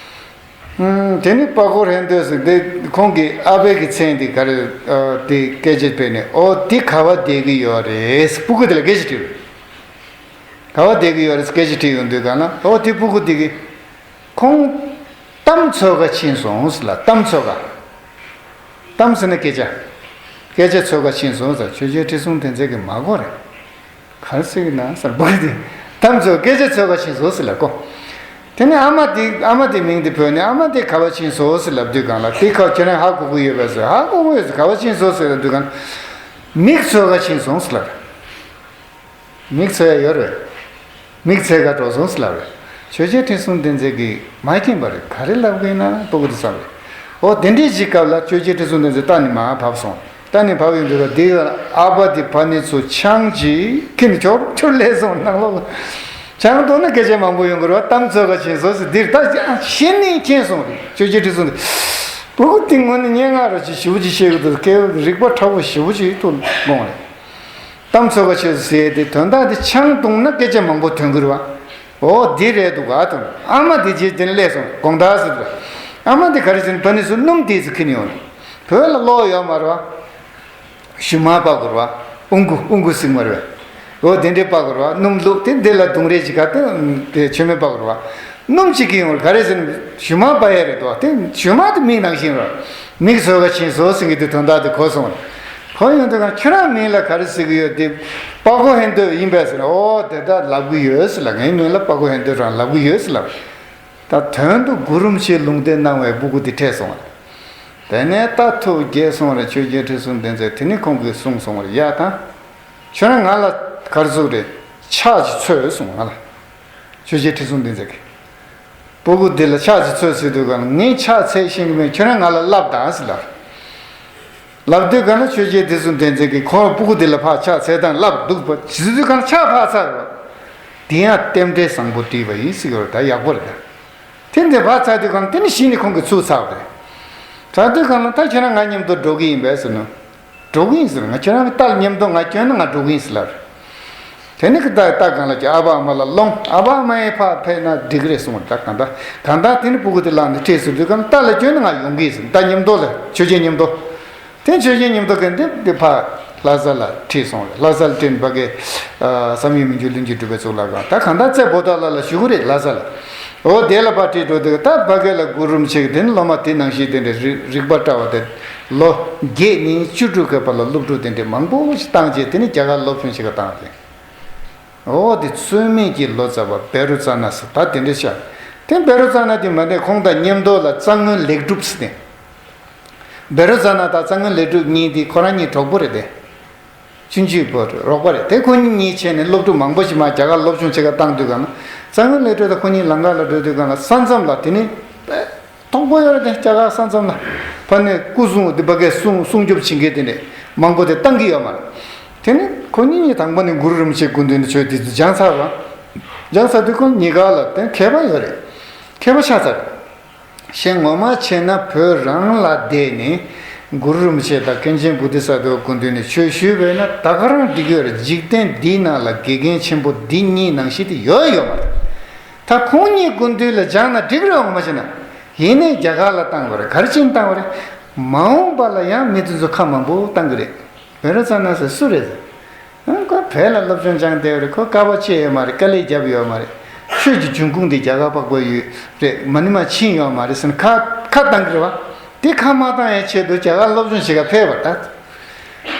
ཨུམ། དེ་ནི་པགས་ཀོ་ཧན་ཏོ་ཟེར་དེ་ཁོང་གི་ཨ་ཕའི་གི་མཚན་དེ་ག་རེ། ཨ་དེ་སྐད་ཆ་ཕེབས་ནས་འོ་དེ་ག་བ་བསྡད་ཀྱི་ཡོད་རེད། སྤུ་གུ་དེ་ལ་སྐད་ཆ་དྲིས་པ་རེད། ག་བ་བསྡད་ཀྱི་ཡོད་རེད་སྐད་ཆ་དྲིས་ཡོང་དུས་གང་ལ་འོ་དེ་སྤུ་གུ་དེ་གིས་ཁོང་གཏམ་འཚོལ་ག་ཕྱིན་སོང་ཟེར་ལ། གཏམ་འཚོལ་ག་གཏམ་ཟེར་ན་སྐད་ཆ། སྐད་ཆ་འཚོལ་ག་ཕྱིན་སོང་ཟེར། ཆོས་རྒྱལ་ཁྲི་སྲོང་ལྡེ་བཙན་གྱིས་མ་གོ་རེད། ག་རེ་ཟེར་གི་ན་ཟེར་བ་དེ། གཏམ་འཚོལ་སྐད་ཆ་འཚོལ་ག་ཕྱིན་སོང་ཟེར་ལ་གོ། དེ་ནས་ཨ་མ་དེ་ཨ་མ་དེ་མིང་དེ་བོས་ནས་ཨ་མ་དེ་ག་བ་ཕྱིན་སོང་ཟེར་ལབ་དུས་གང་ལ་དེ་ཁ་ཁྱེད་རང་ཧ་གོ་གི་ཡོད་པས་ཟེར། ཧ་གོ་གི་ཡོད་ཟེར། ག་བ་ཕྱིན་སོང་ཟེར་ལབ་དུས་གང་། མིག་འཚོལ་ག་ཕྱིན་སོང་ཟེར་ལབ། མིག་འཚོལ་ཡ་ཡོད་རེད། མིག་འཚོལ་ག་འགྲོ་སོང་ཟེར་ལབ་རེད། ཆོས་རྒྱལ་ཁྲི་སྲོང་ལྡེ་བཙན་གྱིས་མ་མཁྱེན་པ་རེད། ག་རེ་ལབ་གི་ཡིན་ན་སྤུ་གུ་དེ་བསམ་རེད། འོ་དེ་འདྲའི་ཅིག་སྐབས་ལ་ཆོས་རྒྱལ་ཁྲི་སྲོང་ལྡེ་བཙན་རྟ་ནས་མར་བབས་སོང་། རྟ་ནས་བབས་ཡོང་དུས་ལ་དེ་ཨ་ཕ་དེ་ཕ་ནི་ཚོ་ཆང་ཅིག་ཁྱེར་ནས་ཁྱོར་ཁྱོར་སླེབས་སོང་ནང་ལོགས་ལ། ཆང་འཐུང་ན་སྐད་ཆ་མང་པོ་ཡོང་གི་རེད་པ། གཏམ་འཚོལ་ག་ཕྱིན་སོང་ཟེར་འདིར་ད་གཞི་ནས་མཁྱེན་སོང་རེད། ཆོས་རྒྱལ་ཁྲི་སྲོང་ལྡེ་བཙན་སྤུ་གུ་དེ་ངོ་ནས་སྙན་ངག་ར་ཅིག་ཞེ་པོ་ཅིག་བཤད་གི་འདུག་སྐད་རིག་པ་ཕྲ་བོ་ཞེ་པོ་ཅིག་ཐུག་དགོངས་རེད། གཏམ་འཚོལ་ག་ཕྱིན་ཟེར་ཏེ་དོན་དག་དེ་ཆང་འཐུང་ན་སྐད་ཆ་མང་པོ་ཐོན་གི་རེད་པ། འོ་འདི་རེད་འདུག་ག་དང་ཨ་མ་དེ་རྗེས་དེ་ནས་སླེབས་སོང་དགོང་དག་ཟེར་དུས། ཨ་མ་དེ་ག་རེ་བྱས་ནས་ཕ་ནི་ཚོ་སྣུམ་དེ་ཚོ་ཁྱེར་ནས་ཡོང་ནས། བོད་ལ་གློག་ཡོད་མ་རེད་བ། ཞུན་མར་སྤར་དགོས་རེད་བ། ཨུ་གུ་ཨུ་གུ་ཟེར་གྱི་མ་རེད་བ། འོ་དེ་འདྲས་སྤར་དགོས་རེད་བ། སྣུམ་བླུགས་དེ་འདི་ལ་བརྡུང་རེས་ཅིག་ག་དེ་དེ་མཆོད་མེ་སྤར་དགོས་རེད་བ། སྣུམ་ཅིག་གི་ཡོང་རེད། ག་རེ་ཟེར་ན་ཞུན་མར་སྤར་ཡ་རེད་དོ། དེ་ཞུན་མར་དེ་མིག་ནང་བཞིན་རེད། མིག་བཟོད་དཀའ་ཆེན་བཟོ་ཟེར་གྱི་དེ་དོན་དག་དེ་གོ་སོང་རེད། གོ་ཡོང་དུས་གང་ཁྱོད་རང་མིང་ལ་ག་རེ་ཟེར་གྱི་ཡོད་དེ། པ་ཀོ་ཧན་ཏོ་ཡིན་པས་ཟེར། ཨོ་དེ་ད་ལབ་གི་ཡོད་ཟེར་ལ། ངའི་མིང་ལ་པ་ཀོ་ཧན་ཏོ་རང་ལབ་གི་ཡོད་ཟེར་ལ། ད་དོན་དུ་གུ་རུ་རིན་པོ་ཆེས་ལུང་བསྟན་གནང་བའི་སྤུ་གུ་དེ་འཕྲད་སོང་བ། དེ་ནས་ད་ཐུགས་དགྱེས་སོང་བ། ཆོས་རྒྱལ་ཁྲི་སྲོང་ལྡེ་བཙན། དེ་ནས་ཁོང་གིས་གསུངས་སོང་བ། ཡ་ད། ཁྱོད་རང་ང་ལ་ག་རེ་ཟེར་རེད། ཕྱག་ཅིག་འཚོལ་གསུངས་ང་ལ། ཆོས་རྒྱལ་ཁྲི་སྲོང་ལྡེ་བཙན་གྱིས། སྤུ་གུ་འདི་ལ་ཕྱག་ཅིག་འཚོལ་ཟེར་དུས་གང་ལ། ངས་ཕྱག་འཚོལ་ཤེས་ཀྱི་མེད། ཁྱོད་རང་ང་ལ་བསླབ་དང་ཟེར་ལ། ལབ་དུས་གང་ལ་ཆོས་རྒྱལ་ཁྲི་སྲོང་ལྡེ་བཙན་གྱིས་ཁོ་སྤུ་གུ་འདི་ལ་ཕར་ཕྱག་འཚལ་དང་ལབ་འདུག་པ། ཇི་སྲིད་དུས་གང་ལ་ཕྱག་ཕར་ཚར་བ། དེ་ཡང་རྟེན་འབྲེལ་བཟང་པོ་བསྒྲིགས་པ་ཡིན་ཟེར་གྱི་ཡོད་རེད། ད་ཡག་པོ་རེད་ད། དེ་འདི་ཕར་ཚར་དུས་གང་ལ་དེ་ནི་གཞི་ནས་ཁོང་གིས་ཚུར་ཚར་བ་རེད། ཚར་དུས་གང་ལ་ད་ཁྱེད་རང་ང་མཉམ་དུ་འགྲོ་གི་ཡིན་པས་ཟེར་ནོ། འགྲོ་གི་ཡིན་ཟེར། ང་ཁྱེད་རང་གི་རྟ་ལ་མཉམ་དུ་ང་བསྐྱོན་ན་ང་འགྲོ་གི་ཡིན་ཟེར་ལབ་རེད། དེ་ནི་ཀི་ད་ད་གང་ལ་ཀྱི་ཨ་ཕ་ཨ་མ་ལ་སློང་། ཨ་ཕ་ཨ་མ་ཡིས་ཕར་ཕེབས་ན་འགྲིག་གི་རེད་གསུངས་པ་རེད། ད་གང་ལྟར། གང་ལྟར་དེ་ནི་སྤུ་གུ་དེ་བླངས་ནས་ཁྲིད་ཟེར་དུས་གང་ལ་རྟ་ལ་བསྐྱོན་ན་ང་ཡོང་གི་ཡིན་ཟེར། རྟ་མཉམ་དུ་ལ་ཆོས་རྒྱལ་མཉམ་དུ། དེ་ཆོས་རྒྱལ་མཉམ་དུ་གི་འདི་འདི་ཕར་ལྷ་ས་ལ་ཁྲིད་སོང་རེད། ལྷ་ས་ལ་ཁྲིད་ནས་ཕ་གི་བསམ་ཡས་མི་འགྱུར་གླིང་རྗེ་འགྲུབ་པའི་གཙུག་ལག་ཁང་། ད་གང་ལྟར་རྩེ་བོ་ཏ་ལ་ལ་བཞུགས་གི་རེད། ལྷ་ས་ལ། འོ་དེ་ལ་ཕར་ཁྲིད་འགྲོ་དུས་ད་ཕ་གི་ལ་གུ་རུ་རིན་པོ་ཆེ་གི་དེ་ནི་སློབ་མ་དེ་ནང་བཞིན་དེ་འདྲ་རིག་རིག་པ་བཀྲ་བ་དེ། ལོ་བརྒྱད་ནས་བཅུ་དྲུག་གི་བར་ལ་སློབ་ཕྲུག་དེ་འདྲ་མང་པོ་ཞིག་བཏང་རྗེས་དེ་ནི་རྒྱ་གར་སློབ་སྦྱོང་བྱེད་ག་བཏང་སྟེ། འོ་དེ་རྩོད་མེད་ཀྱི་ལོ་ཙཱ་བ་བཻ་རོ་ཙ་ན་ཟེར་ད་དེ་འདྲ་ཤག་དེ་བཻ་རོ་ཙ་ན་དེ་མ་ནས་ཁོང་དང་མཉམ་དུ་ལ་གཙང་སྔོན་ལེགས་གྲུབ་ཟེར་ཏེ། བཻ་རོ་ཙ་ན་དང་གཙང་སྔོན་ལེགས་གྲུབ་གཉིས་དེ་ཁོ་རང་གཉིས་གྲོགས་པོ་རེད་དེ། ཆུང་ཆུང་པོ་རོགས་པ་རེད་དེ། ཁོ་གཉིས་གཉིས་བྱས་ནས་སློབ་ཕྲུག་མང་པོ་ཞིག་མར་རྒྱ་གར་སློབ་སྦྱོང་བྱེད་ག་བཏང་དུས་གང་ལ། གཙང་སྔོན་ལེགས་གྲུབ་དང་ཁོ་གཉིས་ལམ་ཁ་ལ་འགྲོ་དུས་གང་ལ་ས་མཚམས་ལ་དེ་ནི། དོག་པོ་ཡོད་རེད་དེ། རྒྱ་གར་ས་མཚམས་ལ། ཕ་ནས་སྐུ་སྲུང་དེ་ཕ་གིར་སྲུང་སྲུང་སྐྱོབ་བྱེད་མཁན་དེ་འདྲ་མང་པོ་དེ་བཏང་གི་ཡོད་མ་རེད། དེ་ནི་ཁོ་གཉིས་གཉིས་དང་པོ་ནས་གུ་རུ་རིན་པོ་ཆེའི་སྐུ་མདུན་དུ་བྱོན་དེ་ཚོ་སྦྱངས་ཚར་བ། སྦྱངས་ཚར་དུས་ཁོ་གཉིས་ཀ་ལ་དེ་མཁས་པ་ཡོད་རེད། མཁས་པ་ཆགས་ཚར་རེད། གཞན་ངོ་མ་བྱས་ན་བོད་རང་ལ་བསྡད་ནས་གུ་རུ་རིན་པོ་ཆེ་དང་མཁན་ཆེན་བོ་དྷི་ས་ཏྭའི་སྐུ་མདུན་ནས་ཆོས་ཞུས་པས་ན་ད་ག་རང་འགྲིག་གི་ཡོད་རེད། འཇིག་རྟེན་འདིའི་ནང་ལ་དགེ་རྒན་ཆེན་པོ་འདི་གཉིས་ནང་བཞིན་དེ་ཡོད་ཡོད་མ་རེད། ད་ཁོང་གཉིས་སྐུ་མདུན་ལ་སྦྱངས་ན་འགྲིག་རེད་འོང་མ་བྱས་ན། ཡིན་ནའི་རྒྱ་གར་ལ་བཏང་བ་རེད། ག་རེ་བྱས་ནས་བཏང་བ་རེད། མ་འོངས་པ་ལ་ཡང་མི་དེ་ཚོ་ཁ་མང་པོ་བཏང་གི་རེད། བཻ་རོ་ཙ་ན་ཟེར་སུ་རེད་ཟེར། ཨང་། ཁོ་བོད་ལ་སློབ་སྦྱོང་སྦྱངས་བསྡད་པ་རེད། ཁོ་དཀའ་བ་སྤྱད་ཡོད་མ་རེད། དཀའ་ལས་བརྒྱབ་ཡོད་མ་རེད། ཆོས་ཀྱི་འབྱུང་ཁུངས་དེ་རྒྱ་གར་འཕགས་པ་ཡུལ་རེད། མ་ཎི་མ་ཕྱིན་ཡོད་མ་རེད་ཟེར་ནས་ཁ་ཁ་བཏང་གི་རེད་བ། དེ་ཁ་མ་བཏང་ཡའི་ཆེད་དུ་རྒྱ་གར་སློབ་སྦྱོང་བྱེད་ག་ཕེབས་པ་ད།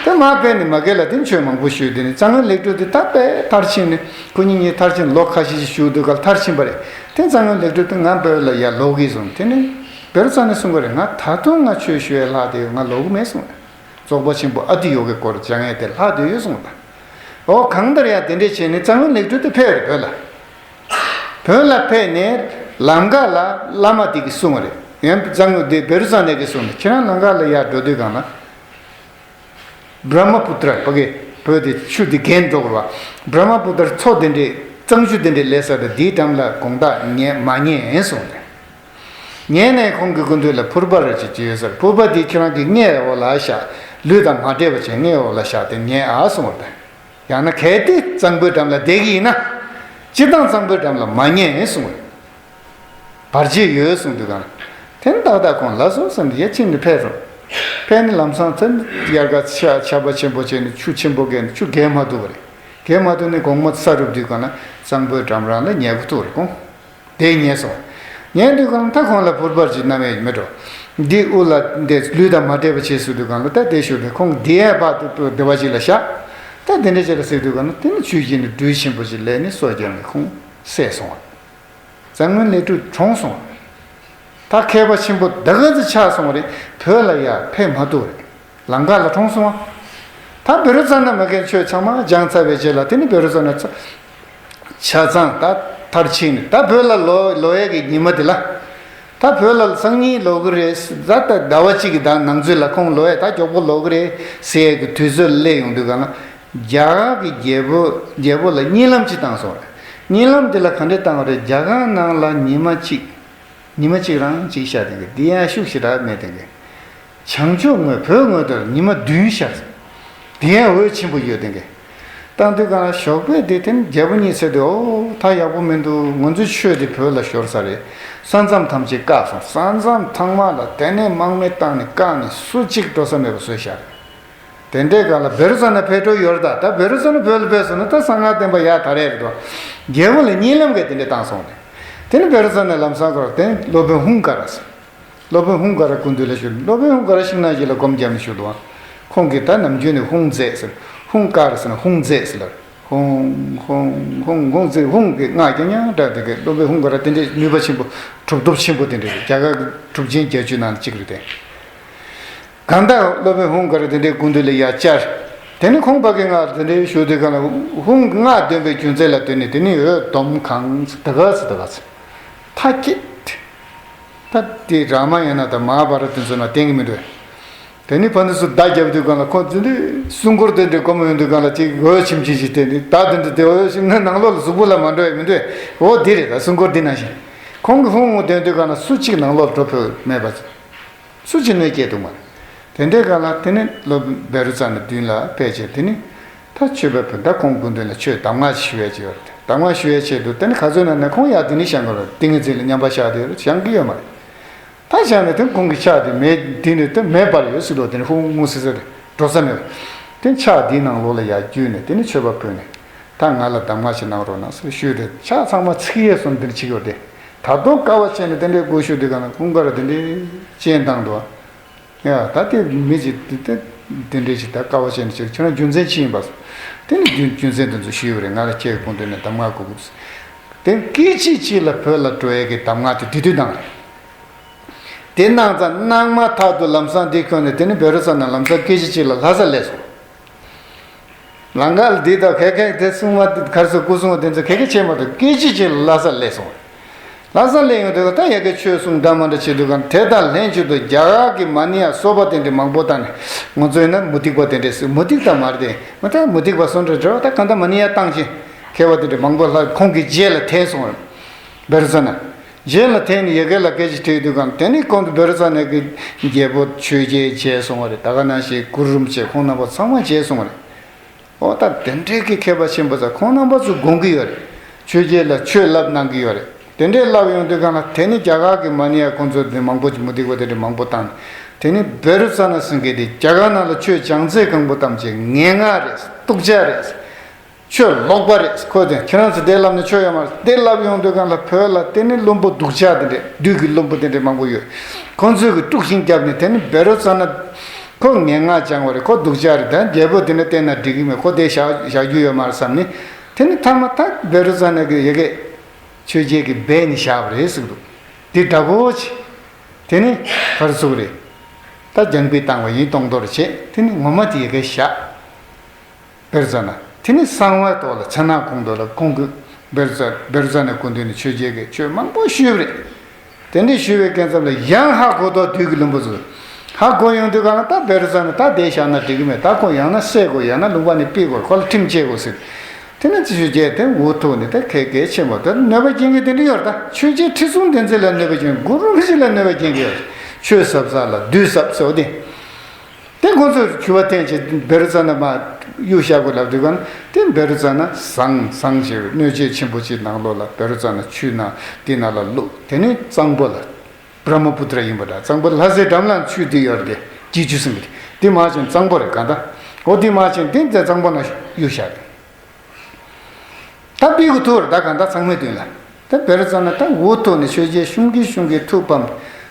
དེ་མར་ཕེབས་ནས་མ་གི་ལ་དེ་ཆོས་མང་པོ་ཞུས། དེ་ནས་གཙང་སྔོན་ལེགས་གྲུབ་དེ་ད་དཔེ་མཐར་ཕྱིན་ནས་ཁོ་གཉིས་གཉིས་མཐར་ཕྱིན་ལོ་ཁ་ཤས་ཤིག་བཞུགས་དུས་ག་ལ་མཐར་ཕྱིན་པ་རེད། དེ་གཙང་སྔོན་ལེགས་གྲུབ་དེ་ང་བོད་ལ་ཡར་ལོག་གི་སོང་། དེ་ནས་བཻ་རོ་ཙ་ན་གསུང་གི་རེད། ང་ད་དུང་ང་ཆོས་ཞུ་ཡའི་ལྷག་བསྡད་ཡོད། ང་ལོག་གི་མེད་གསུངས། རྫོགས་པ་ཆེན་པོ་ཨ་ཏི་ཡོ་གའི་སྐོར་སྦྱང་ཡས་དེ་ལྷག་བསྡད་ཡོད་གསུངས་པ། འོ་གང་ལྟར་ཡང་དེ་འདྲས་བྱས་ནས་གཙང་སྔོན་ལེགས་གྲུབ་དེ་ཕེབས་རེད་བོད་ལ། བོད་ལ་ཕེབས་ནས་ལམ་ཁ་ལ་བླ་མ་དེ་གིས་གསུངས་པ་རེད། ཡང་གཙང་སྔོན་དེ་བཻ་རོ་ཙ་ན་གིས་གསུངས་ནས་ཁྱེད་རང་ལམ་ཁ་ལ་ཡར་འགྲོ་དུས་གང་ལ། བྷྲ་མ་པུ་ཏྲ་ཕ་གི་བོད་དེ་ཆུ་དེ་རྒན་འགྲོ་གི་རེད་བ། བྷྲ་མ་པུ་ཏྲ་མཚོ་དེ་འདྲས་གཙང་ཆུ་དེ་འདྲས་ལས་ས་དེ་དེའི་འགྲམ་ལ་དགོང་དག་ཉལ་མ་ཉལ་གསུངས་ནས། ཉལ་ནས་ཁོང་གི་སྐུ་མདུན་ལ་ཕུར་པ་རེ་ཅིག་ཅིག་ཡོད་ས་རེད། ཕུར་པ་དེ་ཁྱེད་རང་གི་སྔས་འོག་ལ་བཞག་ལུས་དང་མ་འབྲེལ་བ་བྱས་སྔས་འོག་ལ་བཞག་སྟེ་ཉལ་ཨ་གསུངས་པ་རེད། ཡང་ན་གལ་ཏེ་གཙང་པོའི་འགྲམ་ལ་བསྡད་ཀྱི་ཡིན་ན། སྤྱིར་བཏང་གཙང་པོའི་འགྲམ་ལ་མ་ཉལ་གསུངས་པ་རེད། བར་ཆད་ཡོད་གསུངས་དུས་གང་། དེ་ནི་ཏག་ཏག་ཁོང་ལ་སོ་སོ་ནས་ཡར་ཕྱིན་ནས་ཕེབས་རུང་། ཕེབས་ནས་ལམ་སང་ཚུར་དབྱར་ཁ་ཆར་ཆར་པ་ཆེན་པོ་བྱས་ནས་ཆུ་ཆེན་པོ་བརྒལ་ནས་ཆུ་བརྒལ་མ་ཐུབ་པ་རེད། བརྒལ་མ་ཐུབ་ནས་དགོང་མོ་ས་རུབ་དུས་གང་ལ་གཙང་པོའི་འགྲམ་རང་ལ་ཉལ་དགོས་ཐུག་རེད་ཁོང་། དེ་ཉལ་སོང་། ཉལ་དུས་གང་ད་ཁོང་ལ་ཕུར་པ་ཅིག་བསྣམས་ཡས་མེད་འགྲོ། འདི་དབུ་ལ་འདི་ལུས་དང་མ་འབྲེལ་བ་བྱས་ཟེར་དུས་གང་ལ་ད་དེ་ཞུ་ནས་ཁོང་འདི་ཡས་ཕར་དུ་བདེ་བ་ཅིག་ལ་བཞག་ད་དེ་འདྲ་ཅིག་ལ་ཟེར་དུས་གང་ལ་དེ་ནི་ཆུ་བཞིན་དུ་སྦྲུལ་ཆེན་པོ་ཅིག་ལས་ནི་སོ་བརྒྱབ་ནས་ཁོང་བསད་སོང་བ། གཙང་སྔོན་ལེགས་གྲུབ་གྲོངས་སོང་བ། ད་མཁས་པ་ཆེན་པོ་ད་ག་ཚོད་ཆགས་སོང་བ་རེད། བོད་ལ་ཡར་ཕེབས་མ་ཐུབ་རེད། ལམ་ཁ་ལ་གྲོངས་སོང་བ། ད་བཻ་རོ་ཙ་ན་མ་གི་ཆོས་ཚང་མ་སྦྱངས་ཚར་བའི་རྗེས་ལ་དེ་ནི་བཻ་རོ་ཙ་ན་ཆ་ཚང་ད་མཐར་ཕྱིན་ནས་ད་བོད་ལ་ལོག་ལོག་ཡས་ཀྱི་ཉི་མ་དེ་ལ། ད་བོད་ལ་སང་ཉིན་ལོག་གི་རེད། ད་ད་ཟླ་བ་གཅིག་གི་ད་ནང་ཚུད་ལ་ཁོང་ལོག་ཡས་ད་མགྱོགས་པོ་ལོག་གི་རེད་ཟེར་ཡས་ཀྱི་དུས་ཚོད་སླེབས་ཡོང་དུས་གང་ལ། རྒྱ་གར་གྱི་རྒྱལ་པོ་རྒྱལ་པོ་ལ་གཉིད་ལམ་ཅིག་བཏང་སོང་རེད། གཉིད་ལམ་དེ་ལ་ག་འདྲས་བཏང་བ་རེད། རྒྱ་གར་ནང་ལ་ཉི་མ་གཅིག་ཉི་མ་གཅིག་རང་གཅིག་ཤར་དེ་གི་འདི་ཡང་ཤུགས་ཞེ་དྲག་མེད་དེ་གི་བྱང་ཕྱོགས་ངོས་བོད་ངོས་དེར་ཉི་མ་བདུན་ཤར། དེ་ཡང་འོད་ཆེན་པོ་ཡོད་དེ་གི་ད་ བཏང་དུས་གང་ལ་ཞོགས་པའི་དེ་དེ་ནི་རྒྱལ་པོ་གཉིས་ཚེ་དེ་ཨོ་ད་ཡག་པོ་མི་འདུག་ང་ཚོའི་ཆོས་དེ་བོད་ལ་ཤོར་ས་རེད། ས་མཚམས་ཐམས་ཅད་བཀག་སོང་། ས་མཚམས་ཚང་མ་ལ་དེ་ནས་དམག་མི་བཏང་ནས་བཀག་ནས་སུ་གཅིག་འགྲོ་ས་མེད་པ་བཟོས་བཞག་དེ་འདྲའི་སྒང་ལ་བེ་རུ་ཙ་ན་ཕེབས་འགྲོ་ཡོད་རེད། ད་ད་བེ་རུ་ཙ་ན་བོད་ལ་ཕེབས་སོང་ན་ད་གསང་སྔགས་བསྟན་པ་ཡར་དར་ཡས་རེད་དོ། རྒྱལ་པོ་ལ་གཉིད་ལམ་གྱིས་དེ་འདྲ་བཏང་སོང་ནས། དེ་ནི་བེ་རུ་ཙ་ན་ལམ་སང་སྐོར་དེ་ནི་སློབ་དཔོན་ཧཱུྃ་ཀ་ར་ཟེར། སློབ་དཔོན་ཧཱུྃ་ཀ་ར་སྐུ་མདུན་ལ་ཞུ། སློབ་དཔོན་ཧཱུྃ་ཀ་ར་ཤིང་ནགས་ཞིག་ལ་སྒོམ་བརྒྱབ་ནས་བཞུགས་འདུག་ཨ། ཁོང་གིས་ད་ནམ་རྒྱུན་ནས་ཧཱུྃ་མཛད་ཟེར། ཧཱུྃ་ཀ་ར་ཟེར་ན་ཧཱུྃ་མཛད་ཟེར་ལ། ཧཱུྃ་ཧཱུྃ་ཧཱུྃ་ཧཱུྃ་ཟེར། ཧཱུྃ་གི་སྔགས་ཀྱང་ཡང་བསྒྲགས་དེ་གའི་སློབ་དཔོན་ཧཱུྃ་ཀ་ར་དེ་འདྲའི་ནུས་པ་ཆེན་པོ་གྲུབ་སྟོབས་ཆེན་པོ་དེ་འདྲ་རེད། རྒྱ་གར་གྲུབ་ཆེན་བརྒྱད་ཅུ་ནང་ནས་གཅིག་རེད་དེ། གང་ལྟར་སློབ་དཔོན་ཧཱུྃ་ཀ་ར་དེ་འདྲའི་སྐུ་མདུན་ལ་ཡར་བཅར། དེ་ནི་ཁོང་ཕ་གི་སྔགས་དེ་འདྲའི་ཞུ་དུས་གང་ལ་ཧཱུྃ་སྔགས་འདོན་པའི་རྒྱུ་མཚན་ལ་ལྟོས་ནས་དེ་ནི་འོད་འདོམ་གང་ཟེར་ད་ག་ཟེར་ད་ག་ཟེར། མཐའ་སྐྱེད། ད་དེ་རཱ་མ་ཡ་ན་དང་མ་ཧཱ་བྷ་ར་ཏ་དེ་ཚོ་ན་བསྟན་གྱི་མི་འདུག་དེ་ནི་ཕ་ནི་སུ་མདའ་རྒྱབ་དུས་གང་ལ་ཁོང་ཚོ་འདི་སྲུང་འཁོར་དེ་འདྲའི་སྒོམ་ཡོང་དུས་གང་ལ་ཅིག་འོད་ཆེམ་ཆེམ་ཞིག་བསྟན་ནས་མདའ་དེ་འདྲ་དེ་འོད་ཆེམ་ན་ནང་ལོགས་ལ་གཟུགས་པོ་ལ་མ་འགྲོ་ཡ་མི་འདུག་འོ་འདི་རེད། ད་སྲུང་འཁོར་འདི་ནང་བཞིན་ཁོང་གི་ཧཱུྃ་འདོན་དུས་གང་ལ་སུ་གཅིག་ནང་ལོགས་འགྲོ་ཕོད་མེད་པ། སུ་གཅིག་གནོད་སྐྱེལ་འདུག་མ་རེད། དེ་འདྲའི་སྒང་ལ་དེ་ནི་སློབ་དཔོན་བེ་རུ་ཙ་ན་མདུན་ལ་ཕེབས་བྱས་དེ་ནི། ད་ཆོས་པ་བོན་ད་ཁོང་སྐུ་མདུན་ལ་ཆོས་གདམས་ངག་ཞུ་ཡས་ཅིག་ཡོད་རེད། གདམས་ངག་ཞུ་ཡས་ཆེད་དུ་དེ་ནི་ག་ཚོད་ན་ན་ཁོང་ཡར་དེ་ནི་བཞེངས་དགོས་རེད། ཏིང་ངེ་འཛིན་ལ་མཉམ་པར་བཞག་དེ་བཞེངས་ཀྱི་ཡོད་མ་རེད། ད་བཞེངས་ནས་དེ་ཁོང་གི་ཕྱག་དེ་མེ་དེ་ནི་དེ་མེ་འབར་ཡོད་སྲིད་དོ། དེ་ནི་ཧཱུྃ་ཧཱུྃ་ཟེར་ཟེར་རེད་འགྲོ་ས་མེད། དེ་ཕྱག་དེའི་ནང་ལོགས་ལ་ཡར་བརྒྱུས་ནས་དེ་ནི་ཆོས་པ་བོན་ནས་ད་ང་ལ་གདམས་ངག་ཅིག་གནང་རོགས་གནང་ཟེར་ཞུས་ཏེ་ཕྱག་ཚང་མ་ཚིག་ཡས་སོང་དེར་ཕྱིན་ཡོད་དེ། ད་དུང་དཀའ་བ་སྤྱད་ནས་དེ་འདྲའི་སྒོ་ཞུ་དུས་གང་ན་ཧཱུྃ་ཀ་ར་དེ་འདྲའི་སྤྱན་བཏང་འདུག་ཡ་ད་དེ་མི་ཅིག་དེ་དེ་དེ་འདྲའི་ཅིག་ད་དཀའ་བ་སྤྱད་ནས་ཅིག་ཁྱོད་རང་རྒྱུ་མཚན་ཅི་ཡིན་པ། དེ་ནི་རྒྱུ་རྒྱུ་མཚན་དེ་ཚོ་ཞུས་པ་རེད། ང་ལ་ཁྱེད་ཀྱི་སྐུ་མདུན་ནས་གདམས་ངག་དགོས་དགོས། དེ་སྐད་ཅིག་གཅིག་ལ་བོད་ལ་འགྲོ་ཡས་ཀྱི་གདམས་ངག་དེ་དེ་དུས་གནང་རེད། དེ་གནང་ཙང་གནང་མ་ཐག་ཏུ་ལམ་སང་དེ་ཁྱོན་ནས་དེ་ནི་བེ་རུ་ཙ་ན་ལམ་སང་སྐད་ཅིག་གཅིག་ལ་ལྷ་སར་སླེབས་སོང་། ལང་ཀ་ལ་འདི་དང་ག་གེ་དེ་སྲུང་མ་གར་སོ་སྐུ་སྲུང་དེ་ཚོ་ག་གེ་བྱེད་མ་ཐུབ། སྐད་ཅིག་གཅིག་ལ་ལྷ་སར་སླེབས་སོང་། ལྷ་སར་སླེབས་ཡོང་དུས་ད་ཡ་གི་ཆོས་གསུང་འདྲ་མ་འདྲ་བྱེད་དུས་གང་དེ་དང་ལྷན་ཅིག་ཏུ་རྒྱ་གར་གྱི་མ་ཎི་ཡ་སོ་པ་དེ་འདྲ་མང་པོ་བཏང་ནས་ང་ཚོ་ཡིན་ན་མུ་སྟེགས་པ་དེ་འདྲས་སུ་མུ་སྟེགས་དང་མ་རེད་དེ་མ་ད་མུ་སྟེགས་པ་སུ་འདྲ་འདྲ་བ་ད་གང་ལྟར་མ་ཎི་ཡ་བཏང་ཅིང་མཁས་པ་དེ་འདྲ་མང་པོ་ལྷ་ཁོང་གི་རྗེས་ལ་འཐེན་སོང་བ་རེད། བེ་རུ་ཙ་ན། རྗེས་ལ་དེ་ནི་ཡ་གི་ལ་སྐད་ཅིག་ཐོས་དུས་གང་དེ་ནི་ཁོང་དུ་བེ་རུ་ཙ་ན་གི་རྒྱལ་པོ་ཆོས་རྒྱལ་བྱས་སོང་བ་རེད། ད་ག་ནང་བཞིན་གུ་རུ་རིན་པོ་ཆེ་ཁོང་རྣམ་པ་ཚང་མ་བྱས་སོང་བ་རེད། འོ་ད་དེ་འདྲའི་གི་མཁས་པ་ཆེན་པོ་ཚོ་ཁོང་རྣམ་པ་ཚོ་དགོངས་ཀྱི་ཡོད་རེད། ཆོས་རྒྱལ་ལ་ཆོས་བསླབ་གནང་གི་ཡོད་རེད། དེ་འདྲའི་བསླབ་ཡོང་དུས་གང་ལ་དེ་ནི་རྒྱ་གར་གི་མ་ཎི་ཡ་ཁོང་ཚོ་དེ་མང་པོ་ཅིག་མུ་སྟེགས་པ་དེ་འདྲ་མང་པོ་བཏང་ནས་དེ་ནི་བེ་རུ་ཙ་ན་སེང་གེ་དེ་རྒྱ་གར་ནང་ལ་ཆོས་སྦྱང་ཚད་གང་པོ་ཐམས་ཅད་ངན་སྔགས་རེད། གཏུག་ཅག་རེད། ཆོས་ལོག་པ་རེད། ཁོ་དེ་ཁྱེད་རང་ཚོ་དེ་ལབ་ནས་ཆོས་ཡོད་མ་རེད། དེ་ལབ་ཡོང་དུས་གང་ལ་བོད་ལ་དེ་ནི་བླུན་པོ་སྡུག་ཅག་དེ་འདྲས་བདུད་ཀྱི་བླུན་པོ་དེ་འདྲས་མང་པོ་ཡོད། ཁོ་ཚོས་གི་དཀྲུག་ཤིང་བརྒྱབ་ནས་དེ་ནི་བེ་རུ་ཙ་ན་ཁོ་ངན་སྔགས་སྦྱང་བ་རེད། ཁོ་སྡུག་ཅག་རེད། ད་རྒྱལ་པོ་དེ་ནི་བསྟེན་ན་འགྲིག་གི་མེད། ཁོ་དེ་བཞག་བཞག་རྒྱུ་ཡོད་མ་རེད་བསམ་ནས་དེ་ནི་མཐའ་མ་ད་བེ་རུ་ཙ་ན་གི་ཡ་གི་ཆོས་རྒྱལ་གི་སྦས་ནས་བཞག་པ་རེད་ཟེར་གི་འདུག་དེ་འདྲ་པོ་ཅིག་དེ་ནི་ག་རེ་ཟེར་དགོས་རེད། ད་རྒྱང་འབུད་བཏང་བ་ཡིན་སྟོང་དོར་བྱས་དེ་ནི་ངོ་མ་དེ་ཡ་གི་བཞག་བེ་རུ་ཙ་ན། དེ་ནི་གསང་བའི་ཐོག་ལ་མཚན་ནག་ཁོང་དུ་ལ་ཁོང་གི་བེ་རུ་ཙ་བེ་རུ་ཙ་ན་སྐུ་མདུན་ནས་ཆོས་རྒྱལ་གྱི་ཆོས་མང་པོ་ཞུས་པ་རེད། དེ་འདྲ་ཞུས་པའི་སྐབས་ཙམ་ལ་ཡང་ཧ་གོ་ཐོག་བདུད་ཀྱི་བླུན་པོ་ཚོས་ཧ་གོ་ཡོང་དུས་གང་ལ་ད་བེ་རུ་ཙ་ན་ད་བསྡད་བཞག་ན་འགྲིག་གི་མེད། ད་ཁོ་ཡང་ན་བསད་དགོས། ཡང་ན་ལུང་པ་ནས་ཕུད་དགོས། ཁོ་ལ་ཁྲིམས་བཅད་དགོས་ཟེར། དེ་ནས་ཆོས་རྒྱལ་དེ་འུ་ཐུག་ནས་ད་གལ་གལ་ཆེན་པོ་དེ་གནོད་པ་སྐྱེལ་མཁན་དེ་འདྲ་ཡོད་རེད། ད་ཆོས་རྒྱལ་ཁྲི་སྲོང་ལྡེ་བཙན་ལ་གནོད་པ་སྐྱེལ། གུ་རུ་རིན་པོ་ཆེ་ལ་གནོད་པ་སྐྱེལ་མཁན་ཡོད་རེད། ཆོས་ཟབ་ས་ལ་བདུད་ཟབ་ཟེར་བ་དེ། དེ་ཁོ་ཚོས་ཞུ་བ་འཐེན་བྱས་བེ་རུ་ཙ་ན་མར་གཡུག་བཞག་དགོས་ལབ་དུས་གང་དེ་བེ་རུ་ཙ་ན་ཟང་ཟང་བྱས་པའི་གནོད་བྱེད་ཆེན་པོ་ཅིག་ནང་ལོགས་ལ་བེ་རུ་ཙ་ན་ཆུ་ནང་དེ་ནང་ལ་བླུགས། དེ་ནས་གཙང་པོ་ལ་བྲཧྨ་པུ་ཏྲ་ཡིན་པ་འདྲ། གཙང་པོ་ལྷ་སའི་འགྲམ་ལ་ཆུ་དེ་ཡོད་རེད། དེ་བརྒྱད་ཅུ་སྲུང་གི་དེ་མར་ཕྱིན་གཙང་པོ་རེད་གང་ལྟར། འོ་དེ་མར་ཕྱིན་དེ་དེ་གཙང་པོ་ནང་གཡུག་བཞག་རེད། ད་ཕུད་དགོས་ཐུག་རེད། ད་གང་ལྟར་ཚང་མའི་མདུན་ལ། ད་བེ་རུ་ཙ་ན་ད་འུ་ཐུག་ནས་ཆོས་རྒྱལ་ཤུང་གི་ཤུང་གི་ཐུགས་ཕམ།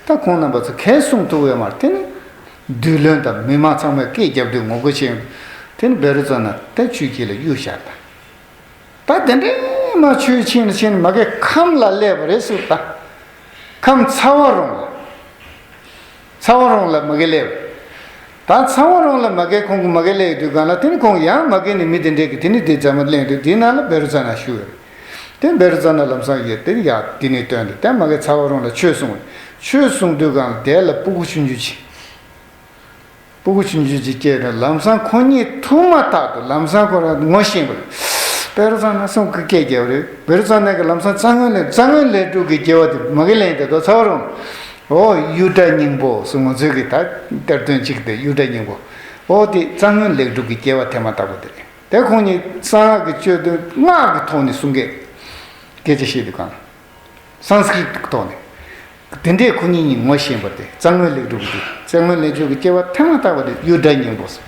ད་ཁོང་རྣམ་པ་ཚོ་གས་གསུང་ཐུབ་ཡོད་མ་རེད། དེ་ནི་བདུད་བློན་དང་མི་མང་ཚང་མས་སྐད་རྒྱབ་དུས་ངོ་རྒོལ་བྱས་ཡོང་། དེ་ནི་བེ་རུ་ཙ་ན་ད་ཆུ་དཀྱིལ་ལ་གཡུག་བཞག་ད། ད་དེ་འདྲའི་མ་ཆུ་ཕྱིན་ཕྱིན་མ་གི་ཁམས་ལ་སླེབས་པ་རེད་ཟེར་ད། ཁམས་ཚ་བ་རོང་ལ། ཚ་བ་རོང་ལ་མ་གི་སླེབས། ད་ཚ་བ་རོང་ལ་མ་གི་ཁོང་གི་མ་གི་སླེབས་དུས་གང་ལ་དེ་ནི་ཁོང་ཡང་མ་གི་ནི་མི་དེ་འདྲས་ཀྱི་དེ་ནི་དེ་རྫ་མ་གླེང་དུས་དེ་ནང་ལ་བེ་རུ་ཙ་ན་བཞུགས་ཡོད། དེ་བེ་རུ་ཙ་ན་ལམ་སང་ཡོད་དེ་ཡ་དེ་ནི་སྟོན་དུས་དེ་མ་གི་ཚ་བ་རོང་ལ་ཆོས་གསུངས། ཆོས་གསུངས་དུས་གང་ལ་དེ་ལ་སྤུ་གུ་ཆུང་ཆུང་ཅིག་སྤུ་གུ་ཆུང་ཆུང་ཅིག་སྐྱེས་ནས་ལམ་སང་ཁོ་གཉིས་ཐུག་མ་ཐག་ཏུ་ལམ་སང་ཁོ་རང་ངོ་ཤེས་པ་རེད། བེ་རུ་ཙ་ན་གསུང་གི་སྐད་རྒྱབ་རེད། བེ་རུ་ཙ་ན་གི་ལམ་སང་རྩ་དངོས་ལས་རྩ་དངོས་ལས་སྒྲུབ་ཀྱི་སྐྱེ་བ་དེ་མ་གི་ལན་དེ་དོ་ཚ་བ་རུང་། ཨོ་གཡུ་སྒྲ་སྙིང་པོ་སུ་ང་ཚོའི་གི་ད་གཏེར་སྟོན་གཅིག་དེ་གཡུ་སྒྲ་སྙིང་པོ། ཨོ་དེ་རྩ་དངོས་ལས་སྒྲུབ་ཀྱི་སྐྱེ་བ་ཐེངས་མ་དག་པོ་དེ་རེད། དེ་ཁོང་གཉིས་གསང་སྔགས་ཀྱི་སྤྱོད་དོན་སྔགས་ཀྱི་ཐོག་ནས་གསུང་གི་སྐད་ཆ་བཤད་དུས་གང་། སཾ་སྐྲྀ་ཏ་ཐོག་ནས། དེ་འདྲས་ཁོ་གཉིས་གཉིས་ངོ་ཤེས་པ་དེ་གཙང་བོའི་ལེགས་གྲུབ་ཀྱི་གཙང་བོའི་ལེགས་གྲུབ་ཀྱི་སྐྱེ་བ་ཐ་མ་ལྟ་བུ་དེ་གཡུ་སྒྲ་སྙིང་པོ་ཟེར།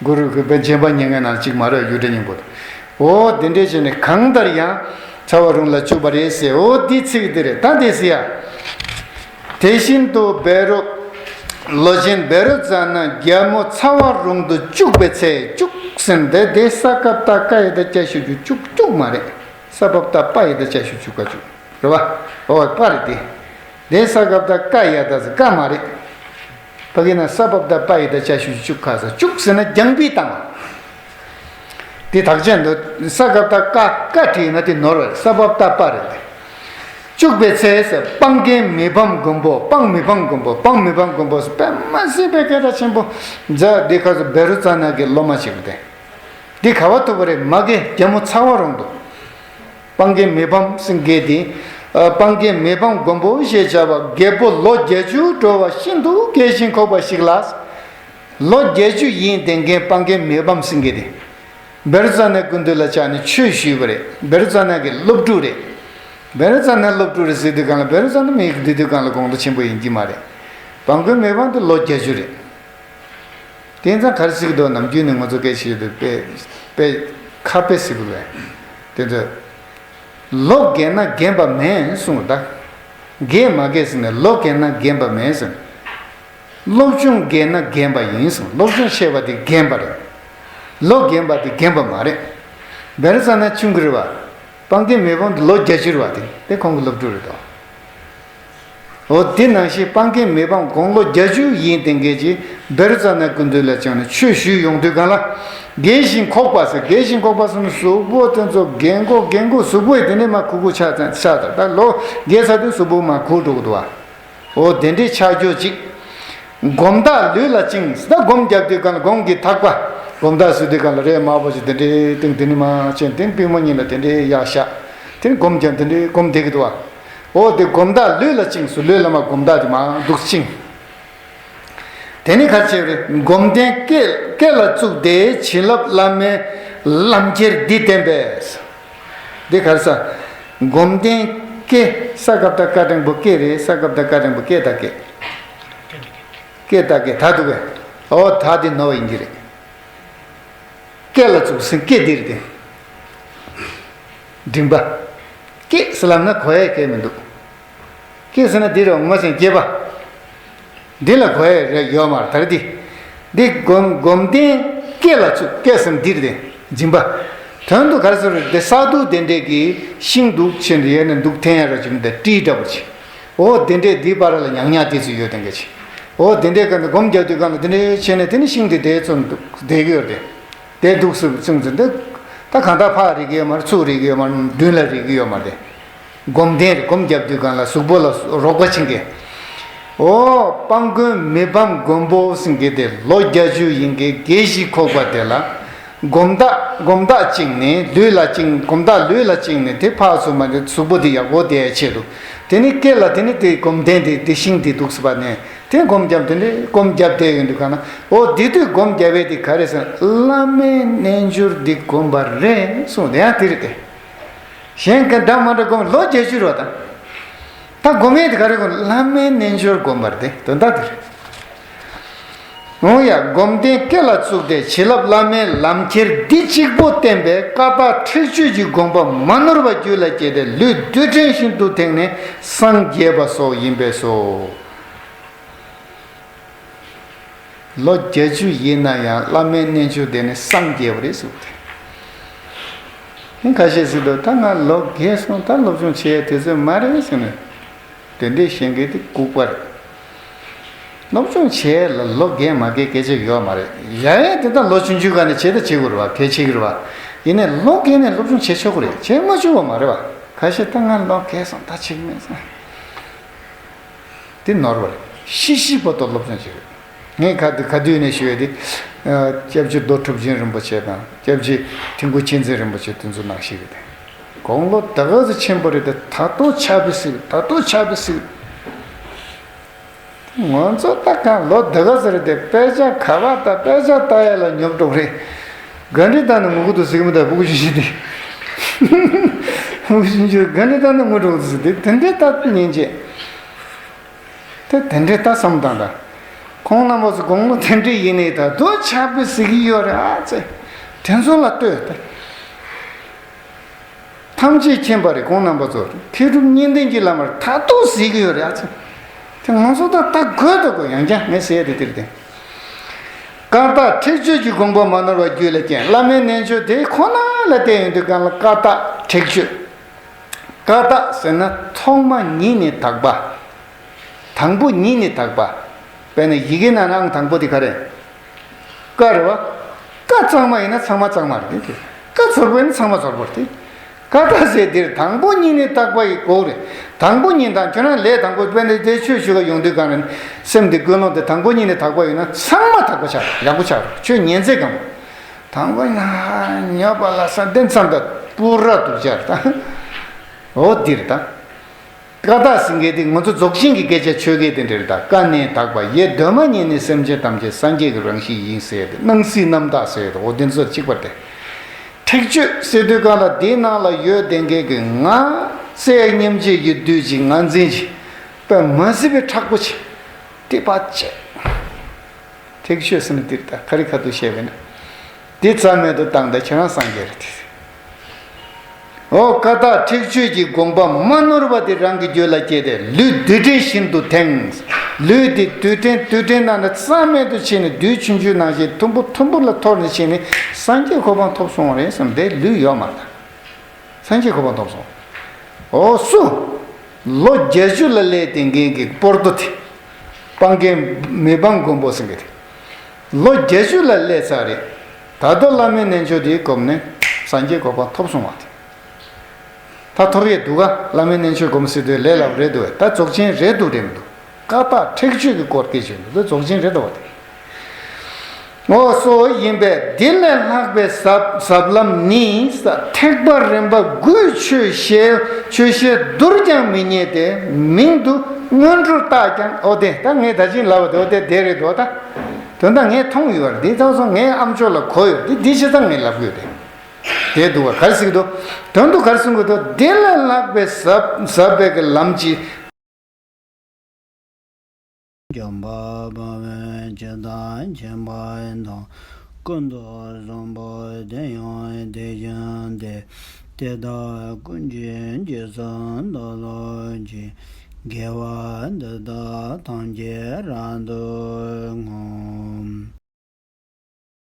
གུ་རུ་གི་བའི་རྗེ་འབངས་ཉེར་ལྔའི་ནང་གཅིག་མ་རེད། གཡུ་སྒྲ་སྙིང་པོ་དེ། འོ་དེ་འདྲས་བྱས་ནས་གང་ལྟར་ཡང་ཚ་བ་རུང་ལ་བཅུག་པ་རེད་ཟེར། འོ་དེ་ཚིག་དེ་རེད། ད་དེ་ཟེར་ཡ། དེ་བཞིན་དུ་བཻ་རོ། ལོ་ཆེན་བཻ་རོ་ཙ་ན་རྒྱལ་མོ་ཚ་བ་རུང་དུ་བཅུག་པའི་ཚེ། བཅུག་ཟེར་འདི་དེ་ས་ཀ་བཏགས་སྐ་ཡ་བཏགས་སྐྱ་ཞབས་ཀྱུ་བཅུག་བཅུག་མ་རེད། ས་བ་བཏགས་སྤ་ཡ་བཏགས་སྤྱ་ཞབས་ཀྱུ་སྐ་བཅུག་རེད་བ། འོ་སྤ་རེད་དེ། དེ་ས་ཀ་བཏགས་སྐ་ཡ་བཏགས་སྐ་མ་རེད། ཕ་གི་ན་ས་བ་བཏགས་སྤ་ཡ་བཏགས་སྤྱ་ཞབས་ཀྱུ་བཅུག་ཁ་ས་བཅུག་ཟེར་ན་རྒྱང་འཕེན་བཏང་བ། དེ་དག་ཅན་དུ་ས་ཀ་བཏགས་སྐ་སྐ་བྲིས་ན་དེ་ནོར་བ་རེད། ས་བ་བཏགས་སྤ་རེད་དེ། བཅུག་པའི་ཚེ་ཟེར། སྤང་མཁན་མི་ཕམ་མགོན་པོ། སྤང་མི་ཕམ་མགོན་པོ། སྤང་མི་ཕམ་མགོན་པོ་ཟེར་དཔེ་མ་སྲིད་པའི་སྐད་གྲགས་ཆེན་པོ། ཛ་འདི་ཁ་སོ་བཻ་རོ་ཙ་ན་གི་སློབ་མ་ཞིག་རེད་དེ། འདི་ག་བ་ཐུབ་པ་རེད། མ་གི་རྒྱལ་མོ་ཚ་བ་རུང་དུ། སྤང་མཁན་མི་ཕམ་སེང་གེ་དེ། ཨ། སྤང་མཁན་མི་ཕམ་མགོན་པོ་ཞེས་བྱ་བ་རྒད་པོ་ལོ་བརྒྱད་ཅུ་འགྲོ་བ་ཤིན་ཏུ་རྒས་ཤིང་འཁོགས་པ་ཞིག་ལ། ལོ་བརྒྱད་ཅུ་ཡིན་ལྡན་མཁན་སྤང་མཁན་མི་ཕམ་སེང་གེ་དེ། བཻ་རོ་ཙ་ན་སྐུ་མདུན་ལ་བཅར་ནས་ཆོས་ཞུས་པ་རེད། བཻ་རོ་ཙ་ན་གི་སློབ་ཕྲུག་རེད། བཻ་རོ་ཙ་ན་སློབ་ཕྲུག་རེད་ཟེར་དུས་གང་ལ་བཻ་རོ་ཙ་ན་མི་འདི་དུས་གང་ལ་དགོངས་དོན་ཆེན་པོ་ཡིན་གྱི་མ་རེད། སྤང་མཁན་མི་ཕམ་དེ་ལོ་བརྒྱད་ཅུ་རེད། དེ་ཙང་ག་རེ་ཟེར་གི་འདུག་ནམ་རྒྱུན་ནས་ང་ཚོ་སྐད་ཆ་བཤད་དུས་དཔེ་དཔེ་ཁ་དཔེ་ཟེར་གི་རེད། དེ་ཚོ། ལོ་རྒས་ན་རྒན་པ་མིན་གསུངས་ད། རྒས་མ་རྒས་ཟེར་ནས་ལོ་རྒས་ན་རྒན་པ་མིན་ཟེར། སློབ་སྦྱོང་རྒས་ན་རྒན་པ་ཡིན་གསུངས། སློབ་སྦྱོང་ཆེ་བ་དེ་རྒན་པ་རེད། ལོ་རྒན་པ་དེ་རྒན་པ་མ་རེད། བཻ་རོ་ཙ་ན་ཆུང་གི་རེད་བ། སྤང་མཁན་མི་ཕམ་དེ་ལོ་བརྒྱད་ཅུ་རེད་བ། དེ་དེ་ཁོང་གི་སློབ་ཕྲུག་རེད་དོ། འོ་དེ་ནང་བཞིན་སྤང་མཁན་མི་ཕམ་དགུང་ལོ་བརྒྱད་ཅུ་ཡིན་ལྡན་མཁན་གྱིས་བཻ་རོ་ཙ་ན་སྐུ་མདུན་ལ་བཅར་ནས་ཆོས་ཞུས་ཡོང་དུས་གང་ལ། རྒས་ཤིང་འཁོགས་པ་ཟེར། རྒས་ཤིང་འཁོགས་པ་ཟེར་ན་གཟུགས་པོ་དེ་ཚོ་རྒས་འཁོགས་རྒས་འཁོགས་གཟུགས་པོ་དེ་ནས་མར་ཁུག་ཁུག་ཆགས་ཚར་ད། ལོ་རྒས་ཚར་དུས་གཟུགས་པོ་མར་ཁུག་འགྲོ་གི་འདུག་བ། འོ་དེ་འདྲའི་ཆགས་ཀྱོག་ཅིག་སྒོམ་ཐག་ལུས་ལ་བཅིངས། ད་སྒོམ་རྒྱབ་དུས་གང་ལ་སྒོམ་གྱི་ཐག་པ། སྒོམ་ཐག་ཟེར་དུས་གང་ལ་རས་དམར་པོ་ཞིག་དེ་འདྲའི་སྟེང་དེ་ནས་མར་ཕྱིན། དེ་ནས་པུས་མོ་གཉིས་ལ་དེ་འདྲའི་གཡས་བཞག་དེ་ནས་སྒོམ་རྒྱབ་དེ་འདྲའི་སྒོམ་བསྡད་ཀྱི་འདུག་བ། འོ་དེ་སྒོམ་ཐག་ལུས་ལ་བཅིངས་སོ། ལུས་ལ་མར་སྒོམ་ཐག་དེ་མར་འདུག་བཅིངས། དེ་ནས་ག་རེ་བྱས་པ་རེད། སྒོམ་རྟེན་སྐེ་སྐེ་ལ་བཙུགས་ཏེ་བྱིན་རླབས་བླ་མའི་ལམ་ཁྱེར་འདི་བསྟན་པས། འདི་ག་རེ་ཟ། སྒོམ་རྟེན་སྐེ། ས་ཀ་བཏགས་སྐ་འགྲེང་བུ་སྐེ་རེད། ས་ཀ་བཏགས་སྐ་འགྲེང་བུ་སྐེ་དང་སྐེ། སྐེ་དང་སྐེ་ད་འདུག་གས། འོ་ད་འདི་ནོར་བ་ཡིན་གྱི་རེད། སྐེ་ལ་བཙུགས་ཟིན་སྐེ་འདི་རེད་དེ། མགྲིན་པ། སྐེ་ཟེར་ལབ་ན་གོ་ཡ་སྐད་མི་འདུག་སྐེ་ཟེར་ན་འདི་རེད། ངོ་ཚ་སྐེད་པ། འདི་ལ་གོ་ཡ་རེ་ཡོད་མ་རེད། ད་རེད་འདི། འདི་སྒོམ་སྒོམ་རྟེན་སྐེ་ལ་བཙུགས། སྐེ་ཟེར་ན་འདི་རེད་དེ། མགྲིན་པ། དོན་དུ་ག་རེ་ཟེར་རེད་དེ། ས་དུག་དེ་འདྲས་ཀྱི་ཤིང་འདུག་ཕྱིན་རེ་ཡས་ནས་འདུག་འཐེན་ཡ་ར་བྱུང་དེ་ཏྲི་འདྲ་པོ་ཅིག་འོ་དེ་འདྲས་འདི་པར་ལ་ཉག་ཉག་དེ་ཚོ་ཡོད་དེ་འགའ་ཅིག་འོ་དེ་འདྲས་ག་འདི་སྒོམ་རྒྱག་དུས་གང་ལ་དེ་འདྲས་བྱས་ནས་དེ་ནི་ཤིང་དེ་དེ་ཚོ་འདུག་བསྡད་ཀྱི་ཡོད་རེད། དེ་འདུག་སུ་ཚུན་ཚོད་འདི། ད་གང་ལྟར་ཕར་རིག་གི་ཡོད་མ་རེད། ཚུར་རིག་གི་ཡོད་མ་རེད། མདུན་ལ་རིག་གི་ཡོད་མ་རེད། སྒོམ་བསྟེན་རེད། སྒོམ་རྒྱབ་དུས་གང་ལ་གཟུགས་པོ་ལ་རོགས་པ་བྱེད་མཁན། འོ་སྤང་མགོན་མི་ཕམ་མགོན་པོ་ཟེར་མཁན་དེ་ལོ་བརྒྱད་ཅུ་ཡིན་མཁན་རྒས་ཤིང་འཁོགས་པ་དེ་ལ། སྒོམ་ཐག་སྒོམ་ཐག་བཅིངས་ནས་ལུས་ལ་བཅིངས། སྒོམ་ཐག་ལུས་ལ་བཅིངས་ནས་དེ་ཕར་ཚུར་མ་འདི་གཟུགས་པོ་དེ་ཡག་པོ་བསྡད་ཆེད་དུ། དེ་ནི་སྐེ་ལ་དེ་ནི་དེ་སྒོམ་བསྟེན་དེ་དེ་ཤིང་དེ་འདུག་སེ་བ་ནས་དེ་སྒོམ་རྒྱབ་དེ་འདྲའི་སྒོམ་རྒྱབ་བསྡད་ཡོང་དུས་གང་ན། འོ་དེ་དུས་སྒོམ་རྒྱབ་པའི་དེ་ག་རེ་ཟེར་ན་བླ་མའི་རྣལ་འབྱོར་འདི་བསྒོམ་པ་རེད་གསུངས། དེ་ཡང་དེ་རེད་དེ། གཞན་ག་འདྲ་མ་འདྲ་སྒོམ་ལོ་བརྒྱད་ཅུ་རེད་བ་ད། ད་སྒོམ་ཡས་དེ་ག་རེ་སྒོམ། བླ་མའི་རྣལ་འབྱོར་སྒོམ་པ་རེད་དེ། དོན་དག་དེ་རེད། འོང་ཡ། སྒོམ་རྟེན་སྐེ་ལ་བཙུགས་ཏེ་བྱིན་རླབས་བླ་མའི་ལམ་ཁྱེར་འདི་གཅིག་པོ་བསྟན་པས་ཀ་དག་ཁྲེགས་ཆོད་ཀྱི་དགོངས་པ་མ་ནོར་བ་རྒྱུད་ལ་སྐྱེས་ཏེ་ལུས་རྡུལ་ཕྲན་བཞིན་དུ་དེང་ནས་སངས་རྒྱས་པ་སོགས་ཡིན་པས་སོ། ལོ་བརྒྱད་ཅུ་ཡིན་ན་ཡང་བླ་མའི་རྣལ་འབྱོར་དེ་ནི་སངས་རྒྱས་པ་རེད་གསུངས་ཏེ། ཁ་ཤས་ཟེར་འདུག་ད་ང་ལོ་རྒས་སོང་། ད་སློབ་སྦྱོང་བྱེད་ཡས་དུས་ཚོད་མ་རེད་ཟེར་ནས། དེ་འདྲའི་ཞེན་མཁན་དེ་ལྐུགས་པ་རེད། སློབ་སྦྱོང་བྱེད་ཡས་ལ་ལོ་རྒས་མ་རྒས་སྐད་ཆ་ཡོད་མ་རེད། ཡ་ཡ་དེ་ད་ལོ་ཆུང་ཆུང་སྒང་ནས་བྱེད་ད་བྱེད་དགོས་རེད་བ། གལ་ཆེ་གི་རེད་བ། ཡིན་ནའི་ལོ་རྒས་ནས་སློབ་སྦྱོང་བྱེད་ཆོག་གི་རེད། བྱེད་མ་ཆོག་པ་མ་རེད་བ། ཁ་ཤས་ད་ང་ལོ་རྒས་སོང་ད་བྱེད་ཀྱི་མེད་ཟེར། དེ་ནོར་བ་རེད། ཤི་ཤི་བར་དུ་སློབ་སྦྱོང་བྱེད་དགོས། ངས་ག་དུས་ག་དུས་ནས་ཞུ་ཡས་དེ། སྐྱབས་རྗེ་རྡོ་གྲུབ་ཆེན་རིན་པོ་ཆེ་དང་སྐྱབས་རྗེ་ཐིམ་ཕུ་མཁྱེན་བརྩེ་རིན་པོ་ཆེ་དེ་ཚོ་ནང་བཞིན་རེད་དེ། དགུང་ལོ་ད་ག་ཚོད་ཆེན་པོ་རེད་དེ། ད་དུང་ཆགས་པའི་སྲིད། ད་དུང་ཆགས་པའི་སྲིད། ང་ཚོ་ད་གང་ལོ་ད་ག་ཚོད་རེད་དེ། དཔེ་ཆ་ག་བ་ད་དཔེ་ཆ་ལྟ་ཡས་ལ་ཉོབ་འགྲོ་གི་རེད། ག་འདྲས་ལྟ་ན་ངུ་གི་འདུག་ཟེར་གི་མི་འདུག་སྤུ་གུ་ཆུང་ཆུང་དེ། སྤུ་གུ་ཆུང་ཆུང་ག་འདྲས་ལྟ་ན་ངུ་འགྲོ་གི་འདུག་ཟེར་དེ་དེ་འདྲས་ལྟ་ཉན་ཅེས། དེ་དེ་འདྲས་ལྟ་བསམ་བཏང་དང་། ཁོང་རྣམ་པ་ཚོ་དགུང་ལོ་དེ་འདྲས་ཡིན་ནའི་ད་དུང་ཆགས་པའི་ཟེར་གི་ཡོད་རེད་ཨ་ཙེ། དེ་ཚོ་ལ་ལྟོས་ཏེ། ཐམས་ཅད་མཁྱེན་པ་རེད་ཁོང་རྣམ་པ་ཚོ། མཁས་གྲུབ་གཉིས་ལྡན་གྱི་བླ་མར་མཐར་ཐུག་ཟེར་གི་ཡོད་རེད་ཨ་ཙི། དེ་ང་ཚོ་ད་ལྟ་དགོས་ད་དགོས་ཡང་བསྐྱར་ངས་ཟེར་ཡ་དེ་དེར་བརྟེན། བཀའ་རྟགས་ཁྲེགས་ཆོད་ཀྱི་དགོངས་པ་མ་ནོར་བ་རྒྱུད་ལ་སྐྱེས། བླ་མའི་རྣལ་འབྱོར་དེ་ཁོ་ན་ལ་བལྟས་ཡོང་དུས་གང་ལ་བཀའ་རྟགས་ཁྲེགས་ཆོད། བཀའ་རྟགས་ཟེར་ན་ཐོག་མ་ཉིད་ནས་དག་པ། དང་པོ་ཉིད་ནས་དག་པ། དཔེར་ན་ཡི་གེ་ནང་ནའང་དང་པོ་དེ་ག་རེ། ཀ་རེད་བ། ཀ་གཙང་མ་ཡིན་ན་ཚང་མ་གཙང་མ་རེད་དེ། ཀ་ཚོར་པོ་ཡིན་ན་ཚང་མ་ཚོར་པོ་རེད་དེ། ཀ་རྟགས་ཟེར་འདིར་དང་པོ་ཉིད་ནས་དག་པ་ཡི་གོ་རེད། དང་པོ་ཉིད་དང་ཁྱོད་རང་ལས་དང་པོ་དཔེར་ན་དེ་ཆོས་ཞུ་ག་ཡོང་དུས་གང་རེད། སེམས་འདི་ཀུན་སློང་དེ་དང་པོ་ཉིད་ནས་དག་པ་ཡོད་ན་ཚང་མ་དག་པ་ཆགས་ཡག་པོ་ཆགས་རོགས་ཁྱོད་ཉན་ཚད་གང་། དང་པོ་ན་ཉོབ་པ་ལ་ས་འདི་མཚམས་དང་པུ་ར་དུ་ཆགས་ད། འོ་འདིར་ད། བཀའ་རྟགས་ཟེར་མཁན་དེ་ང་ཚོ་རྫོགས་ཆེན་གྱི་སྐད་ཆ་ཆོས་སྐད་དེ་འདྲ་རེད་ད། བཀའ་ནི་དག་པ་ཡེ་གདོད་མ་ཉིད་ནས་སེམས་ཅན་ཐམས་ཅད་སངས་རྒྱས་ཀྱི་རང་བཞིན་ཡིན་ཟེར་ཏེ་སྣང་སྲིད་རྣམ་དག་ཟེར་ཏེ་འོ་དེ་ཚོ་གཅིག་པ་སྟེ། ཁྲེགས་ཆོད་ཟེར་དུས་གང་ལ་དེའི་ནང་ལ་ཡོད་བསྡད་མཁན་གྱི་ང་ཟེར་སྙེམས་བྱེད་ཀྱི་བདུད་ཀྱི་ངར་འཛིན་གྱི་དཔེ་མ་སྲིད་པའི་མཁྲེགས་པོ་ཆེ་སྟེ་བ་ཆེ། ཁྲེགས་ཆོད་ཟེར་ན་འདིར་ད་ག་རེ་ཁ་ཐུག་བཤད་པས་ན། འདི་རྩ་མེད་དུ་བཏང་སྟེ་ཁྱེད་རང་སངས་རྒྱས་རེད་དེ། འོ་བཀའ་རྟགས་ཁྲེགས་ཆོད་ཀྱི་དགོངས་པ་མ་ནོར་བ་དེ་རང་གི་རྒྱུད་ལ་སྐྱེས་ཏེ་ལུས་རྡུལ་ཕྲན་བཞིན་དུ་དེངས། ལུས་དེ་རྡུལ་ཕྲན་རྡུལ་ཕྲན་ནང་ནས་རྩ་མེད་དུ་ཕྱིན་ནས་རྡུལ་ཆུང་ཆུང་ནང་བཞིན་ཐུམ་བུ་ཐུམ་བུ་ལ་འཐོར་ནས་ཕྱིན་ནས་སངས་རྒྱས་གོ་འཕང་ཐོབ་སོང་བ་རེད་བསམ་སྟེ་ལུས་ཡོད་མ་རེད། སངས་རྒྱས་གོ་འཕང་ཐོབ་སོང་། འོ་སུ། ལོ་བརྒྱད་ཅུ་ལ་སླེབས་ཏེ་མཁན་གྱི་སྤོར་ཏོ་དེ། སྤང་མཁན་མི་སྤང་མགོན་པོ་ཟེར་མཁན་དེ། ལོ་བརྒྱད་ཅུ་ལ་སླེབས་ཚར་རེད། ད་ལྟ་བླ་མའི་རྣལ་འབྱོར་དེའི་སྒོམ་ནས་སངས་རྒྱས་གོ་འཕང་ཐོབ་སོང་བ་དེ། ད་ཐོབ་ཡས་འདུག་ག་བླ་མའི་རྣལ་འབྱོར་སྒོམ་ཟེར་དུས་ལས་སླ་པོ་རེད་འདུག་བས། ད་རྫོགས་ཆེན་རེད་འདུག་རེད་མི་འདུག་བཀའ་རྟགས་ཁྲེགས་ཆོད་ཀྱི་སྐོར་སྐད་ཆ་འདུག་ད་རྫོགས་ཆེན་རེད་འདུག་བ་དེ། འོ་སོ་ཡིན་པས་འདི་ལས་ལྷག་པའི་ཟབ་ཟབ་ལམ་ནི་ས་ཐེག་པ་རིམ་པ་དགུའི་ཆོས་ཞལ་ཆོས་ཞལ་བསྡུར་ཀྱང་མི་རྙེད་དེ་མིང་དུ་སྔོན་འགྲོར་བཏགས་ཀྱང་། འོ་དེ་ད་ངས་ད་ཅིང་ལབ་པ་དེ་འོ་དེ་དེ་རེད་འདུག་ད་དོན་དག་ངས་མཐོང་ཡོད་རེད། འདི་ཚང་སོང་ངའི་ཨམ་ཅོག་ལ་གོ་ཡོད་འདི་འདི་ཆ་ཚང་ངས་ལབ་དགོས་དེ་དེ་འདུག་བ་ག་རེ་ཟེར་གི་འདུག་དོན་དུ་ག་རེ་གསུང་གི་འདུག་འདི་ལས་ལྷག་པའི་ཟབ་ཟབ་པའི་གི་ལམ་གྱི། འཇམ་དཔལ་དཔའ་བོས་ཇི་ལྟར་མཁྱེན་པ་དང་། ཀུན་ཏུ་བཟང་པོ་དེ་ཡང་དེ་བཞིན་ཏེ། དེ་དག་ཀུན་གྱི་རྗེས་སུ་བདག་སློབ་ཅིང་། དགེ་བ་འདི་དག་ཐམས་ཅད་རབ་ཏུ་བསྔོ།